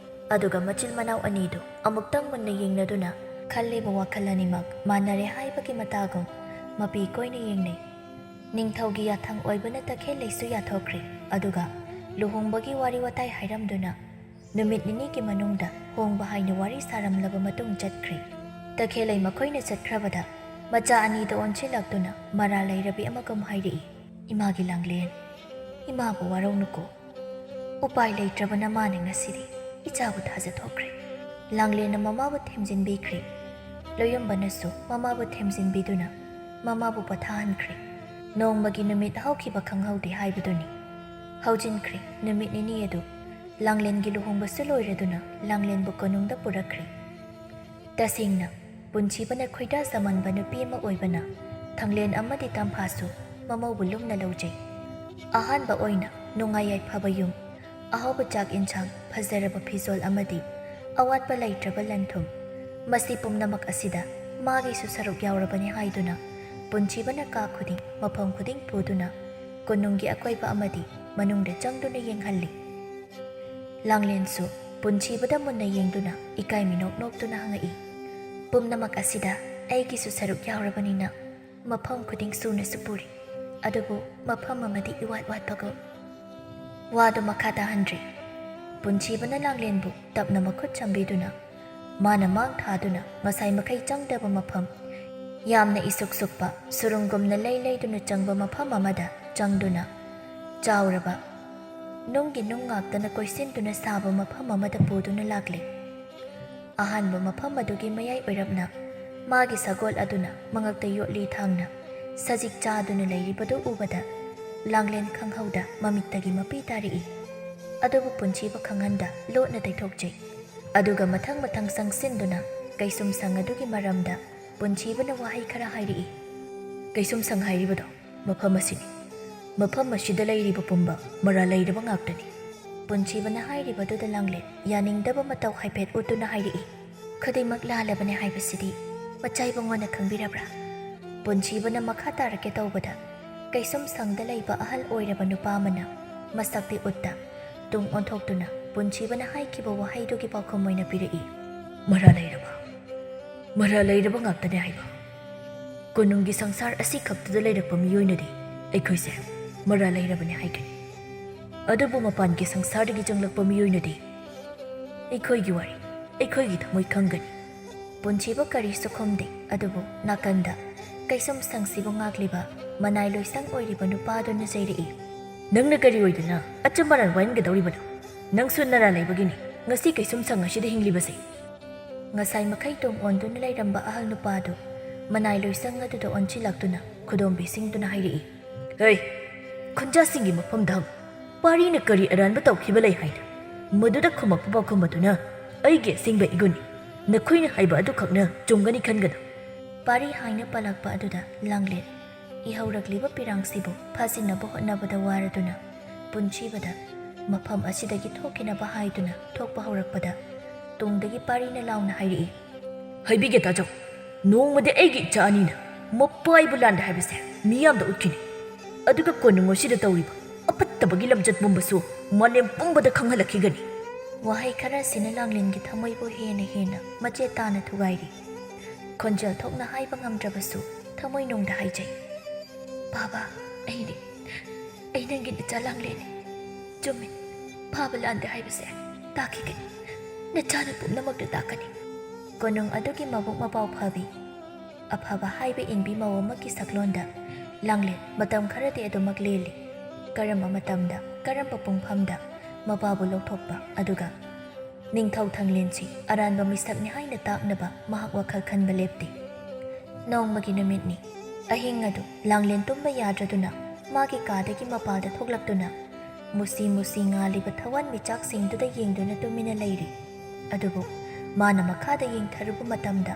ꯑꯗꯨꯒ ꯃꯆꯤꯟ ꯃꯅꯥꯎ ꯑꯅꯤꯗꯨ ꯑꯃꯨꯛꯇꯪ ꯃꯨꯟꯅ ꯌꯦꯡꯅꯗꯨꯅ ꯈꯜꯂꯤꯕ ꯋꯥꯈꯜ ꯑꯅꯤꯃꯛ ꯃꯥꯟꯅꯔꯦ ꯍꯥꯏꯕꯒꯤ ꯃꯇꯥꯒꯨꯝ ꯃꯄꯤ ꯀꯣꯏꯅ ꯌꯦꯡꯅꯩ꯫ ꯅꯤꯡꯊꯧꯒꯤ ꯌꯥꯊꯪ ꯑꯣꯏꯕꯅ ꯇꯈꯦꯜꯂꯩꯁꯨ ꯌꯥꯊꯣꯛꯈ꯭ꯔꯦ꯫ ꯑꯗꯨꯒ ꯂꯨꯍꯣꯡꯕꯒꯤ ꯋꯥꯔꯤ ꯋꯥꯇꯥꯏ ꯍꯥꯏꯔꯝꯗꯨꯅ ꯅꯨꯃꯤꯠ ꯅꯤꯅꯤꯒꯤ ꯃꯅꯨꯡꯗ ꯍꯣꯡꯕ ꯍꯥꯏꯅ ꯋꯥꯔꯤ ꯁꯥꯔꯝꯂꯕ ꯃꯇꯨꯡ ꯆꯠꯈ꯭ꯔꯦ꯫ ꯇꯈꯦꯜꯂꯩ ꯃꯈꯣꯏꯅ ꯆꯠꯈ꯭ꯔꯕꯗ ꯃꯆꯥ ꯑꯅꯤꯗ ꯑꯣꯟꯁꯤꯜꯂꯛꯇꯨꯅ ꯃꯔꯥ ꯂꯩꯔꯕꯤ ꯑꯃꯒꯨꯝ ꯍꯥꯏꯔꯛꯏ, "ꯏꯃꯥꯒꯤ ꯂꯥꯡꯂꯦꯟ, ꯏꯃꯥꯕꯨ ꯋꯥꯔꯧꯅꯨꯀꯣ꯫ ꯎꯄꯥꯏ ꯂꯩꯇ꯭ꯔꯕꯅ ꯃꯥꯅ ꯉꯁꯤꯗꯤ ꯏꯆꯥꯕꯨ ꯊꯥꯖꯊꯣꯛꯈ꯭ꯔꯦ꯫" ꯂꯥꯡꯂꯦꯟꯅ ꯃꯃꯥꯕꯨ ꯊꯦꯝꯖꯤꯟꯕꯤꯈ꯭ꯔꯦ꯫ ꯂꯣꯌꯨꯝꯕꯅꯁꯨ ꯃꯃꯥꯕꯨ ꯊꯦꯝꯖꯤꯟꯕꯤꯗꯨꯅ ꯃꯃꯥꯕꯨ ꯄꯣꯊꯥꯍꯟꯈ꯭ꯔꯦ꯫ ꯅꯣꯡꯃꯒꯤ ꯅꯨꯃꯤꯠ ꯍꯧꯈꯤꯕ ꯈꯪꯍꯧꯗꯦ ꯍꯥꯏꯕꯗꯨꯅꯤ꯫ ꯍꯧꯖꯤꯟꯈ꯭ꯔꯦ ꯅꯨꯃꯤꯠ ꯅꯤꯅꯤ ꯑꯗꯨ꯫ ꯂꯥꯡꯂꯦꯟꯒꯤ ꯂꯨꯍꯣꯡꯕꯁꯨ ꯂꯣꯏꯔꯗꯨꯅ ꯂꯥꯡꯂꯦꯟꯕꯨ ꯀꯣꯅꯨꯡꯗ ꯄꯨꯔꯛꯈ꯭ꯔꯦ꯫ ꯇꯁꯦꯡꯅ ꯄꯨꯟꯁꯤꯕꯅ ꯈꯣꯏꯗꯥ ꯆꯃꯟꯕ ꯅꯨꯄꯤ ꯑꯃ ꯑꯣꯏꯕꯅ ꯊꯥꯡꯂꯦꯟ ꯑꯃꯗꯤ ꯇꯝꯐꯥꯁꯨ ꯃꯃꯧꯕꯨ ꯂꯨꯝꯅ ꯂꯧꯖꯩ꯫ ꯑꯍꯥꯟꯕ ꯑꯣꯏꯅ ꯅꯨꯡꯉꯥꯏ ꯌꯥꯏꯐꯕ ꯌꯨꯝ, ꯑꯍꯥꯎꯕ ꯆꯥꯛ ꯏꯟꯁꯥꯡ, ꯐꯖꯔꯕ ꯐꯤꯖꯣꯜ ꯑꯃꯗꯤ ꯑꯋꯥꯠꯄ ꯂꯩꯇ꯭ꯔꯕ ꯂꯟ ꯊꯨꯝ, ꯃꯁꯤ ꯄꯨꯝꯅꯃꯛ ꯑꯁꯤꯗ ꯃꯥꯒꯤꯁꯨ ꯁꯔꯨꯛ ꯌꯥꯎꯔꯕꯅꯤ ꯍꯥꯏꯗꯨꯅ ꯄꯨꯟꯁꯤꯕꯅ ꯀꯥ ꯈꯨꯗꯤꯡ, ꯃꯐꯝ ꯈꯨꯗꯤꯡ ꯄꯨꯗꯨꯅ ꯀꯣꯅꯨꯡꯒꯤ ꯑꯀꯣꯏꯕ ꯑꯃꯗꯤ ꯃꯅꯨꯡꯗ ꯆꯪꯗꯨꯅ ꯌꯦꯡꯍꯜꯂꯤ꯫ ꯂꯥꯡꯂꯦꯟꯁꯨ ꯄꯨꯟꯁꯤꯕꯗ ꯃꯨꯟꯅ ꯌꯦꯡꯗꯨꯅ ꯏꯀꯥꯏ ꯃꯤꯅꯣꯛ ꯅꯣꯛꯇꯨꯅ ꯍꯪꯉꯛꯏ, "ꯄꯨꯝꯅꯃꯛ ꯑꯁꯤꯗ ꯑꯩꯒꯤꯁꯨ ꯁꯔꯨꯛ ꯌꯥꯎꯔꯕꯅꯤꯅ ꯃꯐꯝ ꯈꯨꯗꯤꯡ ꯁꯨꯅꯁꯨ ꯄꯨꯔꯤ, ꯑꯗꯨꯕꯨ ꯃꯐꯝ ꯑꯃꯗꯤ ꯏꯋꯥꯠ ꯋꯥꯠꯄꯒꯨꯝ꯫" ꯋꯥꯗꯨ ꯃꯈꯥ ꯇꯥꯍꯟꯗ꯭ꯔꯦ꯫ ꯄꯨꯟꯁꯤꯕꯅ ꯂꯥꯡꯂꯦꯟꯕꯨ ꯇꯞꯅ ꯃꯈꯨꯠ ꯁꯝꯕꯤꯗꯨꯅ ꯃꯥꯅ ꯃꯥꯡ ꯊꯥꯗꯨꯅ ꯉꯁꯥꯏ ꯃꯈꯩ ꯆꯪꯗꯕ ꯃꯐꯝ, ꯌꯥꯝꯅ ꯏꯁꯨꯛ ꯁꯨꯛꯄ ꯁꯨꯔꯨꯡꯒꯨꯝꯅ ꯂꯩ ꯂꯩꯗꯨꯅ ꯆꯪꯕ ꯃꯐꯝ ꯑꯃꯗ ꯆꯪꯗꯨꯅ ꯆꯥꯎꯔꯕ ꯅꯨꯡꯒꯤ ꯅꯨꯡ ꯉꯥꯛꯇꯅ ꯀꯣꯏꯁꯤꯟꯗꯨꯅ ꯁꯥꯕ ꯃꯐꯝ ꯑꯃꯗ ꯄꯨꯗꯨꯅ ꯂꯥꯛꯂꯦ꯫ ꯑꯍꯥꯟꯕ ꯃꯐꯝ ꯑꯗꯨꯒꯤ ꯃꯌꯥꯏ ꯑꯣꯏꯔꯞꯅ ꯃꯥꯒꯤ ꯁꯒꯣꯜ ꯑꯗꯨꯅ ꯃꯉꯛꯇ ꯌꯣꯠꯂꯤ ꯊꯥꯡꯅ ꯁꯖꯤꯛ ꯆꯥꯗꯨꯅ ꯂꯩꯔꯤꯕꯗꯨ ꯎꯕꯗ ꯂꯥꯡꯂꯦꯟ ꯈꯪꯍꯧꯗ ꯃꯃꯤꯠꯇꯒꯤ ꯃꯄꯤ ꯇꯥꯔꯛꯏ꯫ ꯑꯗꯨꯕꯨ ꯄꯨꯟꯁꯤꯕ ꯈꯪꯍꯟꯗ ꯂꯣꯠꯅ ꯇꯩꯊꯣꯛꯆꯩ꯫ ꯑꯗꯨꯒ ꯃꯊꯪ ꯃꯊꯪ ꯆꯪꯁꯤꯟꯗꯨꯅ ꯀꯩꯁꯨꯝꯁꯪ ꯑꯗꯨꯒꯤ ꯃꯔꯝꯗ ꯄꯨꯟꯁꯤꯕꯅ ꯋꯥꯍꯩ ꯈꯔ ꯍꯥꯏꯔꯛꯏ꯫ "ꯀꯩꯁꯨꯝꯁꯪ ꯍꯥꯏꯔꯤꯕꯗꯣ ꯃꯐꯝ ꯑꯁꯤꯅꯤ꯫ ꯃꯐꯝ ꯑꯁꯤꯗ ꯂꯩꯔꯤꯕ ꯄꯨꯝꯕ ꯃꯔꯥ ꯂꯩꯔꯕ ꯉꯥꯛꯇꯅꯤ꯫" ꯄꯨꯟꯁꯤꯕꯅ ꯍꯥꯏꯔꯤꯕꯗꯨꯗ ꯂꯥꯡꯂꯦꯟ ꯌꯥꯅꯤꯡꯗꯕ ꯃꯇꯧ ꯍꯥꯏꯐꯦꯠ ꯎꯠꯇꯨꯅ ꯍꯥꯏꯔꯛꯏ, "ꯈꯨꯗꯤꯡꯃꯛ ꯂꯥꯜꯂꯕꯅꯦ ꯍꯥꯏꯕꯁꯤꯗꯤ ꯃꯆꯥ ꯏꯕꯨꯡꯉꯣꯅ ꯈꯪꯕꯤꯔꯕ꯭ꯔꯥ?" ꯄꯨꯟꯁꯤꯕꯅ ꯃꯈꯥ ꯇꯥꯔꯛꯀꯦ ꯇꯧꯕꯗ ꯀꯩꯁꯨꯝꯁꯪꯗ ꯂꯩꯕ ꯑꯍꯜ ꯑꯣꯏꯔꯕ ꯅꯨꯄꯥ ꯑꯃꯅ ꯃꯁꯛꯇꯤ ꯎꯠꯇ ꯇꯨꯡ ꯑꯣꯟꯊꯣꯛꯇꯨꯅ ꯄꯨꯟꯁꯤꯕꯅ ꯍꯥꯏꯈꯤꯕ ꯋꯥꯍꯩꯗꯨꯒꯤ ꯄꯥꯎꯈꯨꯝ ꯑꯣꯏꯅ ꯄꯤꯔꯛꯏ꯫ ꯃꯔꯥ ꯂꯩꯔꯕ, ꯃꯔꯥ ꯂꯩꯔꯕ ꯉꯥꯛꯇꯅꯦ ꯍꯥꯏꯕ꯫ ꯀꯣꯅꯨꯡꯒꯤ ꯁꯪꯁꯥꯔ ꯑꯁꯤ ꯈꯛꯇꯗ ꯂꯩꯔꯛꯄ ꯃꯤꯑꯣꯏꯅꯗꯤ ꯑꯩꯈꯣꯏꯁꯦ ꯃꯔꯥ ꯂꯩꯔꯕꯅꯦ ꯍꯥꯏꯒꯅꯤ꯫ ꯑꯗꯨꯕꯨ ꯃꯄꯥꯟꯒꯤ ꯁꯪꯁꯥꯔꯗꯒꯤ ꯆꯪꯂꯛꯄ ꯃꯤꯑꯣꯏꯅꯗꯤ ꯑꯩꯈꯣꯏꯒꯤ ꯋꯥꯔꯤ, ꯑꯩꯈꯣꯏꯒꯤ ꯊꯃꯣꯏ ꯈꯪꯒꯅꯤ꯫ ꯄꯨꯟꯁꯤꯕ ꯀꯔꯤꯁꯨ ꯈꯨꯝꯗꯦ, ꯑꯗꯨꯕꯨ ꯅꯥꯀꯟꯗ ꯀꯩꯁꯨꯝ ꯁꯪꯁꯤꯕꯨ ꯉꯥꯛꯂꯤꯕ ꯃꯅꯥꯏ ꯂꯣꯏꯁꯪ ꯑꯣꯏꯔꯤꯕ ꯅꯨꯄꯥꯗꯨꯅ ꯆꯩꯔꯛꯏ꯫ "ꯅꯪꯅ ꯀꯔꯤ ꯑꯣꯏꯗꯅ ꯑꯆꯝ ꯑꯔꯥꯟ ꯋꯥꯍꯟꯒꯗꯧꯔꯤꯕꯅꯣ? ꯅꯪꯁꯨ ꯅꯔꯥ ꯂꯩꯕꯒꯤꯅꯤ ꯉꯁꯤ ꯀꯩꯁꯨꯝ ꯁꯪ ꯑꯁꯤꯗ ꯍꯤꯡꯂꯤꯕꯁꯦ꯫" ꯉꯁꯥꯏ ꯃꯈꯩ ꯇꯨꯡ ꯑꯣꯟꯗꯨꯅ ꯂꯩꯔꯝꯕ ꯑꯍꯜ ꯅꯨꯄꯥꯗꯨ ꯃꯅꯥꯏ ꯂꯣꯏꯁꯪ ꯑꯗꯨꯗ ꯑꯣꯟꯁꯤꯜꯂꯛꯇꯨꯅ ꯈꯨꯗꯣꯝꯕꯤꯁꯤꯡꯗꯨꯅ ꯍꯥꯏꯔꯛꯏ꯫ "ꯍꯩ, ꯈꯨꯟꯖꯥꯁꯤꯡꯒꯤ ꯃꯐꯝꯗ ꯍꯪ꯫ ꯄꯥꯔꯤꯅ ꯀꯔꯤ ꯑꯔꯥꯟꯕ ꯇꯧꯈꯤꯕ ꯂꯩ ꯍꯥꯏꯅ? ꯃꯗꯨꯗ ꯈꯨꯝꯃꯛꯄ ꯄꯥꯎꯈꯨꯝ ꯑꯗꯨꯅ ꯑꯩꯒꯤ ꯑꯁꯦꯡꯕ ꯏꯒꯨꯟꯅꯤ꯫ ꯅꯈꯣꯏꯅ ꯍꯥꯏꯕ ꯑꯗꯨꯈꯛꯅ ꯆꯨꯝꯒꯅꯤ ꯈꯟꯒꯅꯨ꯫" ꯄꯥꯔꯤ ꯍꯥꯏꯅ ꯄꯜꯂꯛꯄ ꯑꯗꯨꯗ ꯂꯥꯡꯂꯦꯟ ꯏꯍꯧꯔꯛꯂꯤꯕ ꯄꯤꯔꯥꯡꯁꯤꯕꯨ ꯐꯥꯖꯤꯟꯅꯕ ꯍꯣꯠꯅꯕꯗ ꯋꯥꯔꯗꯨꯅ ꯄꯨꯟꯁꯤꯕꯗ ꯃꯐꯝ ꯑꯁꯤꯗꯒꯤ ꯊꯣꯛꯈꯤꯅꯕ ꯍꯥꯏꯗꯨꯅ ꯊꯣꯛꯄ ꯍꯧꯔꯛꯄꯗ ꯇꯨꯡꯗꯒꯤ ꯄꯥꯔꯤꯅ ꯂꯥꯎꯅ ꯍꯥꯏꯔꯛꯏ꯫ "ꯍꯥꯏꯕꯤꯒꯦ ꯇꯥꯖꯧ, ꯅꯣꯡꯃꯗꯤ ꯑꯩꯒꯤ ꯏꯆꯥ ꯑꯅꯤꯅ ꯃꯄꯥ ꯑꯩꯕꯨ ꯂꯥꯟꯗꯦ ꯍꯥꯏꯕꯁꯦ ꯃꯤꯌꯥꯝꯗ ꯎꯠꯈꯤꯅꯤ꯫ ꯑꯗꯨꯒ ꯀꯣꯅꯨꯡ ꯑꯁꯤꯗ ꯇꯧꯔꯤꯕ ꯑꯐꯠꯇꯕꯒꯤ ꯂꯝꯆꯠ ꯄꯨꯝꯕꯁꯨ ꯃꯥꯂꯦꯝ ꯄꯨꯝꯕꯗ ꯈꯪꯍꯜꯂꯛꯈꯤꯒꯅꯤ꯫" ꯋꯥꯍꯩ ꯈꯔꯁꯤꯅ ꯂꯥꯡꯂꯦꯟꯒꯤ ꯊꯃꯣꯏꯕꯨ ꯍꯦꯟꯅ ꯍꯦꯟꯅ ꯃꯆꯦꯠ ꯇꯥꯅ ꯊꯨꯒꯥꯏꯔꯤ꯫ ꯈꯣꯟꯖꯦꯜ ꯊꯣꯛꯅ ꯍꯥꯏꯕ ꯉꯝꯗ꯭ꯔꯕꯁꯨ ꯊꯃꯣꯏꯅꯨꯡꯗ ꯍꯥꯏꯖꯩ꯫ "ꯕꯥꯕꯥ, ꯑꯩꯅꯦ, ꯑꯩ ꯅꯪꯒꯤ ꯅꯆꯥ ꯂꯥꯡꯂꯦꯟꯅꯦ꯫ ꯆꯨꯝꯃꯦ, ꯐꯥꯕ ꯂꯥꯟꯗꯦ ꯍꯥꯏꯕꯁꯦ ꯇꯥꯛꯈꯤꯒꯅꯤ꯫ ꯅꯆꯥꯅ ꯄꯨꯝꯅꯃꯛꯇ ꯇꯥꯛꯀꯅꯤ꯫" ꯀꯣꯅꯨꯡ ꯑꯗꯨꯒꯤ ꯃꯕꯨꯛ ꯃꯄꯥꯎ ꯐꯕꯤ, ꯑꯐꯕ ꯍꯥꯏꯕ ꯏꯟꯕꯤ ꯃꯧ ꯑꯃꯒꯤ ꯁꯛꯂꯣꯟꯗ ꯂꯥꯡꯂꯦꯟ ꯃꯇꯝ ꯈꯔꯗꯤ ꯑꯗꯨꯃꯛ ꯂꯦꯜꯂꯤ꯫ ꯀꯔꯝꯕ ꯃꯇꯝꯗ, ꯀꯔꯝꯕ ꯄꯨꯡꯐꯝꯗ ꯃꯄꯥꯕꯨ ꯂꯧꯊꯣꯛꯄ, ꯑꯗꯨꯒ ꯅꯤꯡꯊꯧ ꯊꯥꯡꯂꯦꯟꯁꯤ ꯑꯔꯥꯟꯕ ꯃꯤꯁꯛꯅꯤ ꯍꯥꯏꯅ ꯇꯥꯛꯅꯕ ꯃꯍꯥꯛ ꯋꯥꯈꯜ ꯈꯟꯕ ꯂꯦꯞꯇꯦ꯫ ꯅꯣꯡꯃꯒꯤ ꯅꯨꯃꯤꯠꯅꯤ꯫ ꯑꯍꯤꯡ ꯑꯗꯨ ꯂꯥꯡꯂꯦꯟ ꯇꯨꯝꯕ ꯌꯥꯗ꯭ꯔꯗꯨꯅ ꯃꯥꯒꯤ ꯀꯥꯗꯒꯤ ꯃꯄꯥꯜꯗ ꯊꯣꯛꯂꯛꯇꯨꯅ ꯃꯨꯁꯤ ꯃꯨꯁꯤ ꯉꯥꯜꯂꯤꯕ ꯊꯋꯥꯟ ꯃꯤꯆꯥꯛꯁꯤꯡꯗꯨꯗ ꯌꯦꯡꯗꯨꯅ ꯇꯨꯃꯤꯟꯅ ꯂꯩꯔꯤ꯫ ꯑꯗꯨꯕꯨ ꯃꯥꯅ ꯃꯈꯥꯗ ꯌꯦꯡꯊꯔꯨꯕ ꯃꯇꯝꯗ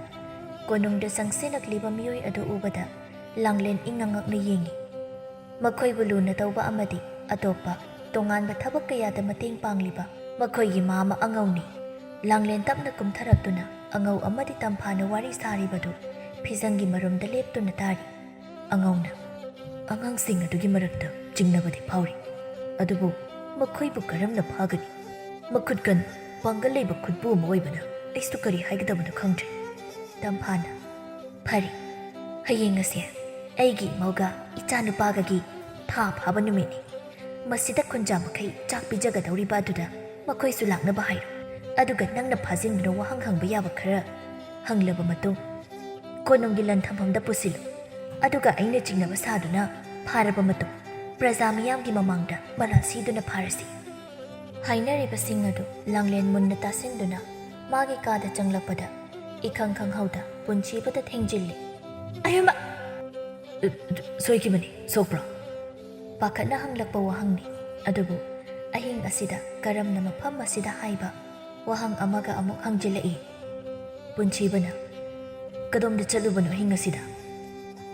ꯀꯣꯅꯨꯡꯗ ꯆꯪꯁꯤꯜꯂꯛꯂꯤꯕ ꯃꯤꯑꯣꯏ ꯑꯗꯨ ꯎꯕꯗ ꯂꯥꯡꯂꯦꯟ ꯏꯪꯉ ꯉꯛꯅ ꯌꯦꯡꯉꯤ꯫ ꯃꯈꯣꯏꯕꯨ ꯂꯨꯅ ꯇꯧꯕ ꯑꯃꯗꯤ ꯑꯇꯣꯞꯄ ꯇꯣꯉꯥꯟꯕ ꯊꯕꯛ ꯀꯌꯥꯗ ꯃꯇꯦꯡ ꯄꯥꯡꯂꯤꯕ ꯃꯈꯣꯏꯒꯤ ꯃꯥꯃ ꯑꯉꯧꯅꯤ꯫ ꯂꯥꯡꯂꯦꯟ ꯇꯞꯅ ꯀꯨꯝꯊꯔꯛꯇꯨꯅ ꯑꯉꯧ ꯑꯃꯗꯤ ꯇꯝꯐꯥꯅ ꯋꯥꯔꯤ ꯁꯥꯔꯤꯕꯗꯨ ꯐꯤꯖꯪꯒꯤ ꯃꯔꯨꯝꯗ ꯂꯦꯞꯇꯨꯅ ꯇꯥꯔꯤ꯫ ꯑꯉꯧꯅ, "ꯑꯉꯥꯡꯁꯤꯡ ꯑꯗꯨꯒꯤ ꯃꯔꯛꯇ ꯆꯤꯡꯅꯕꯗꯤ ꯐꯥꯎꯔꯤ, ꯑꯗꯨꯕꯨ ꯃꯈꯣꯏꯕꯨ ꯀꯔꯝꯅ ꯐꯥꯒꯅꯤ? ꯃꯈꯨꯠ ꯀꯟꯕ, ꯄꯥꯡꯒꯜ ꯂꯩꯕ ꯈꯨꯠꯄꯨ ꯑꯃ ꯑꯣꯏꯕꯅ ꯑꯩꯁꯨ ꯀꯔꯤ ꯍꯥꯏꯒꯗꯕꯅꯣ ꯈꯪꯗ꯭ꯔꯦ꯫ ꯇꯝꯐꯥꯅ, "ꯐꯔꯦ, ꯍꯌꯦꯡ ꯑꯁꯦ ꯑꯩꯒꯤ ꯏꯃꯧꯒ ꯏꯆꯥꯅꯨꯄꯥꯒꯒꯤ ꯊꯥ ꯐꯥꯕ ꯅꯨꯃꯤꯠꯅꯤ꯫ ꯃꯁꯤꯗ ꯈꯨꯟꯖꯥ ꯃꯈꯩ ꯆꯥꯛ ꯄꯤꯖꯒꯗꯧꯔꯤꯕ ꯑꯗꯨꯗ ꯃꯈꯣꯏꯁꯨ ꯂꯥꯛꯅꯕ ꯍꯥꯏꯔꯣ꯫ ꯑꯗꯨꯒ ꯅꯪꯅ ꯐꯥꯖꯤꯟꯗꯨꯅ ꯋꯥꯍꯪ ꯍꯪꯕ ꯌꯥꯕ ꯈꯔ ꯍꯪꯂꯕ ꯃꯇꯨꯡ, ꯀꯣꯅꯨꯡꯒꯤ ꯂꯟ ꯊꯝꯐꯝꯗ ꯄꯨꯁꯤꯜꯂꯨ꯫ ꯑꯗꯨꯒ ꯑꯩꯅ ꯆꯤꯡꯅꯕ ꯁꯥꯗꯨꯅ ꯐꯥꯔꯕ ꯃꯇꯨꯡ, ꯄ꯭ꯔꯖꯥ ꯃꯤꯌꯥꯝꯒꯤ ꯃꯃꯥꯡꯗ ꯃꯔꯥꯜ ꯁꯤꯗꯨꯅ ꯐꯥꯔꯁꯤ꯫" ꯍꯥꯏꯅꯔꯤꯕꯁꯤꯡ ꯑꯗꯨ ꯂꯥꯡꯂꯦꯟ ꯃꯨꯟꯅ ꯇꯥꯁꯤꯟꯗꯨꯅ ꯃꯥꯒꯤ ꯀꯥꯗ ꯆꯪꯂꯛꯄꯗ, ꯏꯈꯪ ꯈꯪꯍꯧꯗ ꯄꯨꯟꯁꯤꯕꯗ ꯊꯦꯡꯖꯤꯜꯂꯤ꯫ "ꯑꯌꯣꯃ!" "ꯑ, ꯑ, ꯁꯣꯏꯈꯤꯕꯅꯤ, ꯁꯣꯛꯄ꯭ꯔꯣ?" ꯄꯥꯈꯠꯅ ꯍꯪꯂꯛꯄ ꯋꯥꯍꯪꯅꯤ꯫ ꯑꯗꯨꯕꯨ ꯑꯍꯤꯡ ꯑꯁꯤꯗ ꯀꯔꯝꯅ ꯃꯐꯝ ꯑꯁꯤꯗ ꯍꯥꯏꯕ ꯋꯥꯍꯪ ꯑꯃꯒ ꯑꯃꯨꯛ ꯍꯪꯖꯤꯜꯂꯛꯏ꯫ ꯄꯨꯟꯁꯤꯕꯅ, "ꯀꯗꯣꯝꯗ ꯆꯠꯂꯨꯕꯅꯣ ꯑꯍꯤꯡ ꯑꯁꯤꯗ?"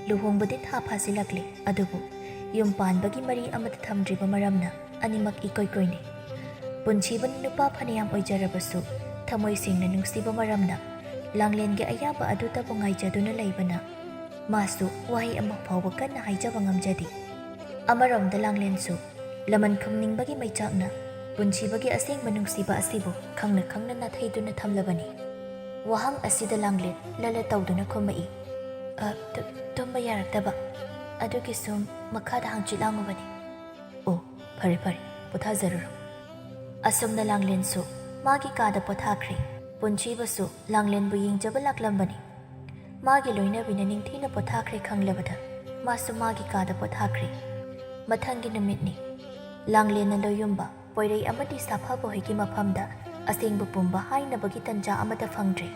ꯂꯨꯍꯣꯡꯕꯗꯤ ꯊꯥ ꯐꯥꯖꯤꯜꯂꯛꯂꯦ, ꯑꯗꯨꯕꯨ ꯌꯨꯝ ꯄꯥꯟꯕꯒꯤ ꯃꯔꯤ ꯑꯃꯠꯇ ꯊꯝꯗ꯭ꯔꯤꯕ ꯃꯔꯝꯅ ꯑꯅꯤꯃꯛ ꯏꯀꯣꯏ ꯀꯣꯏꯅꯩ꯫ ꯄꯨꯟꯁꯤꯕꯅ ꯅꯨꯄꯥ ꯐꯅꯌꯥꯝ ꯑꯣꯏꯖꯔꯕꯁꯨ ꯊꯃꯣꯏ ꯁꯦꯡꯅ ꯅꯨꯡꯁꯤꯕ ꯃꯔꯝꯅ ꯂꯥꯡꯂꯦꯟꯒꯤ ꯑꯌꯥꯕ ꯑꯗꯨꯇꯕꯨ ꯉꯥꯏꯖꯗꯨꯅ ꯂꯩꯕꯅ ꯃꯥꯁꯨ ꯋꯥꯍꯩ ꯑꯃ ꯐꯥꯎꯕ ꯀꯟꯅ ꯍꯥꯏꯖꯕ ꯉꯝꯖꯗꯦ꯫ ꯑꯃꯔꯣꯝꯗ ꯂꯥꯡꯂꯦꯟꯁꯨ ꯂꯃꯟ ꯈꯨꯝꯅꯤꯡꯕꯒꯤ ꯃꯩꯆꯥꯛꯅ ꯄꯨꯟꯁꯤꯕꯒꯤ ꯑꯁꯦꯡꯕ ꯅꯨꯡꯁꯤꯕ ꯑꯁꯤꯕꯨ ꯈꯪꯅ ꯈꯪꯅ ꯅꯥꯊꯩꯗꯨꯅ ꯊꯝꯂꯕꯅꯤ꯫ ꯋꯥꯍꯪ ꯑꯁꯤꯗ ꯂꯥꯡꯂꯦꯟ ꯂꯂ ꯇꯧꯗꯨꯅ ꯈꯨꯝꯃꯛꯏ꯫ "ꯑ, ꯇꯨ-, ꯇꯨꯝꯕ ꯌꯥꯔꯛꯇꯕ꯫ ꯑꯗꯨꯒꯤ ꯁꯨꯝ ꯃꯈꯥꯗ ꯍꯪꯆꯤꯠ ꯂꯥꯡꯉꯨꯕꯅꯤ꯫" "ꯑꯣ, ꯐꯔꯦ ꯐꯔꯦ, ꯄꯣꯊꯥꯖꯔꯨꯔꯣ꯫" ꯑꯁꯨꯝꯅ ꯂꯥꯡꯂꯦꯟꯁꯨ ꯃꯥꯒꯤ ꯀꯥꯗ ꯄꯣꯊꯥꯈ꯭ꯔꯦ꯫ ꯄꯨꯟꯁꯤꯕꯁꯨ ꯂꯥꯡꯂꯦꯟꯕꯨ ꯌꯦꯡꯖꯕ ꯂꯥꯛꯂꯝꯕꯅꯤ꯫ ꯃꯥꯒꯤ ꯂꯣꯏꯅꯕꯤꯅ ꯅꯤꯡꯊꯤꯅ ꯄꯣꯊꯥꯈ꯭ꯔꯦ ꯈꯪꯂꯕꯗ ꯃꯥꯁꯨ ꯃꯥꯒꯤ ꯀꯥꯗ ꯄꯣꯊꯥꯈ꯭ꯔꯦ꯫ ꯃꯊꯪꯒꯤ ꯅꯨꯃꯤꯠꯅꯤ꯫ ꯂꯥꯡꯂꯦꯟꯅ ꯂꯣꯌꯨꯝꯕ ꯄꯣꯏꯔꯩ ꯑꯃꯗꯤ ꯁꯥꯐꯕ ꯍꯣꯏꯒꯤ ꯃꯐꯝꯗ ꯑꯁꯦꯡꯕ ꯄꯨꯝꯕ ꯍꯥꯏꯅꯕꯒꯤ ꯇꯟꯖꯥ ꯑꯃꯠꯇ ꯐꯪꯗ꯭ꯔꯦ꯫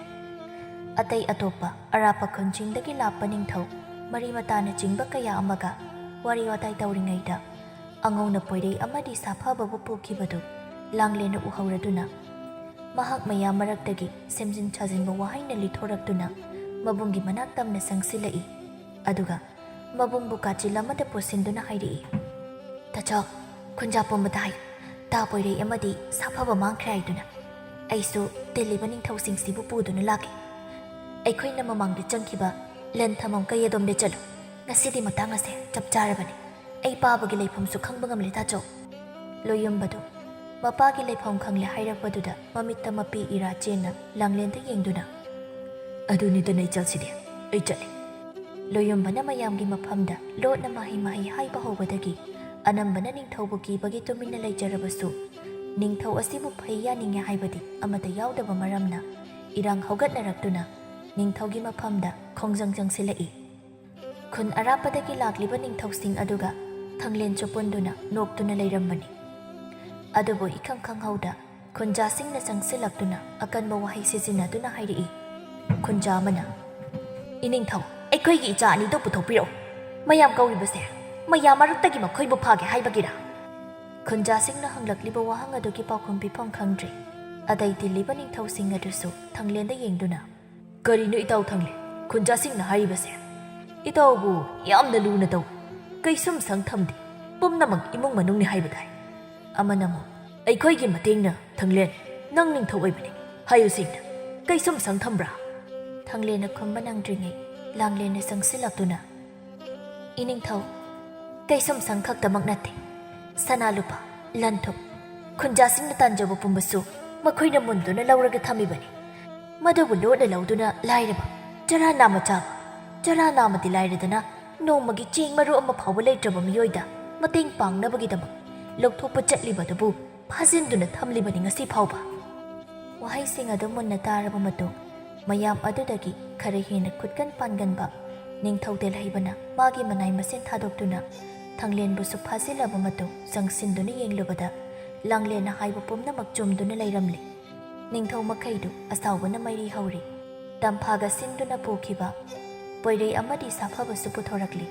ꯑꯇꯩ ꯑꯇꯣꯞꯄ ꯑꯔꯥꯞꯄ ꯈꯨꯟꯁꯤꯡꯗꯒꯤ ꯂꯥꯛꯄ ꯅꯤꯡꯊꯧ, ꯃꯔꯤ ꯃꯇꯥꯅꯆꯤꯡꯕ ꯀꯌꯥ ꯑꯃꯒ ꯋꯥꯔꯤ ꯋꯥꯇꯥꯏ ꯇꯧꯔꯤꯉꯩꯗ ꯑꯉꯧꯅ ꯄꯣꯏꯔꯩ ꯑꯃꯗꯤ ꯁꯥꯐꯕꯕꯨ ꯄꯨꯈꯤꯕꯗꯨ ꯂꯥꯡꯂꯦꯟꯅ ꯎꯍꯧꯔꯗꯨꯅ ꯃꯍꯥꯛ ꯃꯌꯥꯝ ꯃꯔꯛꯇꯒꯤ ꯁꯦꯝꯖꯤꯟ ꯁꯥꯖꯤꯟꯕ ꯋꯥꯍꯩꯅ ꯂꯤꯊꯣꯔꯛꯇꯨꯅ ꯃꯕꯨꯡꯒꯤ ꯃꯅꯥꯛ ꯇꯝꯅ ꯆꯪꯁꯤꯜꯂꯛꯏ꯫ ꯑꯗꯨꯒ ꯃꯕꯨꯡꯕꯨ ꯀꯥꯆꯤꯜ ꯑꯃꯗ ꯄꯨꯁꯤꯟꯗꯨꯅ ꯍꯥꯏꯔꯛꯏ, "ꯇꯥꯆꯧ, ꯈꯨꯟꯖꯥ ꯄꯨꯝꯕꯗ ꯍꯥꯏ, ꯇꯥ ꯄꯣꯏꯔꯩ ꯑꯃꯗꯤ ꯁꯥꯐꯕ ꯃꯥꯡꯈ꯭ꯔꯦ ꯍꯥꯏꯗꯨꯅ꯫ ꯑꯩꯁꯨ ꯇꯤꯜꯂꯤꯕ ꯅꯤꯡꯊꯧꯁꯤꯡꯁꯤꯕꯨ ꯄꯨꯗꯨꯅ ꯂꯥꯛꯀꯦ꯫ ꯑꯩꯈꯣꯏꯅ ꯃꯃꯥꯡꯗ ꯆꯪꯈꯤꯕ ꯂꯟ ꯊꯝꯐꯝ ꯀꯩ ꯑꯗꯣꯝꯗ ꯆꯠꯂꯨ꯫ ꯉꯁꯤꯗꯤ ꯃꯇꯥꯡ ꯑꯁꯦ ꯆꯞ ꯆꯥꯔꯕꯅꯤ꯫ ꯑꯩ ꯄꯥꯕꯒꯤ ꯂꯩꯐꯝꯁꯨ ꯈꯪꯕ ꯉꯝꯂꯦ ꯇꯥꯆꯧ꯫" ꯂꯣꯌꯨꯝꯕꯗꯨ ꯃꯄꯥꯒꯤ ꯂꯩꯐꯝ ꯈꯪꯂꯦ ꯍꯥꯏꯔꯛꯄꯗꯨꯗ ꯃꯃꯤꯠꯇ ꯃꯄꯤ ꯏꯔꯥ ꯆꯦꯟꯅ ꯂꯥꯡꯂꯦꯟꯗ ꯌꯦꯡꯗꯨꯅ, "ꯑꯗꯨꯅꯤꯗꯅ ꯑꯩ ꯆꯠꯁꯤꯗꯤ, ꯑꯩ ꯆꯠꯂꯤ꯫" ꯂꯣꯌꯨꯝꯕꯅ ꯃꯌꯥꯝꯒꯤ ꯃꯐꯝꯗ ꯂꯣꯠꯅ ꯃꯍꯩ ꯃꯍꯩ ꯍꯥꯏꯕ ꯍꯧꯕꯗꯒꯤ ꯑꯅꯝꯕꯅ ꯅꯤꯡꯊꯧꯕꯨ ꯀꯤꯕꯒꯤ ꯇꯨꯃꯤꯟꯅ ꯂꯩꯖꯔꯕꯁꯨ, ꯅꯤꯡꯊꯧ ꯑꯁꯤꯕꯨ ꯐꯩ ꯌꯥꯅꯤꯡꯉꯦ ꯍꯥꯏꯕꯗꯤ ꯑꯃꯠꯇ ꯌꯥꯎꯗꯕ ꯃꯔꯝꯅ ꯏꯔꯥꯡ ꯍꯧꯒꯠꯅꯔꯛꯇꯨꯅ ꯅꯤꯡꯊꯧꯒꯤ ꯃꯐꯝꯗ ꯈꯣꯡꯖꯪ ꯆꯪꯁꯤꯜꯂꯛꯏ꯫ ꯈꯨꯟ ꯑꯔꯥꯞꯄꯗꯒꯤ ꯂꯥꯛꯂꯤꯕ ꯅꯤꯡꯊꯧꯁꯤꯡ ꯑꯗꯨꯒ ꯊꯪꯂꯦꯟꯁꯨ ꯄꯨꯟꯗꯨꯅ ꯅꯣꯛꯇꯨꯅ ꯂꯩꯔꯝꯕꯅꯤ꯫ ꯑꯗꯨꯕꯨ ꯏꯈꯪ ꯈꯪꯍꯧꯗ ꯈꯨꯟꯖꯥꯁꯤꯡꯅ ꯆꯪꯁꯤꯜꯂꯛꯇꯨꯅ ꯑꯀꯟꯕ ꯋꯥꯍꯩ ꯁꯤꯖꯤꯟꯅꯗꯨꯅ ꯍꯥꯏꯔꯛꯏ꯫ ꯈꯨꯟꯖꯥ ꯑꯃꯅ, "ꯏꯅꯤꯡꯊꯧ, ꯑꯩꯈꯣꯏꯒꯤ ꯏꯆꯥ ꯑꯅꯤꯗꯨ ꯄꯨꯊꯣꯛꯄꯤꯔꯛꯎ꯫ ꯃꯌꯥꯝ ꯀꯧꯔꯤꯕꯁꯦ ꯃꯌꯥꯝ ꯃꯔꯛꯇꯒꯤ ꯃꯈꯣꯏꯕꯨ ꯐꯥꯒꯦ ꯍꯥꯏꯕꯒꯤꯔꯥ?" ꯈꯨꯟꯖꯥꯁꯤꯡꯅ ꯍꯪꯂꯛꯂꯤꯕ ꯋꯥꯍꯪ ꯑꯗꯨꯒꯤ ꯄꯥꯎꯈꯨꯝ ꯄꯤꯐꯝ ꯈꯪꯗ꯭ꯔꯦ꯫ ꯑꯗꯩ ꯇꯤꯜꯂꯤꯕ ꯅꯤꯡꯊꯧꯁꯤꯡ ꯑꯗꯨꯁꯨ ꯊꯪꯂꯦꯟꯗ ꯌꯦꯡꯗꯨꯅ, "ꯀꯔꯤꯅꯣ ꯏꯇꯥꯎ ꯊꯪꯂꯦꯟ, ꯈꯨꯟꯖꯥꯁꯤꯡꯅ ꯍꯥꯏꯔꯤꯕꯁꯦ? ꯏꯇꯥꯎꯕꯨ ꯌꯥꯝꯅ ꯂꯨꯅ ꯇꯧ꯫ ꯀꯩꯁꯨꯝ ꯁꯪ ꯊꯝꯗꯦ꯫ ꯄꯨꯝꯅꯃꯛ ꯏꯃꯨꯡ ꯃꯅꯨꯡꯅꯤ ꯍꯥꯏꯕ ꯇꯥꯏ꯫" ꯑꯃꯅ ꯑꯃꯨꯛ, "ꯑꯩꯈꯣꯏꯒꯤ ꯃꯇꯦꯡꯅ ꯊꯪꯂꯦꯟ, ꯅꯪ ꯅꯤꯡꯊꯧ ꯑꯣꯏꯕꯅꯤ꯫ ꯍꯥꯏꯌꯨ ꯁꯦꯡꯅ, ꯀꯩꯁꯨꯝ ꯁꯪ ꯊꯝꯕ꯭ꯔꯥ?" ꯊꯪꯂꯦꯟꯅ ꯈꯨꯝꯕ ꯅꯪꯗ꯭ꯔꯤꯉꯩ ꯂꯥꯡꯂꯦꯟꯅ ꯆꯪꯁꯤꯜꯂꯛꯇꯨꯅ, "ꯏꯅꯤꯡꯊꯧ, ꯀꯩꯁꯨꯝ ꯁꯪ ꯈꯛꯇꯃꯛ ꯅꯠꯇꯦ, ꯁꯅꯥ ꯂꯨꯄꯥ, ꯂꯟ ꯊꯨꯝ, ꯈꯨꯟꯖꯥꯁꯤꯡꯅ ꯇꯥꯟꯖꯕ ꯄꯨꯝꯕꯁꯨ ꯃꯈꯣꯏꯅ ꯃꯨꯟꯗꯨꯅ ꯂꯧꯔꯒ ꯊꯝꯃꯤꯕꯅꯤ꯫ ꯃꯗꯨꯕꯨ ꯂꯣꯠꯅ ꯂꯧꯗꯨꯅ ꯂꯥꯏꯔꯕ, ꯆꯔꯥ ꯅꯥꯝꯃ ꯆꯥꯕ, ꯆꯔꯥ ꯅꯥꯝꯃꯗꯤ ꯂꯥꯏꯔꯗꯅ ꯅꯣꯡꯃꯒꯤ ꯆꯦꯡ ꯃꯔꯨ ꯑꯃ ꯐꯥꯎꯕ ꯂꯩꯇ꯭ꯔꯕ ꯃꯤꯑꯣꯏꯗ ꯃꯇꯦꯡ ꯄꯥꯡꯅꯕꯒꯤꯗꯃꯛ ꯂꯧꯊꯣꯛꯄ ꯆꯠꯂꯤꯕ ꯑꯗꯨꯕꯨ ꯐꯥꯖꯤꯟꯗꯨꯅ ꯊꯝꯂꯤꯕꯅꯤ ꯉꯁꯤ ꯐꯥꯎꯕ꯫" ꯋꯥꯍꯩꯁꯤꯡ ꯑꯗꯨ ꯃꯨꯟꯅ ꯇꯥꯔꯕ ꯃꯇꯨꯡ, ꯃꯌꯥꯝ ꯑꯗꯨꯗꯒꯤ ꯈꯔ ꯍꯦꯟꯅ ꯈꯨꯠꯀꯟ ꯄꯥꯟꯒꯟꯕ ꯅꯤꯡꯊꯧ ꯇꯦꯜꯍꯩꯕꯅ ꯃꯥꯒꯤ ꯃꯅꯥꯏ ꯃꯁꯤꯟ ꯊꯥꯗꯣꯛꯇꯨꯅ ꯊꯪꯂꯦꯟꯕꯨꯁꯨ ꯐꯥꯖꯤꯜꯂꯕ ꯃꯇꯨꯡ ꯆꯪꯁꯤꯟꯗꯨꯅ ꯌꯦꯡꯂꯨꯕꯗ, ꯂꯥꯡꯂꯦꯟꯅ ꯍꯥꯏꯕ ꯄꯨꯝꯅꯃꯛ ꯆꯨꯝꯗꯨꯅ ꯂꯩꯔꯝꯂꯦ꯫ ꯅꯤꯡꯊꯧ ꯃꯈꯩꯗꯨ ꯑꯁꯥꯎꯕꯅ ꯃꯩꯔꯤ ꯍꯧꯔꯤ꯫ ꯇꯝꯐꯥꯒ ꯁꯤꯟꯗꯨꯅ ꯄꯨꯈꯤꯕ ꯄꯣꯏꯔꯩ ꯑꯃꯗꯤ ꯁꯥꯐꯕꯁꯨ ꯄꯨꯊꯣꯔꯛꯂꯤ꯫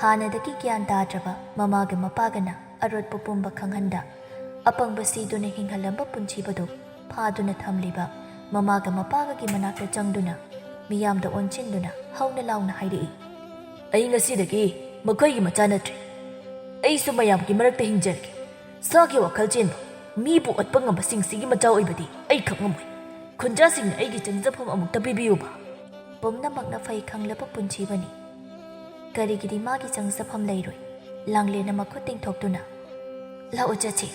ꯍꯥꯟꯅꯗꯒꯤ ꯒ꯭ꯌꯥꯟ ꯇꯥꯗ꯭ꯔꯕ ꯃꯃꯥꯒ ꯃꯄꯥꯒꯅ ꯑꯔꯣꯠꯄ ꯄꯨꯝꯕ ꯈꯪꯍꯟꯗ, ꯑꯄꯪꯕ ꯁꯤꯗꯨꯅ ꯍꯤꯡꯍꯜꯂꯝꯕ ꯄꯨꯟꯁꯤꯕꯗꯨ ꯐꯥꯗꯨꯅ ꯊꯝꯂꯤꯕ ꯃꯃꯥꯒ ꯃꯄꯥꯒꯒꯤ ꯃꯅꯥꯛꯇ ꯆꯪꯗꯨꯅ ꯃꯤꯌꯥꯝꯗ ꯑꯣꯟꯁꯤꯟꯗꯨꯅ ꯍꯧꯅ ꯂꯥꯎꯅ ꯍꯥꯏꯔꯛꯏ, "ꯑꯩ ꯉꯁꯤꯗꯒꯤ ꯃꯈꯣꯏꯒꯤ ꯃꯆꯥ ꯅꯠꯇ꯭ꯔꯦ꯫ ꯑꯩꯁꯨ ꯃꯌꯥꯝꯒꯤ ꯃꯔꯛꯇ ꯍꯤꯡꯖꯔꯒꯦ꯫ ꯁꯥꯒꯤ ꯋꯥꯈꯜ ꯆꯦꯟꯕ, ꯃꯤꯕꯨ ꯑꯣꯠꯄ ꯉꯝꯕꯁꯤꯡꯁꯤꯒꯤ ꯃꯆꯥ ꯑꯣꯏꯕꯗꯤ ꯑꯩ ꯈꯪꯉꯝꯃꯣꯏ꯫ ꯈꯨꯟꯖꯥꯁꯤꯡꯅ ꯑꯩꯒꯤ ꯆꯪꯖꯐꯝ ꯑꯃꯨꯛꯇ ꯄꯤꯕꯤꯌꯨꯕ꯫" ꯄꯨꯝꯅꯃꯛꯅ ꯐꯩ ꯈꯪꯂꯕ ꯄꯨꯟꯁꯤꯕꯅꯤ꯫ ꯀꯔꯤꯒꯤꯗꯤ ꯃꯥꯒꯤ ꯆꯪꯖꯐꯝ ꯂꯩꯔꯣꯏ? ꯂꯥꯡꯂꯦꯟꯅ ꯃꯈꯨꯠ ꯇꯤꯡꯊꯣꯛꯇꯨꯅ, "ꯂꯥꯛꯑꯣ ꯆꯠꯁꯤ꯫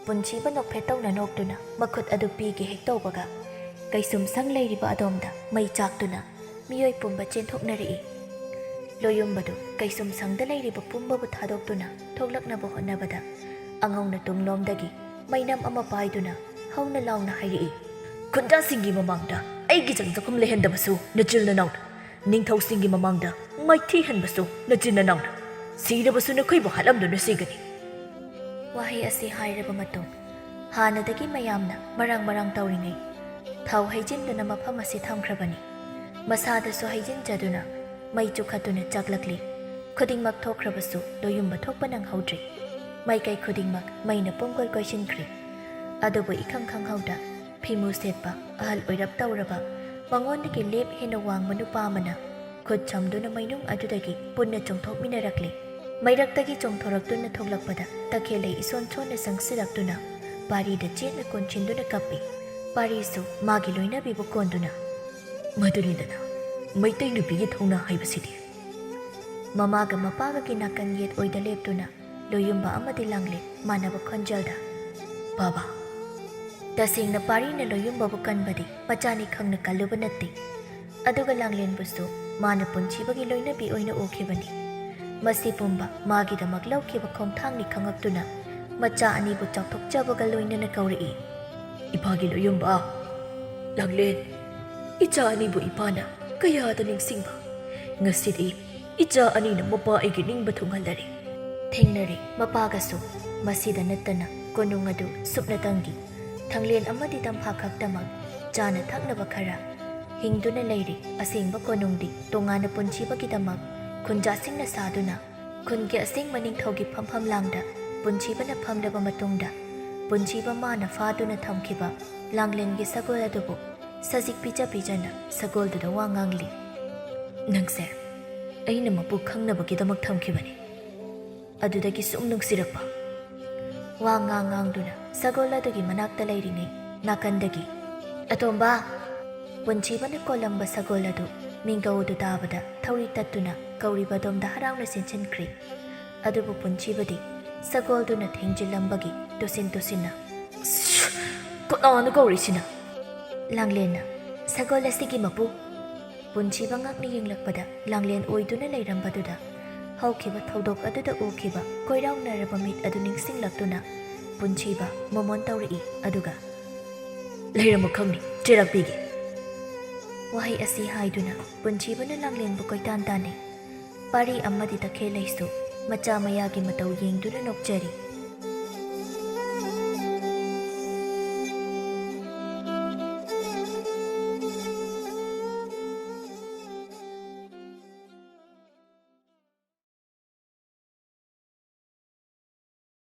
ꯄꯨꯟꯁꯤꯕ ꯅꯣꯛꯐꯦꯠ ꯇꯧꯅ ꯅꯣꯛꯇꯨꯅ ꯃꯈꯨꯠ ꯑꯗꯨ ꯄꯤꯒꯦ ꯍꯦꯛ ꯇꯧꯕꯒ, ꯀꯩꯁꯨꯝ ꯁꯪ ꯂꯩꯔꯤꯕ ꯑꯗꯣꯝꯗ ꯃꯩ ꯆꯥꯛꯇꯨꯅ ꯃꯤꯑꯣꯏ ꯄꯨꯝꯕ ꯆꯦꯟꯊꯣꯛꯅꯔꯛꯏ꯫ ꯂꯣꯌꯨꯝꯕꯗꯨ ꯀꯩꯁꯨꯝ ꯁꯪꯗ ꯂꯩꯔꯤꯕ ꯄꯨꯝꯕꯕꯨ ꯊꯥꯗꯣꯛꯇꯨꯅ ꯊꯣꯛꯂꯛꯅꯕ ꯍꯣꯠꯅꯕꯗ, ꯑꯉꯧꯅ ꯇꯨꯡꯂꯣꯝꯗꯒꯤ ꯃꯩꯅꯝ ꯑꯃ ꯄꯥꯏꯗꯨꯅ ꯍꯧꯅ ꯂꯥꯎꯅ ꯍꯥꯏꯔꯛꯏ, "ꯈꯨꯟꯖꯥꯁꯤꯡꯒꯤ ꯃꯃꯥꯡꯗ ꯑꯩꯒꯤ ꯆꯪꯖꯐꯝ ꯂꯩꯍꯟꯗꯕꯁꯨ ꯅꯆꯤꯜ ꯅꯅꯥꯎꯅ, ꯅꯤꯡꯊꯧꯁꯤꯡꯒꯤ ꯃꯃꯥꯡꯗ ꯃꯥꯏꯊꯤꯍꯟꯕꯁꯨ ꯅꯆꯤꯟ ꯅꯅꯥꯎꯅ, ꯁꯤꯔꯕꯁꯨ ꯅꯈꯣꯏꯕꯨ ꯍꯥꯠꯂꯝꯗꯨꯅ ꯁꯤꯒꯅꯤ!" ꯋꯥꯍꯩ ꯑꯁꯤ ꯍꯥꯏꯔꯕ ꯃꯇꯨꯡ, ꯍꯥꯟꯅꯗꯒꯤ ꯃꯌꯥꯝꯅ ꯃꯔꯥꯡ ꯃꯔꯥꯡ ꯇꯧꯔꯤꯉꯩ, ꯊꯥꯎ ꯍꯩꯖꯤꯟꯗꯨꯅ ꯃꯐꯝ ꯑꯁꯤ ꯊꯝꯈ꯭ꯔꯕꯅꯤ꯫ ꯃꯁꯥꯗꯁꯨ ꯍꯩꯖꯤꯟꯖꯗꯨꯅ ꯃꯩ ꯆꯨꯈꯠꯇꯨꯅ ꯆꯥꯛꯂꯛꯂꯤ꯫ ꯈꯨꯗꯤꯡꯃꯛ ꯊꯣꯛꯈ꯭ꯔꯕꯁꯨ ꯂꯣꯌꯨꯝꯕ ꯊꯣꯛꯄ ꯅꯪꯍꯧꯗ꯭ꯔꯤ꯫ ꯃꯥꯏꯀꯩ ꯈꯨꯗꯤꯡꯃꯛ ꯃꯩꯅ ꯄꯨꯝꯈꯣꯏ ꯀꯣꯏꯁꯤꯟꯈ꯭ꯔꯤ꯫ ꯑꯗꯨꯕꯨ ꯏꯈꯪ ꯈꯪꯍꯧꯗ ꯐꯤꯃꯨ ꯁꯦꯠꯄ, ꯑꯍꯜ ꯑꯣꯏꯔꯞ ꯇꯧꯔꯕ, ꯃꯉꯣꯟꯗꯒꯤ ꯂꯦꯞ ꯍꯦꯟꯅ ꯋꯥꯡꯕ ꯅꯨꯄꯥ ꯑꯃꯅ ꯈꯨꯠ ꯁꯝꯗꯨꯅ ꯃꯩꯅꯨꯡ ꯑꯗꯨꯗꯒꯤ ꯄꯨꯟꯅ ꯆꯣꯡꯊꯣꯛꯃꯤꯟꯅꯔꯛꯂꯤ꯫ ꯃꯩꯔꯛꯇꯒꯤ ꯆꯣꯡꯊꯣꯔꯛꯇꯨꯅ ꯊꯣꯛꯂꯛꯄꯗ ꯇꯈꯦꯜꯂꯩ ꯏꯁꯣꯟ ꯁꯣꯟꯅ ꯆꯪꯁꯤꯜꯂꯛꯇꯨꯅ ꯄꯥꯔꯤꯗ ꯆꯦꯠꯅ ꯀꯣꯟꯁꯤꯟꯗꯨꯅ ꯀꯞꯄꯤ꯫ ꯄꯥꯔꯤꯁꯨ ꯃꯥꯒꯤ ꯂꯣꯏꯅꯕꯤꯕꯨ ꯀꯣꯟꯗꯨꯅ, "ꯃꯗꯨꯅꯤꯗꯅ ꯃꯩꯇꯩ ꯅꯨꯄꯤꯒꯤ ꯊꯧꯅꯥ ꯍꯥꯏꯕꯁꯤꯗꯤ!" ꯃꯃꯥꯒ ꯃꯄꯥꯒꯒꯤ ꯅꯥꯀꯟ ꯌꯦꯠ ꯑꯣꯏꯗ ꯂꯦꯞꯇꯨꯅ ꯂꯣꯌꯨꯝꯕ ꯑꯃꯗꯤ ꯂꯥꯡꯂꯦꯟ ꯃꯥꯟꯅꯕ ꯈꯣꯟꯖꯦꯜꯗ, "ꯕꯥꯕꯥ!" ꯇꯁꯦꯡꯅ ꯄꯥꯔꯤꯅ ꯂꯣꯌꯨꯝꯕꯕꯨ ꯀꯟꯕꯗꯤ ꯃꯆꯥꯅꯤ ꯈꯪꯅ ꯀꯜꯂꯨꯕ ꯅꯠꯇꯦ꯫ ꯑꯗꯨꯒ ꯂꯥꯡꯂꯦꯟꯕꯨꯁꯨ ꯃꯥꯅ ꯄꯨꯟꯁꯤꯕꯒꯤ ꯂꯣꯏꯅꯕꯤ ꯑꯣꯏꯅ ꯎꯈꯤꯕꯅꯤ꯫ ꯃꯁꯤ ꯄꯨꯝꯕ ꯃꯥꯒꯤꯗꯃꯛ ꯂꯧꯈꯤꯕ ꯈꯣꯡꯊꯥꯡꯅꯤ ꯈꯪꯉꯛꯇꯨꯅ ꯃꯆꯥ ꯑꯅꯤꯕꯨ ꯆꯥꯎꯊꯣꯛꯆꯕꯒ ꯂꯣꯏꯅꯅ ꯀꯧꯔꯛꯏ, "ꯏꯄꯥꯒꯤ ꯂꯣꯌꯨꯝꯕ, ꯂꯥꯡꯂꯦꯟ, ꯏꯆꯥ ꯑꯅꯤꯕꯨ ꯏꯄꯥꯅ ꯀꯌꯥꯗ ꯅꯤꯡꯁꯤꯡꯕ! ꯉꯁꯤꯗꯤ ꯏꯆꯥ ꯑꯅꯤꯅ ꯃꯄꯥ ꯑꯩꯒꯤ ꯅꯤꯡꯕ ꯊꯨꯡꯍꯜꯂꯔꯦ!" ꯊꯦꯡꯅꯔꯦ ꯃꯄꯥꯒꯁꯨ꯫ ꯃꯁꯤꯗ ꯅꯠꯇꯅ ꯀꯣꯅꯨꯡ ꯑꯗꯨ ꯁꯨꯞꯅꯇꯪꯒꯤ ꯊꯥꯡꯂꯦꯟ ꯑꯃꯗꯤ ꯇꯝꯐꯥ ꯈꯛꯇꯃꯛ, ꯆꯥꯅ ꯊꯛꯅꯕ ꯈꯔ, ꯍꯤꯡꯗꯨꯅ ꯂꯩꯔꯤ꯫ ꯑꯁꯦꯡꯕ ꯀꯣꯅꯨꯡꯗꯤ ꯇꯣꯉꯥꯟꯅ ꯄꯨꯟꯁꯤꯕꯒꯤꯗꯃꯛ ꯈꯨꯟꯖꯥꯁꯤꯡꯅ ꯁꯥꯗꯨꯅ, ꯈꯨꯟꯒꯤ ꯑꯁꯦꯡꯕ ꯅꯤꯡꯊꯧꯒꯤ ꯐꯝꯐꯝ ꯂꯥꯡꯗ ꯄꯨꯟꯁꯤꯕꯅ ꯐꯝꯂꯕ ꯃꯇꯨꯡꯗ, ꯄꯨꯟꯁꯤꯕ ꯃꯥꯅ ꯐꯥꯗꯨꯅ ꯊꯝꯈꯤꯕ ꯂꯥꯡꯂꯦꯟꯒꯤ ꯁꯒꯣꯜ ꯑꯗꯨꯕꯨ ꯁꯖꯤꯛ ꯄꯤꯖ ꯄꯤꯖꯅ ꯁꯒꯣꯜꯗꯨꯗ ꯋꯥ ꯉꯥꯡꯂꯤ꯫ "ꯅꯪꯁꯦ ꯑꯩꯅ ꯃꯄꯨ ꯈꯪꯅꯕꯒꯤꯗꯃꯛ ꯊꯝꯈꯤꯕꯅꯤ꯫ ꯑꯗꯨꯗꯒꯤ ꯁꯨꯝ ꯅꯨꯡꯁꯤꯔꯛꯄ꯫" ꯋꯥ ꯉꯥꯡ ꯉꯥꯡꯗꯨꯅ ꯁꯒꯣꯜ ꯑꯗꯨꯒꯤ ꯃꯅꯥꯛꯇ ꯂꯩꯔꯤꯉꯩ ꯅꯥꯀꯟꯗꯒꯤ, "ꯑꯇꯣꯝꯕ!" ꯄꯨꯟꯁꯤꯕꯅ ꯀꯣꯜꯂꯝꯕ ꯁꯒꯣꯜ ꯑꯗꯨ ꯃꯤꯡꯒꯧ ꯑꯗꯨ ꯇꯥꯕꯗ ꯊꯧꯔꯤ ꯇꯠꯇꯨꯅ ꯀꯧꯔꯤꯕ ꯑꯗꯣꯝꯗ ꯍꯔꯥꯎꯅ ꯆꯦꯟꯁꯤꯟꯈ꯭ꯔꯤ꯫ ꯑꯗꯨꯕꯨ ꯄꯨꯟꯁꯤꯕꯗꯤ ꯁꯒꯣꯜꯗꯨꯅ ꯊꯦꯡꯖꯤꯜꯂꯝꯕꯒꯤ ꯇꯨꯁꯤꯟ ꯇꯨꯁꯤꯟꯅ, "ꯀꯅꯥꯅꯣ ꯀꯧꯔꯤꯁꯤꯅ?" ꯂꯥꯡꯂꯦꯟꯅ, "ꯁꯒꯣꯜ ꯑꯁꯤꯒꯤ ꯃꯄꯨ꯫" ꯄꯨꯟꯁꯤꯕ ꯉꯛꯅ ꯌꯦꯡꯂꯛꯄꯗ ꯂꯥꯡꯂꯦꯟ ꯑꯣꯏꯗꯨꯅ ꯂꯩꯔꯝꯕꯗꯨꯗ ꯍꯧꯈꯤꯕ ꯊꯧꯗꯣꯛ ꯑꯗꯨꯗ ꯎꯈꯤꯕ ꯀꯣꯏꯔꯥꯎꯅꯔꯕ ꯃꯤꯠ ꯑꯗꯨ ꯅꯤꯡꯁꯤꯡꯂꯛꯇꯨꯅ ꯄꯨꯟꯁꯤꯕ ꯃꯣꯃꯣꯟ ꯇꯧꯔꯛꯏ꯫ ꯑꯗꯨꯒ, "ꯂꯩꯔꯝꯃꯨ ꯈꯪꯅꯤ, ꯆꯩꯔꯥꯛ ꯄꯤꯒꯦ꯫" ꯋꯥꯍꯩ ꯑꯁꯤ ꯍꯥꯏꯗꯨꯅ ꯄꯨꯟꯁꯤꯕꯅ ꯂꯥꯡꯂꯦꯟꯕꯨ ꯀꯣꯏꯇꯥꯟ ꯇꯥꯟꯅꯩ꯫ ꯄꯥꯔꯤ ꯑꯃꯗꯤ ꯇꯈꯦꯜꯂꯩꯁꯨ ꯃꯆꯥ ꯃꯌꯥꯒꯤ ꯃꯇꯧ ꯌꯦꯡꯗꯨꯅ ꯅꯣꯛꯆꯔꯤ꯫